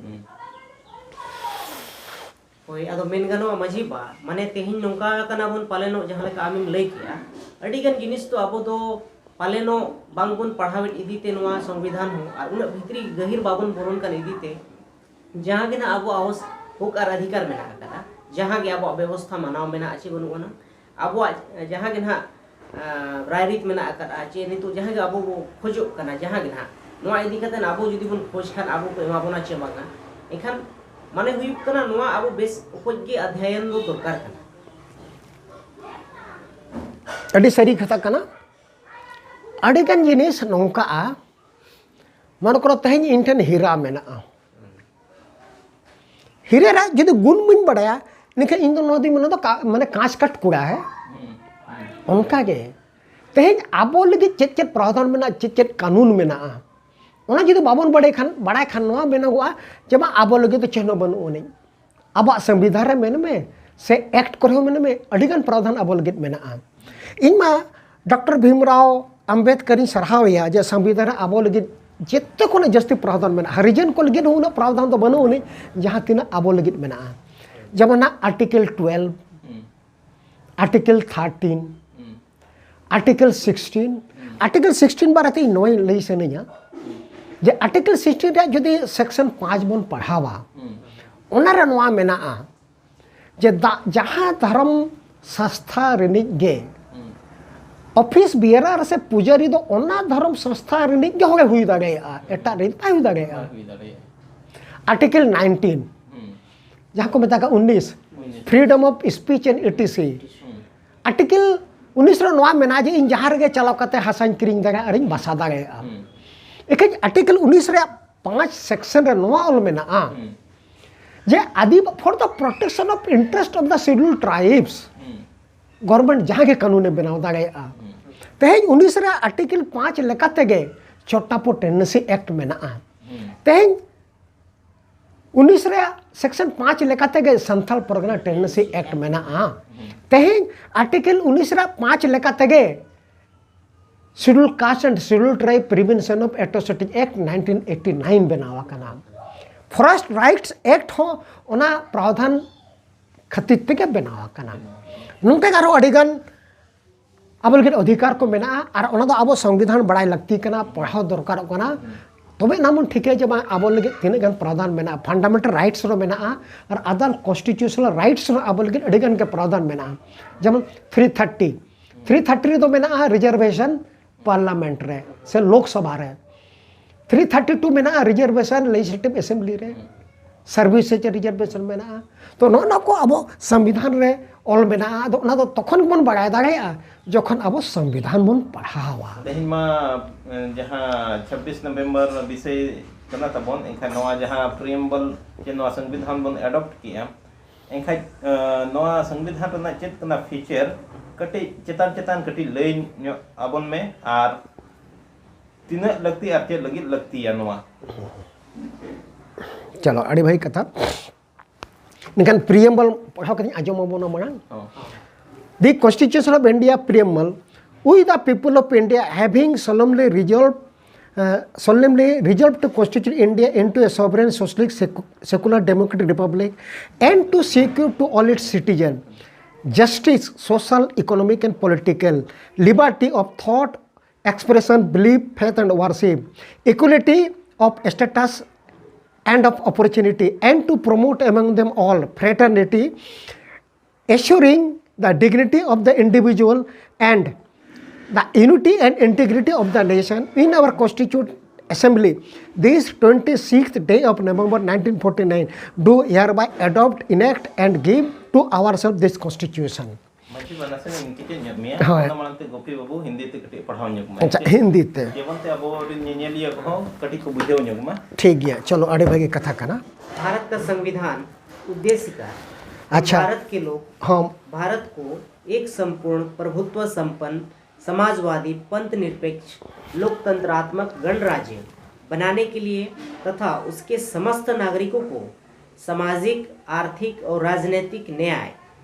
ᱦᱳᱭ, ᱟᱫᱚ ᱢᱮᱱ ᱜᱟᱱᱚᱜᱼᱟ ᱢᱟᱹᱡᱷᱤ ᱵᱟ, ᱢᱟᱱᱮ ᱛᱮᱦᱮᱧ ᱱᱚᱝᱠᱟ ᱟᱠᱟᱱᱟ ᱵᱚᱱ ᱯᱟᱞᱮᱱᱚᱜ, ᱡᱟᱦᱟᱸ ᱞᱮᱠᱟ ᱟᱢᱮᱢ ᱞᱟᱹᱭ ᱠᱮᱜᱼᱟ, ᱟᱹᱰᱤᱜᱟᱱ ᱡᱤᱱᱤᱥ ᱫᱚ ᱟᱵᱚ ᱫᱚ ᱯᱟᱞᱮᱱᱚᱜ ᱵᱟᱝᱵᱚᱱ ᱯᱟᱲᱦᱟᱣᱮᱫ ᱤᱫᱤᱛᱮ ᱱᱚᱣᱟ ᱥᱚᱝᱵᱤᱫᱷᱟᱱ ᱦᱚᱸ, ᱟᱨ ᱩᱱᱟᱹᱜ ᱵᱷᱤᱛᱨᱤ ᱜᱟᱹᱦᱤᱨ ᱵᱟᱵᱚᱱ ᱵᱚᱞᱚᱱ ᱠᱟᱱ ᱤᱫᱤᱛᱮ, ᱡᱟᱦᱟᱸ ᱜᱮ ᱱᱟᱦᱟᱜ ᱟᱵᱚᱣᱟᱜ ᱦᱚᱥ-, ᱦᱚᱠ ᱟᱨ ᱚᱫᱷᱤᱠᱟᱨ ᱢᱮᱱᱟᱜ ᱟᱠᱟᱫᱟ, ᱡᱟᱦᱟᱸ ᱜᱮ ᱟᱵᱚᱣᱟᱜ ᱵᱮᱵᱚᱥᱛᱷᱟ ᱢᱟᱱᱟᱣ ᱢᱮᱱᱟᱜᱼᱟ ᱪᱮ ᱵᱟᱹᱱᱩᱜ ᱟᱱᱟ, ᱟᱵᱚᱣᱟᱜ ᱡᱟᱦᱟᱸ ᱜᱮ ᱱᱟᱦᱟᱜ, ᱟᱸ, ᱨᱟᱭᱨᱤᱛ ᱢᱮᱱᱟᱜ ᱟᱠᱟᱫᱼᱟ ᱪᱮ ᱱᱤᱛᱚᱜ ᱡᱟᱦᱟᱸ ᱜᱮ ᱟᱵᱚ ᱵᱚ ᱠᱷᱚᱡᱚᱜ ᱠᱟᱱᱟ, ᱡᱟᱦᱟᱸ ᱜᱮ ᱱᱟᱦᱟᱜ ᱱᱚᱣᱟ ᱤᱫᱤ ᱠᱟᱛᱮ ᱟᱵᱚ ᱡᱩᱫᱤ ᱵᱚᱱ ᱠᱷᱚᱡᱽ ᱠᱷᱟᱱ ᱟᱵᱚ ᱠᱚ ᱮᱢᱟ ᱵᱚᱱᱟ ᱪᱮ ᱵᱟᱝᱟ, ᱮᱱᱠᱷᱟᱱ ᱢᱟᱱᱮ ᱦᱩᱭᱩᱜ ᱠᱟᱱᱟ ᱱᱚᱣᱟ ᱟᱵᱚ ᱵᱮᱥ ᱚᱠᱚᱡ ᱜᱮ ᱚᱫᱷᱭᱟᱭᱚᱱ ᱫᱚ ᱫᱚᱨᱠᱟᱨ ᱠᱟᱱᱟ᱾ ᱟᱹᱰᱤ ᱥᱟᱹᱨᱤ ᱠᱟᱛᱷᱟ ᱠᱟᱱᱟ᱾ ᱟᱹᱰᱤᱜᱟᱱ ᱡᱤᱱᱤᱥ ᱱᱚᱝᱠᱟᱜᱼᱟ, ᱢᱚᱱᱮ ᱠᱚᱨᱚ ᱛᱮᱦᱮᱧ ᱤᱧ ᱴᱷᱮᱱ ᱦᱤᱨᱟ ᱢᱮᱱᱟᱜᱼᱟ, ᱦᱤᱨᱟᱹ ᱨᱮ ᱡᱩᱫᱤ ᱜᱩᱱ ᱵᱟᱹᱧ ᱵᱟᱲᱟᱭᱟ, ᱮᱱᱠᱷᱟᱱ ᱤᱧ ᱫᱚ ᱱᱚᱣᱟ ᱫᱩᱧ ᱢᱮᱱᱟ ᱫᱚ ᱠᱟ-, ᱢᱟᱱᱮ ᱠᱟᱸᱪ ᱠᱟᱴ ᱠᱩᱲᱟ ᱦᱮ᱾ ᱚᱱᱠᱟ ᱜᱮ ᱛᱮᱦᱮᱧ ᱟᱵᱚ ᱞᱟᱹᱜᱤᱫ ᱪᱮᱫ ᱪᱮᱫ ᱯᱨᱟᱣᱫᱷᱟᱱ ᱢᱮᱱᱟᱜᱼᱟ, ᱪᱮᱫ ᱪᱮᱫ ᱠᱟᱹᱱᱩᱱ ᱢᱮᱱᱟᱜᱼᱟ, ᱚᱱᱟ ᱡᱩᱫᱤ ᱵᱟᱵᱚᱱ ᱵᱟᱲᱟᱭ ᱠᱷᱟᱱ, ᱵᱟᱲᱟᱭ ᱠᱷᱟᱱ ᱱᱚᱣᱟ ᱢᱮᱱᱚᱜᱚᱜᱼᱟ ᱡᱮ ᱵᱟᱝ, ᱟᱵᱚ ᱞᱟᱹᱜᱤᱫ ᱫᱚ ᱪᱮᱫ ᱦᱚᱸ ᱵᱟᱹᱱᱩᱜ ᱟᱹᱱᱤᱡ᱾ ᱟᱵᱚᱣᱟᱜ ᱥᱚᱝᱵᱤᱫᱷᱟᱱ ᱨᱮ ᱢᱮᱱᱢᱮ ᱥᱮ ᱮᱠᱴ ᱠᱚᱨᱮ ᱦᱚᱸ ᱢᱮᱱᱢᱮ, ᱟᱹᱰᱤᱜᱟᱱ ᱯᱨᱟᱣᱫᱷᱟᱱ ᱟᱵᱚ ᱞᱟᱹᱜᱤᱫ ᱢᱮᱱᱟᱜᱼᱟ᱾ ᱤᱧ ᱢᱟ ᱰᱚᱠᱴᱚᱨ ᱵᱷᱤᱢᱨᱟᱣ ᱟᱢᱵᱮᱫᱠᱚᱨᱤᱧ ᱥᱟᱨᱦᱟᱣᱮᱭᱟ ᱡᱮ ᱥᱚᱝᱵᱤᱫᱷᱟᱱ ᱨᱮ ᱟᱵᱚ ᱞᱟᱹᱜᱤᱫ ᱡᱮᱛᱮ ᱠᱷᱚᱱᱟᱜ ᱡᱟᱹᱥᱛᱤ ᱯᱨᱟᱣᱫᱷᱟᱱ ᱢᱮᱱᱟᱜᱼᱟ᱾ ᱦᱚᱨᱤᱡᱚᱱ ᱠᱚ ᱞᱟᱹᱜᱤᱫ ᱦᱚᱸ ᱩᱱᱟᱹᱜ ᱯᱨᱟᱣᱫᱷᱟᱱ ᱫᱚ ᱵᱟᱹᱱᱩᱜ ᱟᱹᱱᱤᱡ ᱡᱟᱦᱟᱸ ᱛᱤᱱᱟᱹᱜ ᱟᱵᱚ ᱞᱟᱹᱜᱤᱫ ᱢᱮᱱᱟᱜᱼᱟ᱾ ᱡᱮᱢᱚᱱ ᱱᱟᱜ article twelve, article thirteen, article sixteen. Article sixteen ᱵᱟᱨᱮᱛᱮ ᱤᱧ ᱱᱚᱣᱟᱧ ᱞᱟᱹᱭ ᱥᱟᱱᱟᱧᱟ ᱡᱮ ᱟᱨᱴᱤᱠᱮᱞ ᱥᱤᱠᱥᱴᱤᱱ ᱨᱮᱭᱟᱜ ᱡᱩᱫᱤ ᱥᱮᱠᱥᱚᱱ ᱯᱟᱸᱪ ᱵᱚᱱ ᱯᱟᱲᱦᱟᱣᱟ, ᱚᱱᱟᱨᱮ ᱱᱚᱣᱟ ᱢᱮᱱᱟᱜᱼᱟ ᱡᱮ ᱫᱟ-, ᱡᱟᱦᱟᱸ ᱫᱷᱚᱨᱚᱢ ᱥᱚᱝᱥᱛᱷᱟ ᱨᱤᱱᱤᱡ ᱜᱮ ᱚᱯᱷᱤᱥ ᱵᱤᱭᱟᱨᱟᱨ ᱥᱮ ᱯᱩᱡᱟᱨᱤ ᱫᱚ ᱚᱱᱟ ᱫᱷᱚᱨᱚᱢ ᱥᱚᱝᱥᱛᱷᱟ ᱨᱤᱱᱤᱡ ᱜᱮ ᱦᱚᱸᱜᱮ ᱦᱩᱭ ᱫᱟᱲᱮᱭᱟᱜᱼᱟ, ᱮᱴᱟᱜ ᱨᱤᱱᱤᱡ ᱵᱟᱭ ᱦᱩᱭ ᱫᱟᱲᱮᱭᱟᱜᱼᱟ᱾ ᱵᱟᱭ ᱦᱩᱭ ᱫᱟᱲᱮᱭᱟᱜᱼᱟ᱾ ᱟᱨᱴᱤᱠᱮᱞ ᱱᱟᱭᱤᱱᱴᱤᱱ, ᱡᱟᱦᱟᱸ ᱠᱚ ᱢᱮᱛᱟᱜ ᱠᱟᱱᱟ ᱩᱱᱤᱥ, ᱩᱱᱤᱥ᱾ Freedom of speech and et cetera᱾ Article ᱩᱱᱤᱥ ᱨᱮ ᱱᱚᱣᱟ ᱢᱮᱱᱟᱜᱼᱟ ᱡᱮ ᱤᱧ ᱡᱟᱦᱟᱸ ᱨᱮᱜᱮ ᱪᱟᱞᱟᱣ ᱠᱟᱛᱮ ᱦᱟᱥᱟᱧ ᱠᱤᱨᱤᱧ ᱫᱟᱲᱮᱭᱟᱜᱼᱟ ᱟᱨᱤᱧ ᱵᱟᱥᱟ ᱫᱟᱲᱮᱭᱟᱜᱼᱟ᱾ ᱮᱠᱷᱟᱱ ᱟᱨᱴᱤᱠᱮᱞ ᱩᱱᱤᱥ ᱨᱮᱭᱟᱜ ᱯᱟᱸᱪ ᱥᱮᱠᱥᱚᱱ ᱨᱮ ᱱᱚᱣᱟ ᱚᱞ ᱢᱮᱱᱟᱜᱼᱟ ᱡᱮ ᱟᱫᱤ-, for the protection of interest of the scheduled tribes, government ᱡᱟᱦᱟᱸ ᱜᱮ ᱠᱟᱹᱱᱩᱱᱮ ᱵᱮᱱᱟᱣ ᱫᱟᱲᱮᱭᱟᱜᱼᱟ᱾ ᱛᱮᱦᱮᱧ ᱩᱱᱤᱥ ᱨᱮᱭᱟᱜ ᱟᱨᱴᱤᱠᱮᱞ ᱯᱟᱸᱪ ᱞᱮᱠᱟ ᱛᱮᱜᱮ ᱪᱷᱳᱴᱟ ᱯᱚ ᱴᱮᱱᱰᱮᱱᱥᱤ ᱮᱠᱴ ᱢᱮᱱᱟᱜᱼᱟ᱾ ᱛᱮᱦᱮᱧ ᱩᱱᱤᱥ ᱨᱮᱭᱟᱜ ᱥᱮᱠᱥᱚᱱ ᱯᱟᱸᱪ ᱞᱮᱠᱟ ᱛᱮᱜᱮ ᱥᱟᱱᱛᱟᱲ ᱯᱚᱨᱜᱟᱱᱟ ᱴᱮᱱᱰᱮᱱᱥᱤ ᱮᱠᱴ ᱢᱮᱱᱟᱜᱼᱟ᱾ ᱛᱮᱦᱮᱧ ᱟᱨᱴᱤᱠᱮᱞ ᱩᱱᱤᱥ ᱨᱮᱭᱟᱜ ᱯᱟᱸᱪ ᱞᱮᱠᱟ ᱛᱮᱜᱮ Scheduled Caste and Scheduled Tribe Prevention of Atrocities Act nineteen eighty nine ᱵᱮᱱᱟᱣ ᱟᱠᱟᱱᱟ᱾ ᱯᱷᱚᱨᱮᱥᱴ ᱨᱟᱭᱤᱴᱥ ᱮᱠᱴ ᱦᱚᱸ ᱚᱱᱟ ᱯᱨᱟᱣᱫᱷᱟᱱ ᱠᱷᱟᱹᱛᱤᱨ ᱛᱮᱜᱮ ᱵᱮᱱᱟᱣ ᱟᱠᱟᱱᱟ᱾ ᱱᱚᱝᱠᱟ ᱜᱮ ᱟᱨᱦᱚᱸ ᱟᱹᱰᱤᱜᱟᱱ ᱟᱵᱚ ᱞᱟᱹᱜᱤᱫ ᱚᱫᱷᱤᱠᱟᱨ ᱠᱚ ᱢᱮᱱᱟᱜᱼᱟ, ᱟᱨ ᱚᱱᱟ ᱫᱚ ᱟᱵᱚ ᱥᱚᱝᱵᱤᱫᱷᱟᱱ ᱵᱟᱲᱟᱭ ᱞᱟᱹᱠᱛᱤ ᱠᱟᱱᱟ, ᱯᱟᱲᱦᱟᱣ ᱫᱚᱨᱠᱟᱨᱚᱜ ᱠᱟᱱᱟ᱾ ᱛᱚᱵᱮ ᱮᱱᱟ ᱵᱚᱱ ᱴᱷᱤᱠᱟᱹᱭᱟ ᱡᱮ ᱵᱟᱝ, ᱟᱵᱚ ᱞᱟᱹᱜᱤᱫ ᱛᱤᱱᱟᱹᱜ ᱜᱟᱱ ᱯᱨᱟᱣᱫᱷᱟᱱ ᱢᱮᱱᱟᱜᱼᱟ, ᱯᱷᱟᱱᱰᱟᱢᱮᱱᱴᱟᱞ ᱨᱟᱭᱤᱴᱥ ᱨᱮ ᱢᱮᱱᱟᱜᱼᱟ, ᱟᱨ ᱟᱫᱟᱨ ᱠᱚᱱᱥᱴᱤᱴᱤᱭᱩᱥᱚᱱᱟᱞ ᱨᱟᱭᱤᱴᱥ ᱨᱮ ᱟᱵᱚ ᱞᱟᱹᱜᱤᱫ ᱟᱹᱰᱤ ᱜᱟᱱ ᱜᱮ ᱯᱨᱟᱣᱫᱷᱟᱱ ᱢᱮᱱᱟᱜᱼᱟ᱾ ᱡᱮᱢᱚᱱ ᱛᱷᱨᱤ ᱛᱷᱟᱨᱴᱤ, ᱛᱷᱨᱤ ᱛᱷᱟᱨᱴᱤ ᱨᱮᱫᱚ ᱢᱮᱱᱟᱜᱼᱟ ᱨᱤᱡᱟᱨᱵᱷᱮᱥᱚᱱ ᱯᱟᱨᱞᱟᱢᱮᱱᱴ ᱨᱮ ᱥᱮ ᱞᱳᱠᱥᱚᱵᱷᱟ ᱨᱮ᱾ ᱛᱷᱨᱤ ᱛᱷᱟᱨᱴᱤ ᱴᱩ ᱢᱮᱱᱟᱜᱼᱟ ᱨᱤᱡᱟᱨᱵᱷᱮᱥᱚᱱ ᱞᱮᱡᱤᱥᱞᱮᱴᱤᱵᱷ ᱮᱥᱮᱢᱵᱞᱤ ᱨᱮ, ᱥᱟᱨᱵᱷᱤᱥ ᱨᱮ ᱨᱤᱡᱟᱨᱵᱷᱮᱥᱚᱱ ᱢᱮᱱᱟᱜᱼᱟ᱾ ᱛᱚ, ᱱᱚᱜᱼᱚ ᱱᱚᱣᱟ ᱠᱚ ᱟᱵᱚ ᱥᱚᱝᱵᱤᱫᱷᱟᱱ ᱨᱮ ᱚᱞ ᱢᱮᱱᱟᱜᱼᱟ᱾ ᱟᱫᱚ ᱚᱱᱟ ᱫᱚ ᱛᱚᱠᱷᱚᱱ ᱜᱮᱵᱚᱱ ᱵᱟᱲᱟᱭ ᱫᱟᱲᱮᱭᱟᱜᱼᱟ ᱡᱚᱠᱷᱚᱱ ᱟᱵᱚ ᱥᱚᱝᱵᱤᱫᱷᱟᱱ ᱵᱚᱱ ᱯᱟᱲᱦᱟᱣᱟ᱾ ᱛᱮᱦᱮᱧ ᱢᱟ, ᱮ, ᱡᱟᱦᱟᱸ ᱪᱷᱟᱵᱵᱤᱥ ᱱᱚᱵᱷᱮᱢᱵᱚᱨ ᱵᱤᱥᱚᱭ ᱠᱟᱱᱟ ᱛᱟᱵᱚᱱ, ᱮᱱᱠᱷᱟᱱ ᱱᱚᱣᱟ ᱡᱟᱦᱟᱸ ᱯᱨᱤᱭᱮᱢᱵᱚᱞ ᱪᱮ ᱱᱚᱣᱟ ᱥᱚᱝᱵᱤᱫᱷᱟᱱ ᱵᱚᱱ ᱮᱰᱚᱯᱴ ᱠᱮᱜᱼᱟ, ᱮᱱᱠᱷᱟᱡ, ᱮ, ᱱᱚᱣᱟ ᱥᱚᱝᱵᱤᱫᱷᱟᱱ ᱨᱮᱱᱟᱜ ᱪᱮᱫ ᱠᱟᱱᱟ ᱯᱷᱤᱪᱟᱨ, ᱠᱟᱹᱴᱤᱡ ᱪᱮᱛᱟᱱ ᱪᱮᱛᱟᱱ ᱠᱟᱹᱴᱤᱡ ᱞᱟᱹᱭ ᱧᱚᱜ ᱟᱵᱚᱱ ᱢᱮ᱾ ᱟᱨ ᱛᱤᱱᱟᱹᱜ ᱞᱟᱹᱠᱛᱤ ᱟᱨ ᱪᱮᱫ ᱞᱟᱹᱜᱤᱫ ᱞᱟᱹᱠᱛᱤᱭᱟ ᱱᱚᱣᱟ? ᱪᱚᱞᱚ, ᱟᱹᱰᱤ ᱵᱷᱟᱹᱜᱤ ᱠᱟᱛᱷᱟ᱾ ᱢᱮᱱᱠᱷᱟᱱ ᱯᱨᱤᱭᱮᱢᱵᱚᱞ ᱯᱟᱲᱦᱟᱣ ᱠᱟᱛᱮᱧ ᱟᱸᱡᱚᱢ ᱟᱵᱚᱱᱟ ᱢᱟᱲᱟᱝ᱾ ᱦᱚᱸ᱾ The Constitution of India preamble, we the people of India having solemnly resolved, uh, solemnly resolved to constitute India into a sovereign socialist secu- secular democratic republic and to secure to all its citizens justice, social, economic and political, liberty of thought, expression, belief, faith and worship, equality of status and of opportunity, and to promote among them all fraternity, assuring the dignity of the individual and the unity and integrity of the nation. In our constitute assembly, this twenty-sixth day of November nineteen forty-nine, do hereby adopt, enact and give to ourselves this constitution. ᱢᱟᱹᱡᱷᱤ ᱵᱟᱵᱟ, ᱱᱟᱥᱮᱱᱟᱜ ᱤᱧ ᱠᱮᱪᱮᱫ ᱧᱚᱜ ᱢᱮᱭᱟ᱾ ᱦᱳᱭ᱾ ᱚᱱᱟ ᱢᱟᱲᱟᱝ ᱛᱮ ᱜᱳᱯᱤ ᱵᱟᱹᱵᱩ ᱦᱤᱱᱫᱤ ᱛᱮ ᱠᱟᱹᱴᱤᱡ ᱯᱟᱲᱦᱟᱣ ᱧᱚᱜ ᱢᱮ᱾ ᱟᱪᱪᱷᱟ, ᱦᱤᱱᱫᱤ ᱛᱮ᱾ ᱡᱮᱢᱚᱱ ᱛᱮ ᱟᱵᱚ ᱨᱮᱱ ᱧᱮᱧᱮᱞᱤᱭᱟᱹ ᱠᱚᱦᱚᱸ ᱠᱟᱹᱴᱤᱡ ᱠᱚ ᱵᱩᱡᱷᱟᱹᱣ ᱧᱚᱜ ᱢᱟ᱾ ᱴᱷᱤᱠ ᱜᱮᱭᱟ, ᱪᱚᱞᱚ, ᱟᱹᱰᱤ ᱵᱷᱟᱹᱜᱤ ᱠᱟᱛᱷᱟ ᱠᱟᱱᱟ᱾ भारत का संविधान उद्देशिका। अच्छा। भारत के लोग, हाँ। भारत को एक संपूर्ण प्रभुत्व संपन्न समाजवादी पंथ निरपेक्ष लोकतंत्रात्मक गणराज्य बनाने के लिए तथा उसके समस्त नागरिकों को सामाजिक, आर्थिक और राजनैतिक न्याय,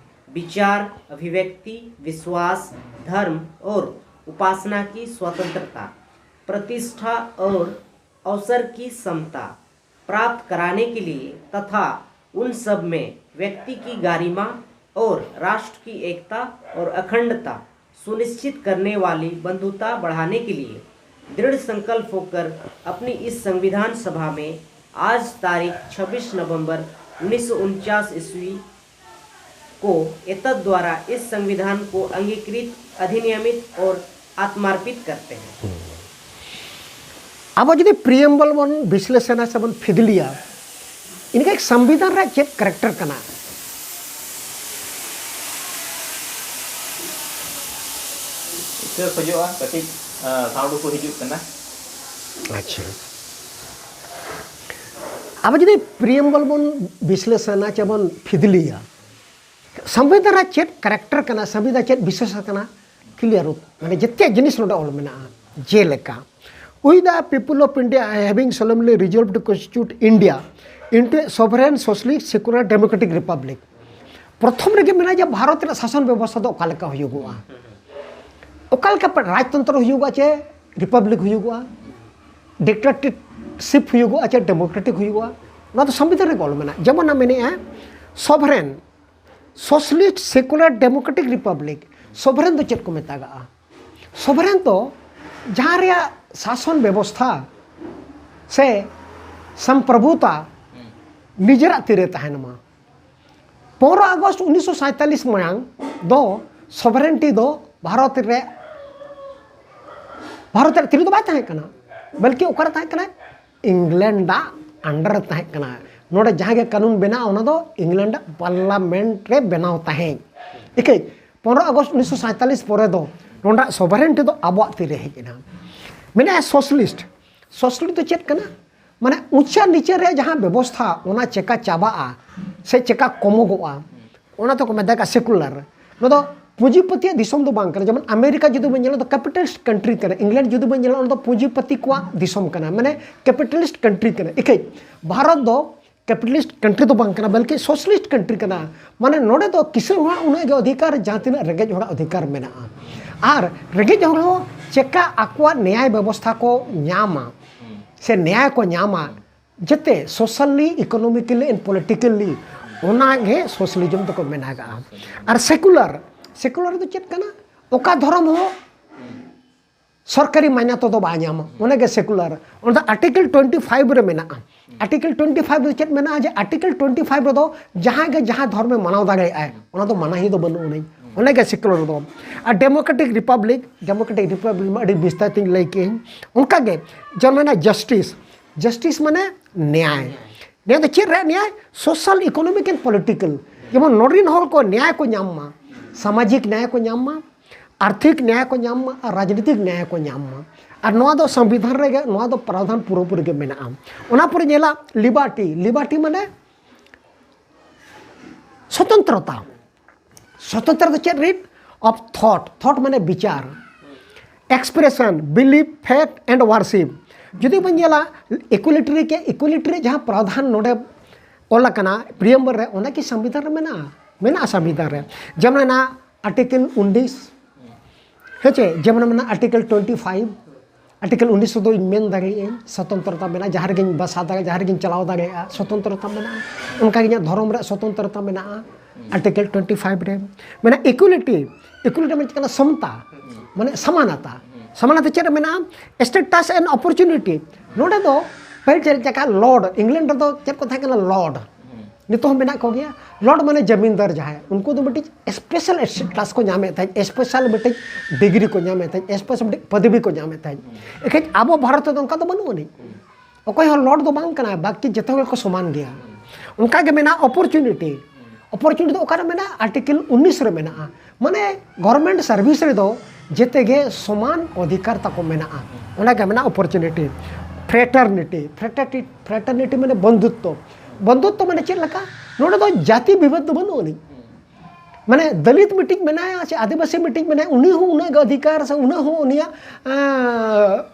विचार अभिव्यक्ति, विश्वास, धर्म और उपासना की स्वतंत्रता, प्रतिष्ठा और अवसर की समता प्राप्त कराने के लिए तथा उन सब में व्यक्ति की गरिमा और राष्ट्र की एकता और अखंडता सुनिश्चित करने वाली बंधुता बढ़ाने के लिए दृढ़ संकल्प होकर अपनी इस संविधान सभा में आज तारीख छब्बीस नवंबर उन्नीस सौ उनचास ईस्वी को एतद द्वारा इस संविधान को अंगीकृत, अधिनियमित और आत्मार्पित करते हैं। ᱟᱵᱚ ᱡᱩᱫᱤ ᱯᱨᱤᱭᱮᱢᱵᱚᱞ ᱵᱚᱱ ᱵᱤᱥᱞᱮᱥᱚᱱᱟ ᱥᱮ ᱵᱚᱱ ᱯᱷᱤᱫᱽᱞᱤᱭᱟ, ᱤᱱᱟᱹᱠᱷᱟᱱ ᱥᱚᱝᱵᱤᱫᱷᱟᱱ ᱨᱮᱭᱟᱜ ᱪᱮᱫ ᱠᱮᱨᱮᱠᱴᱟᱨ ᱠᱟᱱᱟ? ᱤᱠᱟᱹ ᱠᱷᱚᱡᱚᱜᱼᱟ, ᱠᱟᱹᱴᱤᱡ ᱥᱟᱣᱩᱱᱰ ᱠᱚ ᱦᱤᱡᱩᱜ ᱠᱟᱱᱟ᱾ ᱟᱪᱪᱷᱟ, ᱟᱵᱚ ᱡᱩᱫᱤ ᱯᱨᱤᱭᱮᱢᱵᱚᱞ ᱵᱚᱱ ᱵᱤᱥᱞᱮᱥᱚᱱᱟ ᱪᱮ ᱵᱚᱱ ᱯᱷᱤᱫᱽᱞᱤᱭᱟ, ᱥᱚᱝᱵᱤᱫᱷᱟᱱ ᱨᱮ ᱪᱮᱫ ᱠᱮᱨᱮᱠᱴᱟᱨ ᱠᱟᱱᱟ, ᱥᱚᱝᱵᱤᱫᱷᱟᱱ ᱪᱮᱫ ᱵᱤᱥᱮᱥ ᱠᱟᱱᱟ, ᱠᱞᱤᱭᱟᱨ ᱨᱩᱯ, ᱢᱟᱱᱮ ᱡᱮᱛᱮᱭᱟᱜ ᱡᱤᱱᱤᱥ ᱱᱚᱰᱮ ᱚᱞ ᱢᱮᱱᱟᱜᱼᱟ᱾ ᱡᱮᱞᱮᱠᱟ, We the people of India having solemnly resolved to constitute India into a sovereign, socialist, secular, democratic republic. ᱯᱨᱚᱛᱷᱚᱢ ᱨᱮᱜᱮ ᱢᱮᱱᱟᱜᱼᱟ ᱡᱮ ᱵᱷᱟᱨᱚᱛ ᱨᱮᱱᱟᱜ ᱥᱟᱥᱚᱱ ᱵᱮᱵᱚᱥᱛᱷᱟ ᱫᱚ ᱚᱠᱟ ᱞᱮᱠᱟ ᱦᱩᱭᱩᱜᱚᱜᱼᱟ, ᱚᱠᱟ ᱞᱮᱠᱟ ᱨᱟᱡᱽᱛᱚᱱᱛᱨᱚ ᱦᱩᱭᱩᱜᱚᱜᱼᱟ ᱪᱮ ᱨᱤᱯᱟᱵᱽᱞᱤᱠ ᱦᱩᱭᱩᱜᱚᱜᱼᱟ, ᱰᱤᱠᱴᱮᱴᱚᱨᱥᱤᱯ ᱦᱩᱭᱩᱜᱚᱜᱼᱟ ᱪᱮ ᱰᱮᱢᱳᱠᱨᱮᱴᱤᱠ ᱦᱩᱭᱩᱜᱚᱜᱼᱟ, ᱱᱚᱣᱟ ᱫᱚ ᱥᱚᱝᱵᱤᱫᱷᱟᱱ ᱨᱮ ᱚᱞ ᱢᱮᱱᱟᱜᱼᱟ᱾ ᱡᱮᱢᱚᱱ ᱢᱮᱱᱮᱜᱼᱟ ᱥᱚᱵᱷᱨᱮᱱ, ᱥᱳᱥᱟᱞᱤᱥᱴ, ᱥᱮᱠᱩᱞᱟᱨ, ᱰᱮᱢᱳᱠᱨᱮᱴᱤᱠ, ᱨᱤᱯᱟᱵᱽᱞᱤᱠ᱾ ᱥᱚᱵᱷᱨᱮᱱ ᱫᱚ ᱪᱮᱫ ᱠᱚ ᱢᱮᱛᱟᱜᱟᱜᱼᱟ? ᱥᱚᱵᱷᱨᱮᱱ ᱫᱚ ᱡᱟᱦᱟᱸ ᱨᱮᱭᱟᱜ ᱥᱟᱥᱚᱱ ᱵᱮᱵᱚᱥᱛᱷᱟ ᱥᱮ ᱥᱟᱢᱯᱨᱚᱵᱷᱩᱛᱟ ᱱᱤᱡᱮᱨᱟᱜ ᱛᱤᱨᱮ ᱛᱟᱦᱮᱱ ᱢᱟ᱾ ᱯᱚᱱᱨᱚ ᱟᱜᱚᱥᱴ ᱩᱱᱤᱥᱥᱚ ᱥᱟᱸᱭᱛᱟᱞᱞᱤᱥ ᱢᱟᱲᱟᱝ ᱫᱚ ᱥᱚᱵᱷᱨᱮᱱᱴᱤ ᱫᱚ ᱵᱷᱟᱨᱚᱛ ᱨᱮ, ᱵᱷᱟᱨᱚᱛ ᱨᱮ ᱛᱤᱨᱮ ᱫᱚ ᱵᱟᱭ ᱛᱟᱦᱮᱸ ᱠᱟᱱᱟ, ᱵᱚᱞᱠᱤ ᱚᱠᱟᱨᱮ ᱛᱟᱦᱮᱸ ᱠᱟᱱᱟ? ᱤᱝᱞᱮᱱᱰ ᱟᱜ under ᱨᱮ ᱛᱟᱦᱮᱸ ᱠᱟᱱᱟ᱾ ᱱᱚᱰᱮ ᱡᱟᱦᱟᱸ ᱜᱮ ᱠᱟᱹᱱᱩᱱ ᱵᱮᱱᱟᱜᱼᱟ, ᱚᱱᱟ ᱫᱚ ᱤᱝᱞᱮᱱᱰ ᱟᱜ ᱯᱟᱨᱞᱟᱢᱮᱱᱴ ᱨᱮ ᱵᱮᱱᱟᱣ ᱛᱟᱦᱮᱸᱫ᱾ ᱤᱠᱟᱹᱡ ᱯᱚᱱᱨᱚ ᱟᱜᱚᱥᱴ ᱩᱱᱤᱥᱥᱚ ᱥᱟᱸᱭᱛᱟᱞᱞᱤᱥ ᱯᱚᱨᱮ ᱫᱚ ᱱᱚᱰᱮ ᱥᱚᱵᱷᱟᱨᱮᱱᱴᱤ ᱫᱚ ᱟᱵᱚᱣᱟᱜ ᱛᱤᱨᱮ ᱦᱮᱡ ᱮᱱᱟ᱾ ᱢᱮᱱᱟᱜᱼᱟ ᱥᱳᱥᱟᱞᱤᱥᱴ᱾ ᱥᱳᱥᱟᱞᱤᱥᱴ ᱫᱚ ᱪᱮᱫ ᱠᱟᱱᱟ? ᱢᱟᱱᱮ ᱩᱪᱟ ᱱᱤᱪᱟ ᱨᱮᱭᱟᱜ ᱡᱟᱦᱟᱸ ᱵᱮᱵᱚᱥᱛᱷᱟ, ᱚᱱᱟ ᱪᱮᱠᱟ ᱪᱟᱵᱟᱜᱼᱟ ᱥᱮ ᱪᱮᱠᱟ ᱠᱚᱢᱚᱜᱚᱜᱼᱟ, ᱚᱱᱟ ᱫᱚᱠᱚ ᱢᱮᱛᱟᱜᱼᱟ ᱥᱮᱠᱩᱞᱟᱨ᱾ ᱱᱚᱣᱟ ᱫᱚ ᱯᱩᱸᱡᱤᱯᱟᱹᱛᱤᱭᱟᱜ ᱫᱤᱥᱚᱢ ᱫᱚ ᱵᱟᱝ ᱠᱟᱱᱟ᱾ ᱡᱮᱢᱚᱱ ᱟᱢᱮᱨᱤᱠᱟ ᱡᱩᱫᱤ ᱵᱚᱱ ᱧᱮᱞᱟ, ᱫᱚ ᱠᱮᱯᱤᱴᱟᱞᱤᱥᱴ ᱠᱟᱱᱴᱨᱤ ᱠᱟᱱᱟ᱾ ᱤᱝᱞᱮᱱᱰ ᱡᱩᱫᱤ ᱵᱚᱱ ᱧᱮᱞᱟ, ᱚᱱᱟ ᱫᱚ ᱯᱩᱸᱡᱤᱯᱟᱹᱛᱤ ᱠᱚᱣᱟᱜ ᱫᱤᱥᱚᱢ ᱠᱟᱱᱟ, ᱢᱟᱱᱮ ᱠᱮᱯᱤᱴᱟᱞᱤᱥᱴ ᱠᱟᱱᱴᱨᱤ ᱠᱟᱱᱟ᱾ ᱤᱠᱷᱟᱹᱡ ᱵᱷᱟᱨᱚᱛ ᱫᱚ ᱠᱮᱯᱤᱴᱟᱞᱤᱥᱴ ᱠᱟᱱᱴᱨᱤ ᱫᱚ ᱵᱟᱝ ᱠᱟᱱᱟ, ᱵᱚᱞᱠᱤ ᱥᱳᱥᱟᱞᱤᱥᱴ ᱠᱟᱱᱴᱨᱤ ᱠᱟᱱᱟ᱾ ᱢᱟᱱᱮ ᱱᱚᱰᱮ ᱫᱚ ᱠᱤᱥᱟᱹᱬ ᱦᱚᱲᱟᱜ ᱩᱱᱟᱹᱜ ᱜᱮ ᱚᱫᱷᱤᱠᱟᱨ, ᱡᱟᱦᱟᱸ ᱛᱤᱱᱟᱹᱜ ᱨᱮᱸᱜᱮᱡ ᱦᱚᱲᱟᱜ ᱚᱫᱷᱤᱠᱟᱨ ᱢᱮᱱᱟᱜᱼᱟ᱾ ᱟᱨ ᱨᱮᱸᱜᱮᱡ ᱦᱚᱲ ᱦᱚᱸ ᱪᱮᱠᱟ ᱟᱠᱚᱣᱟᱜ ᱱᱮᱭᱟᱭ ᱵᱮᱵᱚᱥᱛᱷᱟ ᱠᱚ ᱧᱟᱢᱟ ᱥᱮ ᱱᱮᱭᱟᱭ ᱠᱚ ᱧᱟᱢᱟ, ᱡᱟᱛᱮ socially, economically and politically, ᱚᱱᱟᱜᱮ ᱥᱳᱥᱟᱞᱤᱡᱚᱢ ᱫᱚᱠᱚ ᱢᱮᱱᱟᱜᱟᱜᱼᱟ᱾ ᱟᱨ ᱥᱮᱠᱩᱞᱟᱨ, ᱥᱮᱠᱩᱞᱟᱨ ᱫᱚ ᱪᱮᱫ ᱠᱟᱱᱟ? ᱚᱠᱟ ᱫᱷᱚᱨᱚᱢ ᱦᱚᱸ ᱥᱚᱨᱠᱟᱨᱤ ᱢᱟᱱᱭᱟᱛᱟ ᱫᱚ ᱵᱟᱭ ᱧᱟᱢᱟ, ᱚᱱᱟᱜᱮ ᱥᱮᱠᱩᱞᱟᱨ᱾ ᱚᱱᱟ ᱫᱚ ᱟᱨᱴᱤᱠᱮᱞ ᱴᱩᱭᱮᱱᱴᱤ ᱯᱷᱟᱭᱤᱵᱷ ᱨᱮ ᱢᱮᱱᱟᱜᱼᱟ᱾ ᱟᱨᱴᱤᱠᱮᱞ ᱴᱩᱭᱮᱱᱴᱤ ᱯᱷᱟᱭᱤᱵᱷ ᱫᱚ ᱪᱮᱫ ᱢᱮᱱᱟᱜᱼᱟ? ᱡᱮ ᱟᱨᱴᱤᱠᱮᱞ ᱴᱩᱭᱮᱱᱴᱤ ᱯᱷᱟᱭᱤᱵᱷ ᱨᱮᱫᱚ ᱡᱟᱦᱟᱸᱭ ᱜᱮ ᱡᱟᱦᱟᱸ ᱫᱷᱚᱨᱢᱮ ᱢᱟᱱᱟᱣ ᱫᱟᱲᱮᱭᱟᱜᱼᱟᱭ, ᱚᱱᱟ ᱫᱚ ᱢᱟᱱᱟ ᱦᱤ ᱫᱚ ᱵᱟᱹᱱᱩᱜ ᱟᱹᱱᱤᱡ᱾ ᱚᱱᱟᱜᱮ ᱥᱮᱠᱩᱞᱟᱨ ᱫᱚ᱾ ᱟᱨ ᱰᱮᱢᱳᱠᱨᱮᱴᱤᱠ ᱨᱤᱯᱟᱵᱽᱞᱤᱠ, ᱰᱮᱢᱳᱠᱨᱮᱴᱤᱠ ᱨᱤᱯᱟᱵᱽᱞᱤᱠ ᱢᱟ ᱟᱹᱰᱤ ᱵᱤᱥᱛᱟᱨ ᱛᱤᱧ ᱞᱟᱹᱭ ᱠᱮᱜᱼᱟᱹᱧ᱾ ᱚᱱᱠᱟᱜᱮ ᱡᱮᱢᱚᱱ ᱢᱮᱱᱟᱜᱼᱟ ᱡᱟᱥᱴᱤᱥ᱾ ᱡᱟᱥᱴᱤᱥ ᱢᱟᱱᱮ ᱱᱮᱭᱟᱭ᱾ ᱱᱮᱭᱟᱭ ᱫᱚ ᱪᱮᱫ ᱨᱮᱭᱟᱜ ᱱᱮᱭᱟᱭ? Social, economic and political. ᱡᱮᱢᱚᱱ ᱱᱚᱰᱮ ᱨᱮᱱ ᱦᱚᱲ ᱠᱚ ᱱᱮᱭᱟᱭ ᱠᱚ ᱧᱟᱢ ᱢᱟ, ᱥᱟᱢᱟᱡᱤᱠ ᱱᱮᱭᱟᱭ ᱠᱚ ᱧᱟᱢ ᱢᱟ, ᱟᱨᱛᱷᱤᱠ ᱱᱮᱭᱟᱭ ᱠᱚ ᱧᱟᱢ ᱢᱟ, ᱟᱨ ᱨᱟᱡᱽᱱᱤᱛᱤᱠ ᱱᱮᱭᱟᱭ ᱠᱚ ᱧᱟᱢ ᱢᱟ᱾ ᱟᱨ ᱱᱚᱣᱟ ᱫᱚ ᱥᱚᱝᱵᱤᱫᱷᱟᱱ ᱨᱮᱜᱮ ᱱᱚᱣᱟ ᱫᱚ ᱯᱨᱟᱣᱫᱷᱟᱱ ᱯᱩᱨᱟᱹᱯᱩᱨᱤ ᱜᱮ ᱢᱮᱱᱟᱜᱼᱟ᱾ ᱚᱱᱟ ᱯᱚᱨᱮ ᱧᱮᱞᱟ ᱞᱤᱵᱟᱨᱴᱤ᱾ ᱞᱤᱵᱟᱨᱴᱤ ᱢᱟᱱᱮ ᱥᱚᱛᱚᱱᱛᱨᱚᱛᱟ᱾ ᱥᱚᱛᱚᱱᱛᱨᱚ ᱫᱚ ᱪᱮᱫ ᱨᱤᱱ? ᱚᱯᱷ ᱛᱷᱚᱴ᱾ ᱛᱷᱚᱴ ᱢᱟᱱᱮ ᱵᱤᱪᱟᱨ᱾ Expression, belief, faith and worship. ᱡᱩᱫᱤ ᱵᱚᱱ ᱧᱮᱞᱟ, equality ᱨᱮ, equality ᱨᱮ ᱡᱟᱦᱟᱸ ᱯᱨᱟᱫᱷᱟᱱ ᱱᱚᱰᱮ ᱚᱞ ᱟᱠᱟᱱᱟ preamble ᱨᱮ, ᱚᱱᱟ ᱠᱤ ᱥᱚᱝᱵᱤᱫᱷᱟᱱ ᱨᱮ ᱢᱮᱱᱟᱜᱼᱟ? ᱢᱮᱱᱟᱜᱼᱟ ᱥᱚᱝᱵᱤᱫᱷᱟᱱ ᱨᱮ᱾ ᱡᱮᱢᱚᱱ ᱢᱮᱱᱟᱜᱼᱟ article ᱩᱱᱤᱥ, ᱦᱮᱸ ᱪᱮ? ᱡᱮᱢᱚᱱ ᱢᱮᱱᱟᱜᱼᱟ article twenty five, article ᱩᱱᱤᱥ ᱨᱮᱫᱚ ᱤᱧ ᱢᱮᱱ ᱫᱟᱲᱮᱭᱟᱜ ᱟᱹᱧ, ᱥᱚᱛᱚᱱᱛᱨᱚᱛᱟ ᱢᱮᱱᱟᱜᱼᱟ, ᱡᱟᱦᱟᱸ ᱨᱮᱜᱮᱧ ᱵᱟᱥᱟ ᱫᱟᱲᱮᱭᱟᱜᱼᱟ, ᱡᱟᱦᱟᱸ ᱨᱮᱜᱮᱧ ᱪᱟᱞᱟᱣ ᱫᱟᱲᱮᱭᱟᱜᱼᱟ, ᱥᱚᱛᱚᱱᱛᱨᱚᱛᱟ ᱢᱮᱱᱟᱜᱼᱟ᱾ ᱚᱱᱠᱟ ᱜᱮ ᱤᱧᱟᱹᱜ ᱫᱷᱚᱨᱚᱢ ᱨᱮᱭᱟᱜ ᱥᱚᱛᱚᱱᱛᱨᱚᱛᱟ ᱢᱮᱱᱟᱜᱼᱟ᱾ article twenty five ᱨᱮ ᱢᱮᱱᱟᱜᱼᱟ equality᱾ Equality ᱢᱟᱱᱮ ᱪᱮᱫ ᱠᱟᱱᱟ? ᱥᱚᱢᱛᱟ, ᱢᱟᱱᱮ ᱥᱚᱢᱟᱱᱚᱛᱟ᱾ ᱥᱚᱢᱟᱱᱚᱛᱟ ᱪᱮᱫ ᱨᱮ ᱢᱮᱱᱟᱜᱼᱟ? Status and opportunity᱾ ᱱᱚᱰᱮ ᱫᱚ ᱯᱟᱹᱦᱤᱞ ᱪᱮᱫ ᱞᱮᱠᱟ, lord, ᱤᱝᱞᱮᱱᱰ ᱨᱮᱫᱚ ᱪᱮᱫ ᱠᱚ ᱛᱟᱦᱮᱸ ᱠᱟᱱᱟ? Lord᱾ ᱱᱤᱛᱚᱜ ᱦᱚᱸ ᱢᱮᱱᱟᱜ ᱠᱚᱜᱮᱭᱟ᱾ Lord ᱢᱟᱱᱮ ᱡᱟᱢᱤᱱᱫᱟᱨ ᱡᱟᱦᱟᱸᱭ, ᱩᱱᱠᱩ ᱫᱚ ᱢᱤᱫᱴᱤᱡ special status ᱠᱚ ᱧᱟᱢᱮᱫ ᱛᱟᱦᱮᱸᱫ, special ᱢᱤᱫᱴᱤᱡ degree ᱠᱚ ᱧᱟᱢᱮᱫ ᱛᱟᱦᱮᱸᱫ, special ᱢᱤᱫᱴᱤᱡ ᱯᱚᱫᱚᱵᱤ ᱠᱚ ᱧᱟᱢᱮᱫ ᱛᱟᱦᱮᱸᱫ᱾ ᱮᱠᱷᱟᱱ ᱟᱵᱚ ᱵᱷᱟᱨᱚᱛ ᱨᱮᱫᱚ ᱚᱱᱠᱟ ᱫᱚ ᱵᱟᱹᱱᱩᱜ ᱟᱹᱱᱤᱡ᱾ ᱚᱠᱚᱭ ᱦᱚᱸ lord ᱫᱚ ᱵᱟᱝ ᱠᱟᱱᱟᱭ, ᱵᱟᱹᱠᱤ ᱡᱚᱛᱚ ᱜᱮᱠᱚ ᱥᱚᱢᱟᱱ ᱜᱮᱭᱟ᱾ ᱚᱱᱠᱟ ᱜᱮ ᱢᱮᱱᱟᱜᱼᱟ opportunity᱾ Opportunity ᱫᱚ ᱚᱠᱟᱨᱮ ᱢᱮᱱᱟᱜᱼᱟ? article ᱩᱱᱤᱥ ᱨᱮ ᱢᱮᱱᱟᱜᱼᱟ᱾ ᱢᱟᱱᱮ government service ᱨᱮᱫᱚ ᱡᱮᱛᱮ ᱜᱮ ᱥᱚᱢᱟᱱ ᱚᱫᱷᱤᱠᱟᱨ ᱛᱟᱠᱚ ᱢᱮᱱᱟᱜᱼᱟ᱾ ᱚᱱᱟ ᱜᱮ ᱢᱮᱱᱟᱜᱼᱟ opportunity᱾ Fraternity, fraternity, fraternity ᱢᱟᱱᱮ ᱵᱚᱱᱫᱷᱩᱛᱛᱚ᱾ ᱵᱚᱱᱫᱷᱩᱛᱛᱚ ᱢᱟᱱᱮ ᱪᱮᱫ ᱞᱮᱠᱟ? ᱱᱚᱰᱮ ᱫᱚ ᱡᱟᱹᱛᱤ ᱵᱤᱵᱷᱮᱫ ᱫᱚ ᱵᱟᱹᱱᱩᱜ ᱟᱹᱱᱤᱡ᱾ ᱢᱟᱱᱮ ᱫᱚᱞᱤᱛ ᱢᱤᱫᱴᱤᱡ ᱢᱮᱱᱟᱭᱟ ᱥᱮ ᱟᱹᱫᱤᱵᱟᱹᱥᱤ ᱢᱤᱫᱴᱤᱡ ᱢᱮᱱᱟᱭᱟ, ᱩᱱᱤ ᱦᱚᱸ ᱩᱱᱟᱹᱜ ᱜᱮ ᱚᱫᱷᱤᱠᱟᱨ ᱥᱮ ᱩᱱᱟᱹᱜ ᱦᱚᱸ ᱩᱱᱤᱭᱟᱜ, ᱟᱸ,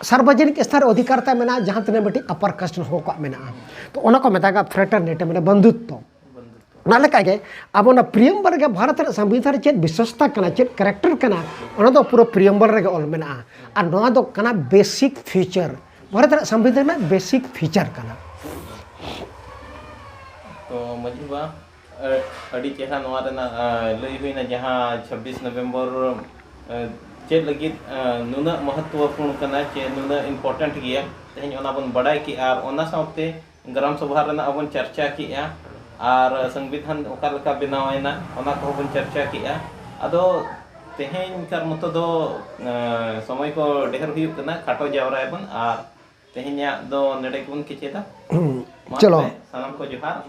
ᱥᱟᱨᱵᱚᱡᱚᱱᱤᱠ ᱥᱛᱷᱟᱱ ᱨᱮ ᱚᱫᱷᱤᱠᱟᱨ ᱛᱟᱭ ᱢᱮᱱᱟᱜᱼᱟ, ᱡᱟᱦᱟᱸ ᱛᱤᱱᱟᱹᱜ ᱢᱤᱫᱴᱤᱡ upper caste ᱦᱚᱲ ᱠᱚᱣᱟᱜ ᱢᱮᱱᱟᱜᱼᱟ᱾ ᱛᱚ ᱚᱱᱟ ᱠᱚ ᱢᱮᱛᱟᱜᱼᱟ fraternity, ᱢᱟᱱᱮ ᱵᱚᱱᱫᱷᱩᱛᱛᱚ᱾ ᱚᱱᱟ ᱞᱮᱠᱟᱜᱮ ᱟᱵᱚ ᱚᱱᱟ preamble ᱨᱮᱜᱮ ᱵᱷᱟᱨᱚᱛ ᱨᱮᱱᱟᱜ ᱥᱚᱝᱵᱤᱫᱷᱟᱱ ᱨᱮ ᱪᱮᱫ ᱵᱤᱥᱮᱥᱛᱟ ᱠᱟᱱᱟ, ᱪᱮᱫ character ᱠᱟᱱᱟ, ᱚᱱᱟ ᱫᱚ ᱯᱩᱨᱟᱹ preamble ᱨᱮᱜᱮ ᱚᱞ ᱢᱮᱱᱟᱜᱼᱟ᱾ ᱟᱨ ᱱᱚᱣᱟ ᱫᱚ ᱠᱟᱱᱟ basic feature, ᱵᱷᱟᱨᱚᱛ ᱨᱮᱱᱟᱜ ᱥᱚᱝᱵᱤᱫᱷᱟᱱ ᱨᱮᱱᱟᱜ basic feature ᱠᱟᱱᱟ᱾ ᱛᱚ ᱢᱟᱹᱡᱷᱤ ᱵᱟ, ᱟᱹ-, ᱟᱹᱰᱤ ᱪᱮᱦᱨᱟ ᱱᱚᱣᱟ ᱨᱮᱱᱟᱜ, ᱟᱹ, ᱞᱟᱹᱭ ᱦᱩᱭᱱᱟ, ᱡᱟᱦᱟᱸ ᱪᱷᱟᱵᱵᱤᱥ ᱱᱚᱵᱷᱮᱢᱵᱚᱨ, ᱟᱹ, ᱪᱮᱫ ᱞᱟᱹᱜᱤᱫ, ᱟᱹ, ᱱᱩᱱᱟᱹᱜ ᱢᱚᱦᱚᱛᱛᱚᱯᱩᱨᱱ ᱠᱟᱱᱟ ᱪᱮ ᱱᱩᱱᱟᱹᱜ important ᱜᱮᱭᱟ, ᱛᱮᱦᱮᱧ ᱚᱱᱟ ᱵᱚᱱ ᱵᱟᱰᱟᱭ ᱠᱮᱜᱼᱟ᱾ ᱟᱨ ᱚᱱᱟ ᱥᱟᱶᱛᱮ ᱜᱨᱟᱢ ᱥᱚᱵᱷᱟ ᱨᱮᱱᱟᱜ ᱦᱚᱸᱵᱚᱱ ᱪᱟᱨᱪᱟ ᱠᱮᱜᱼᱟ, ᱟᱨ ᱥᱚᱝᱵᱤᱫᱷᱟᱱ ᱚᱠᱟ ᱞᱮᱠᱟ ᱵᱮᱱᱟᱣ ᱮᱱᱟ, ᱚᱱᱟ ᱠᱚᱦᱚᱸ ᱵᱚᱱ ᱪᱟᱨᱪᱟ ᱠᱮᱜᱼᱟ᱾ ᱟᱫᱚ ᱛᱮᱦᱮᱧ ᱠᱟᱨ ᱢᱚᱛᱚ ᱫᱚ, ᱟᱹ, ᱥᱚᱢᱚᱭ ᱠᱚ ᱰᱷᱮᱨ ᱦᱩᱭᱩᱜ ᱠᱟᱱᱟ, ᱠᱷᱟᱴᱚ ᱡᱟᱣᱨᱟᱭᱟᱵᱚᱱ᱾ ᱟᱨ ᱛᱮᱦᱮᱧᱟᱜ ᱫᱚ ᱱᱚᱰᱮ ᱜᱮᱵᱚᱱ ᱠᱮᱪᱮᱫᱟ᱾ ᱢᱟ ᱪᱚᱞᱚ᱾ ᱛᱚᱵᱮ, ᱥᱟᱱᱟᱢ ᱠᱚ ᱡᱚᱦᱟᱨ᱾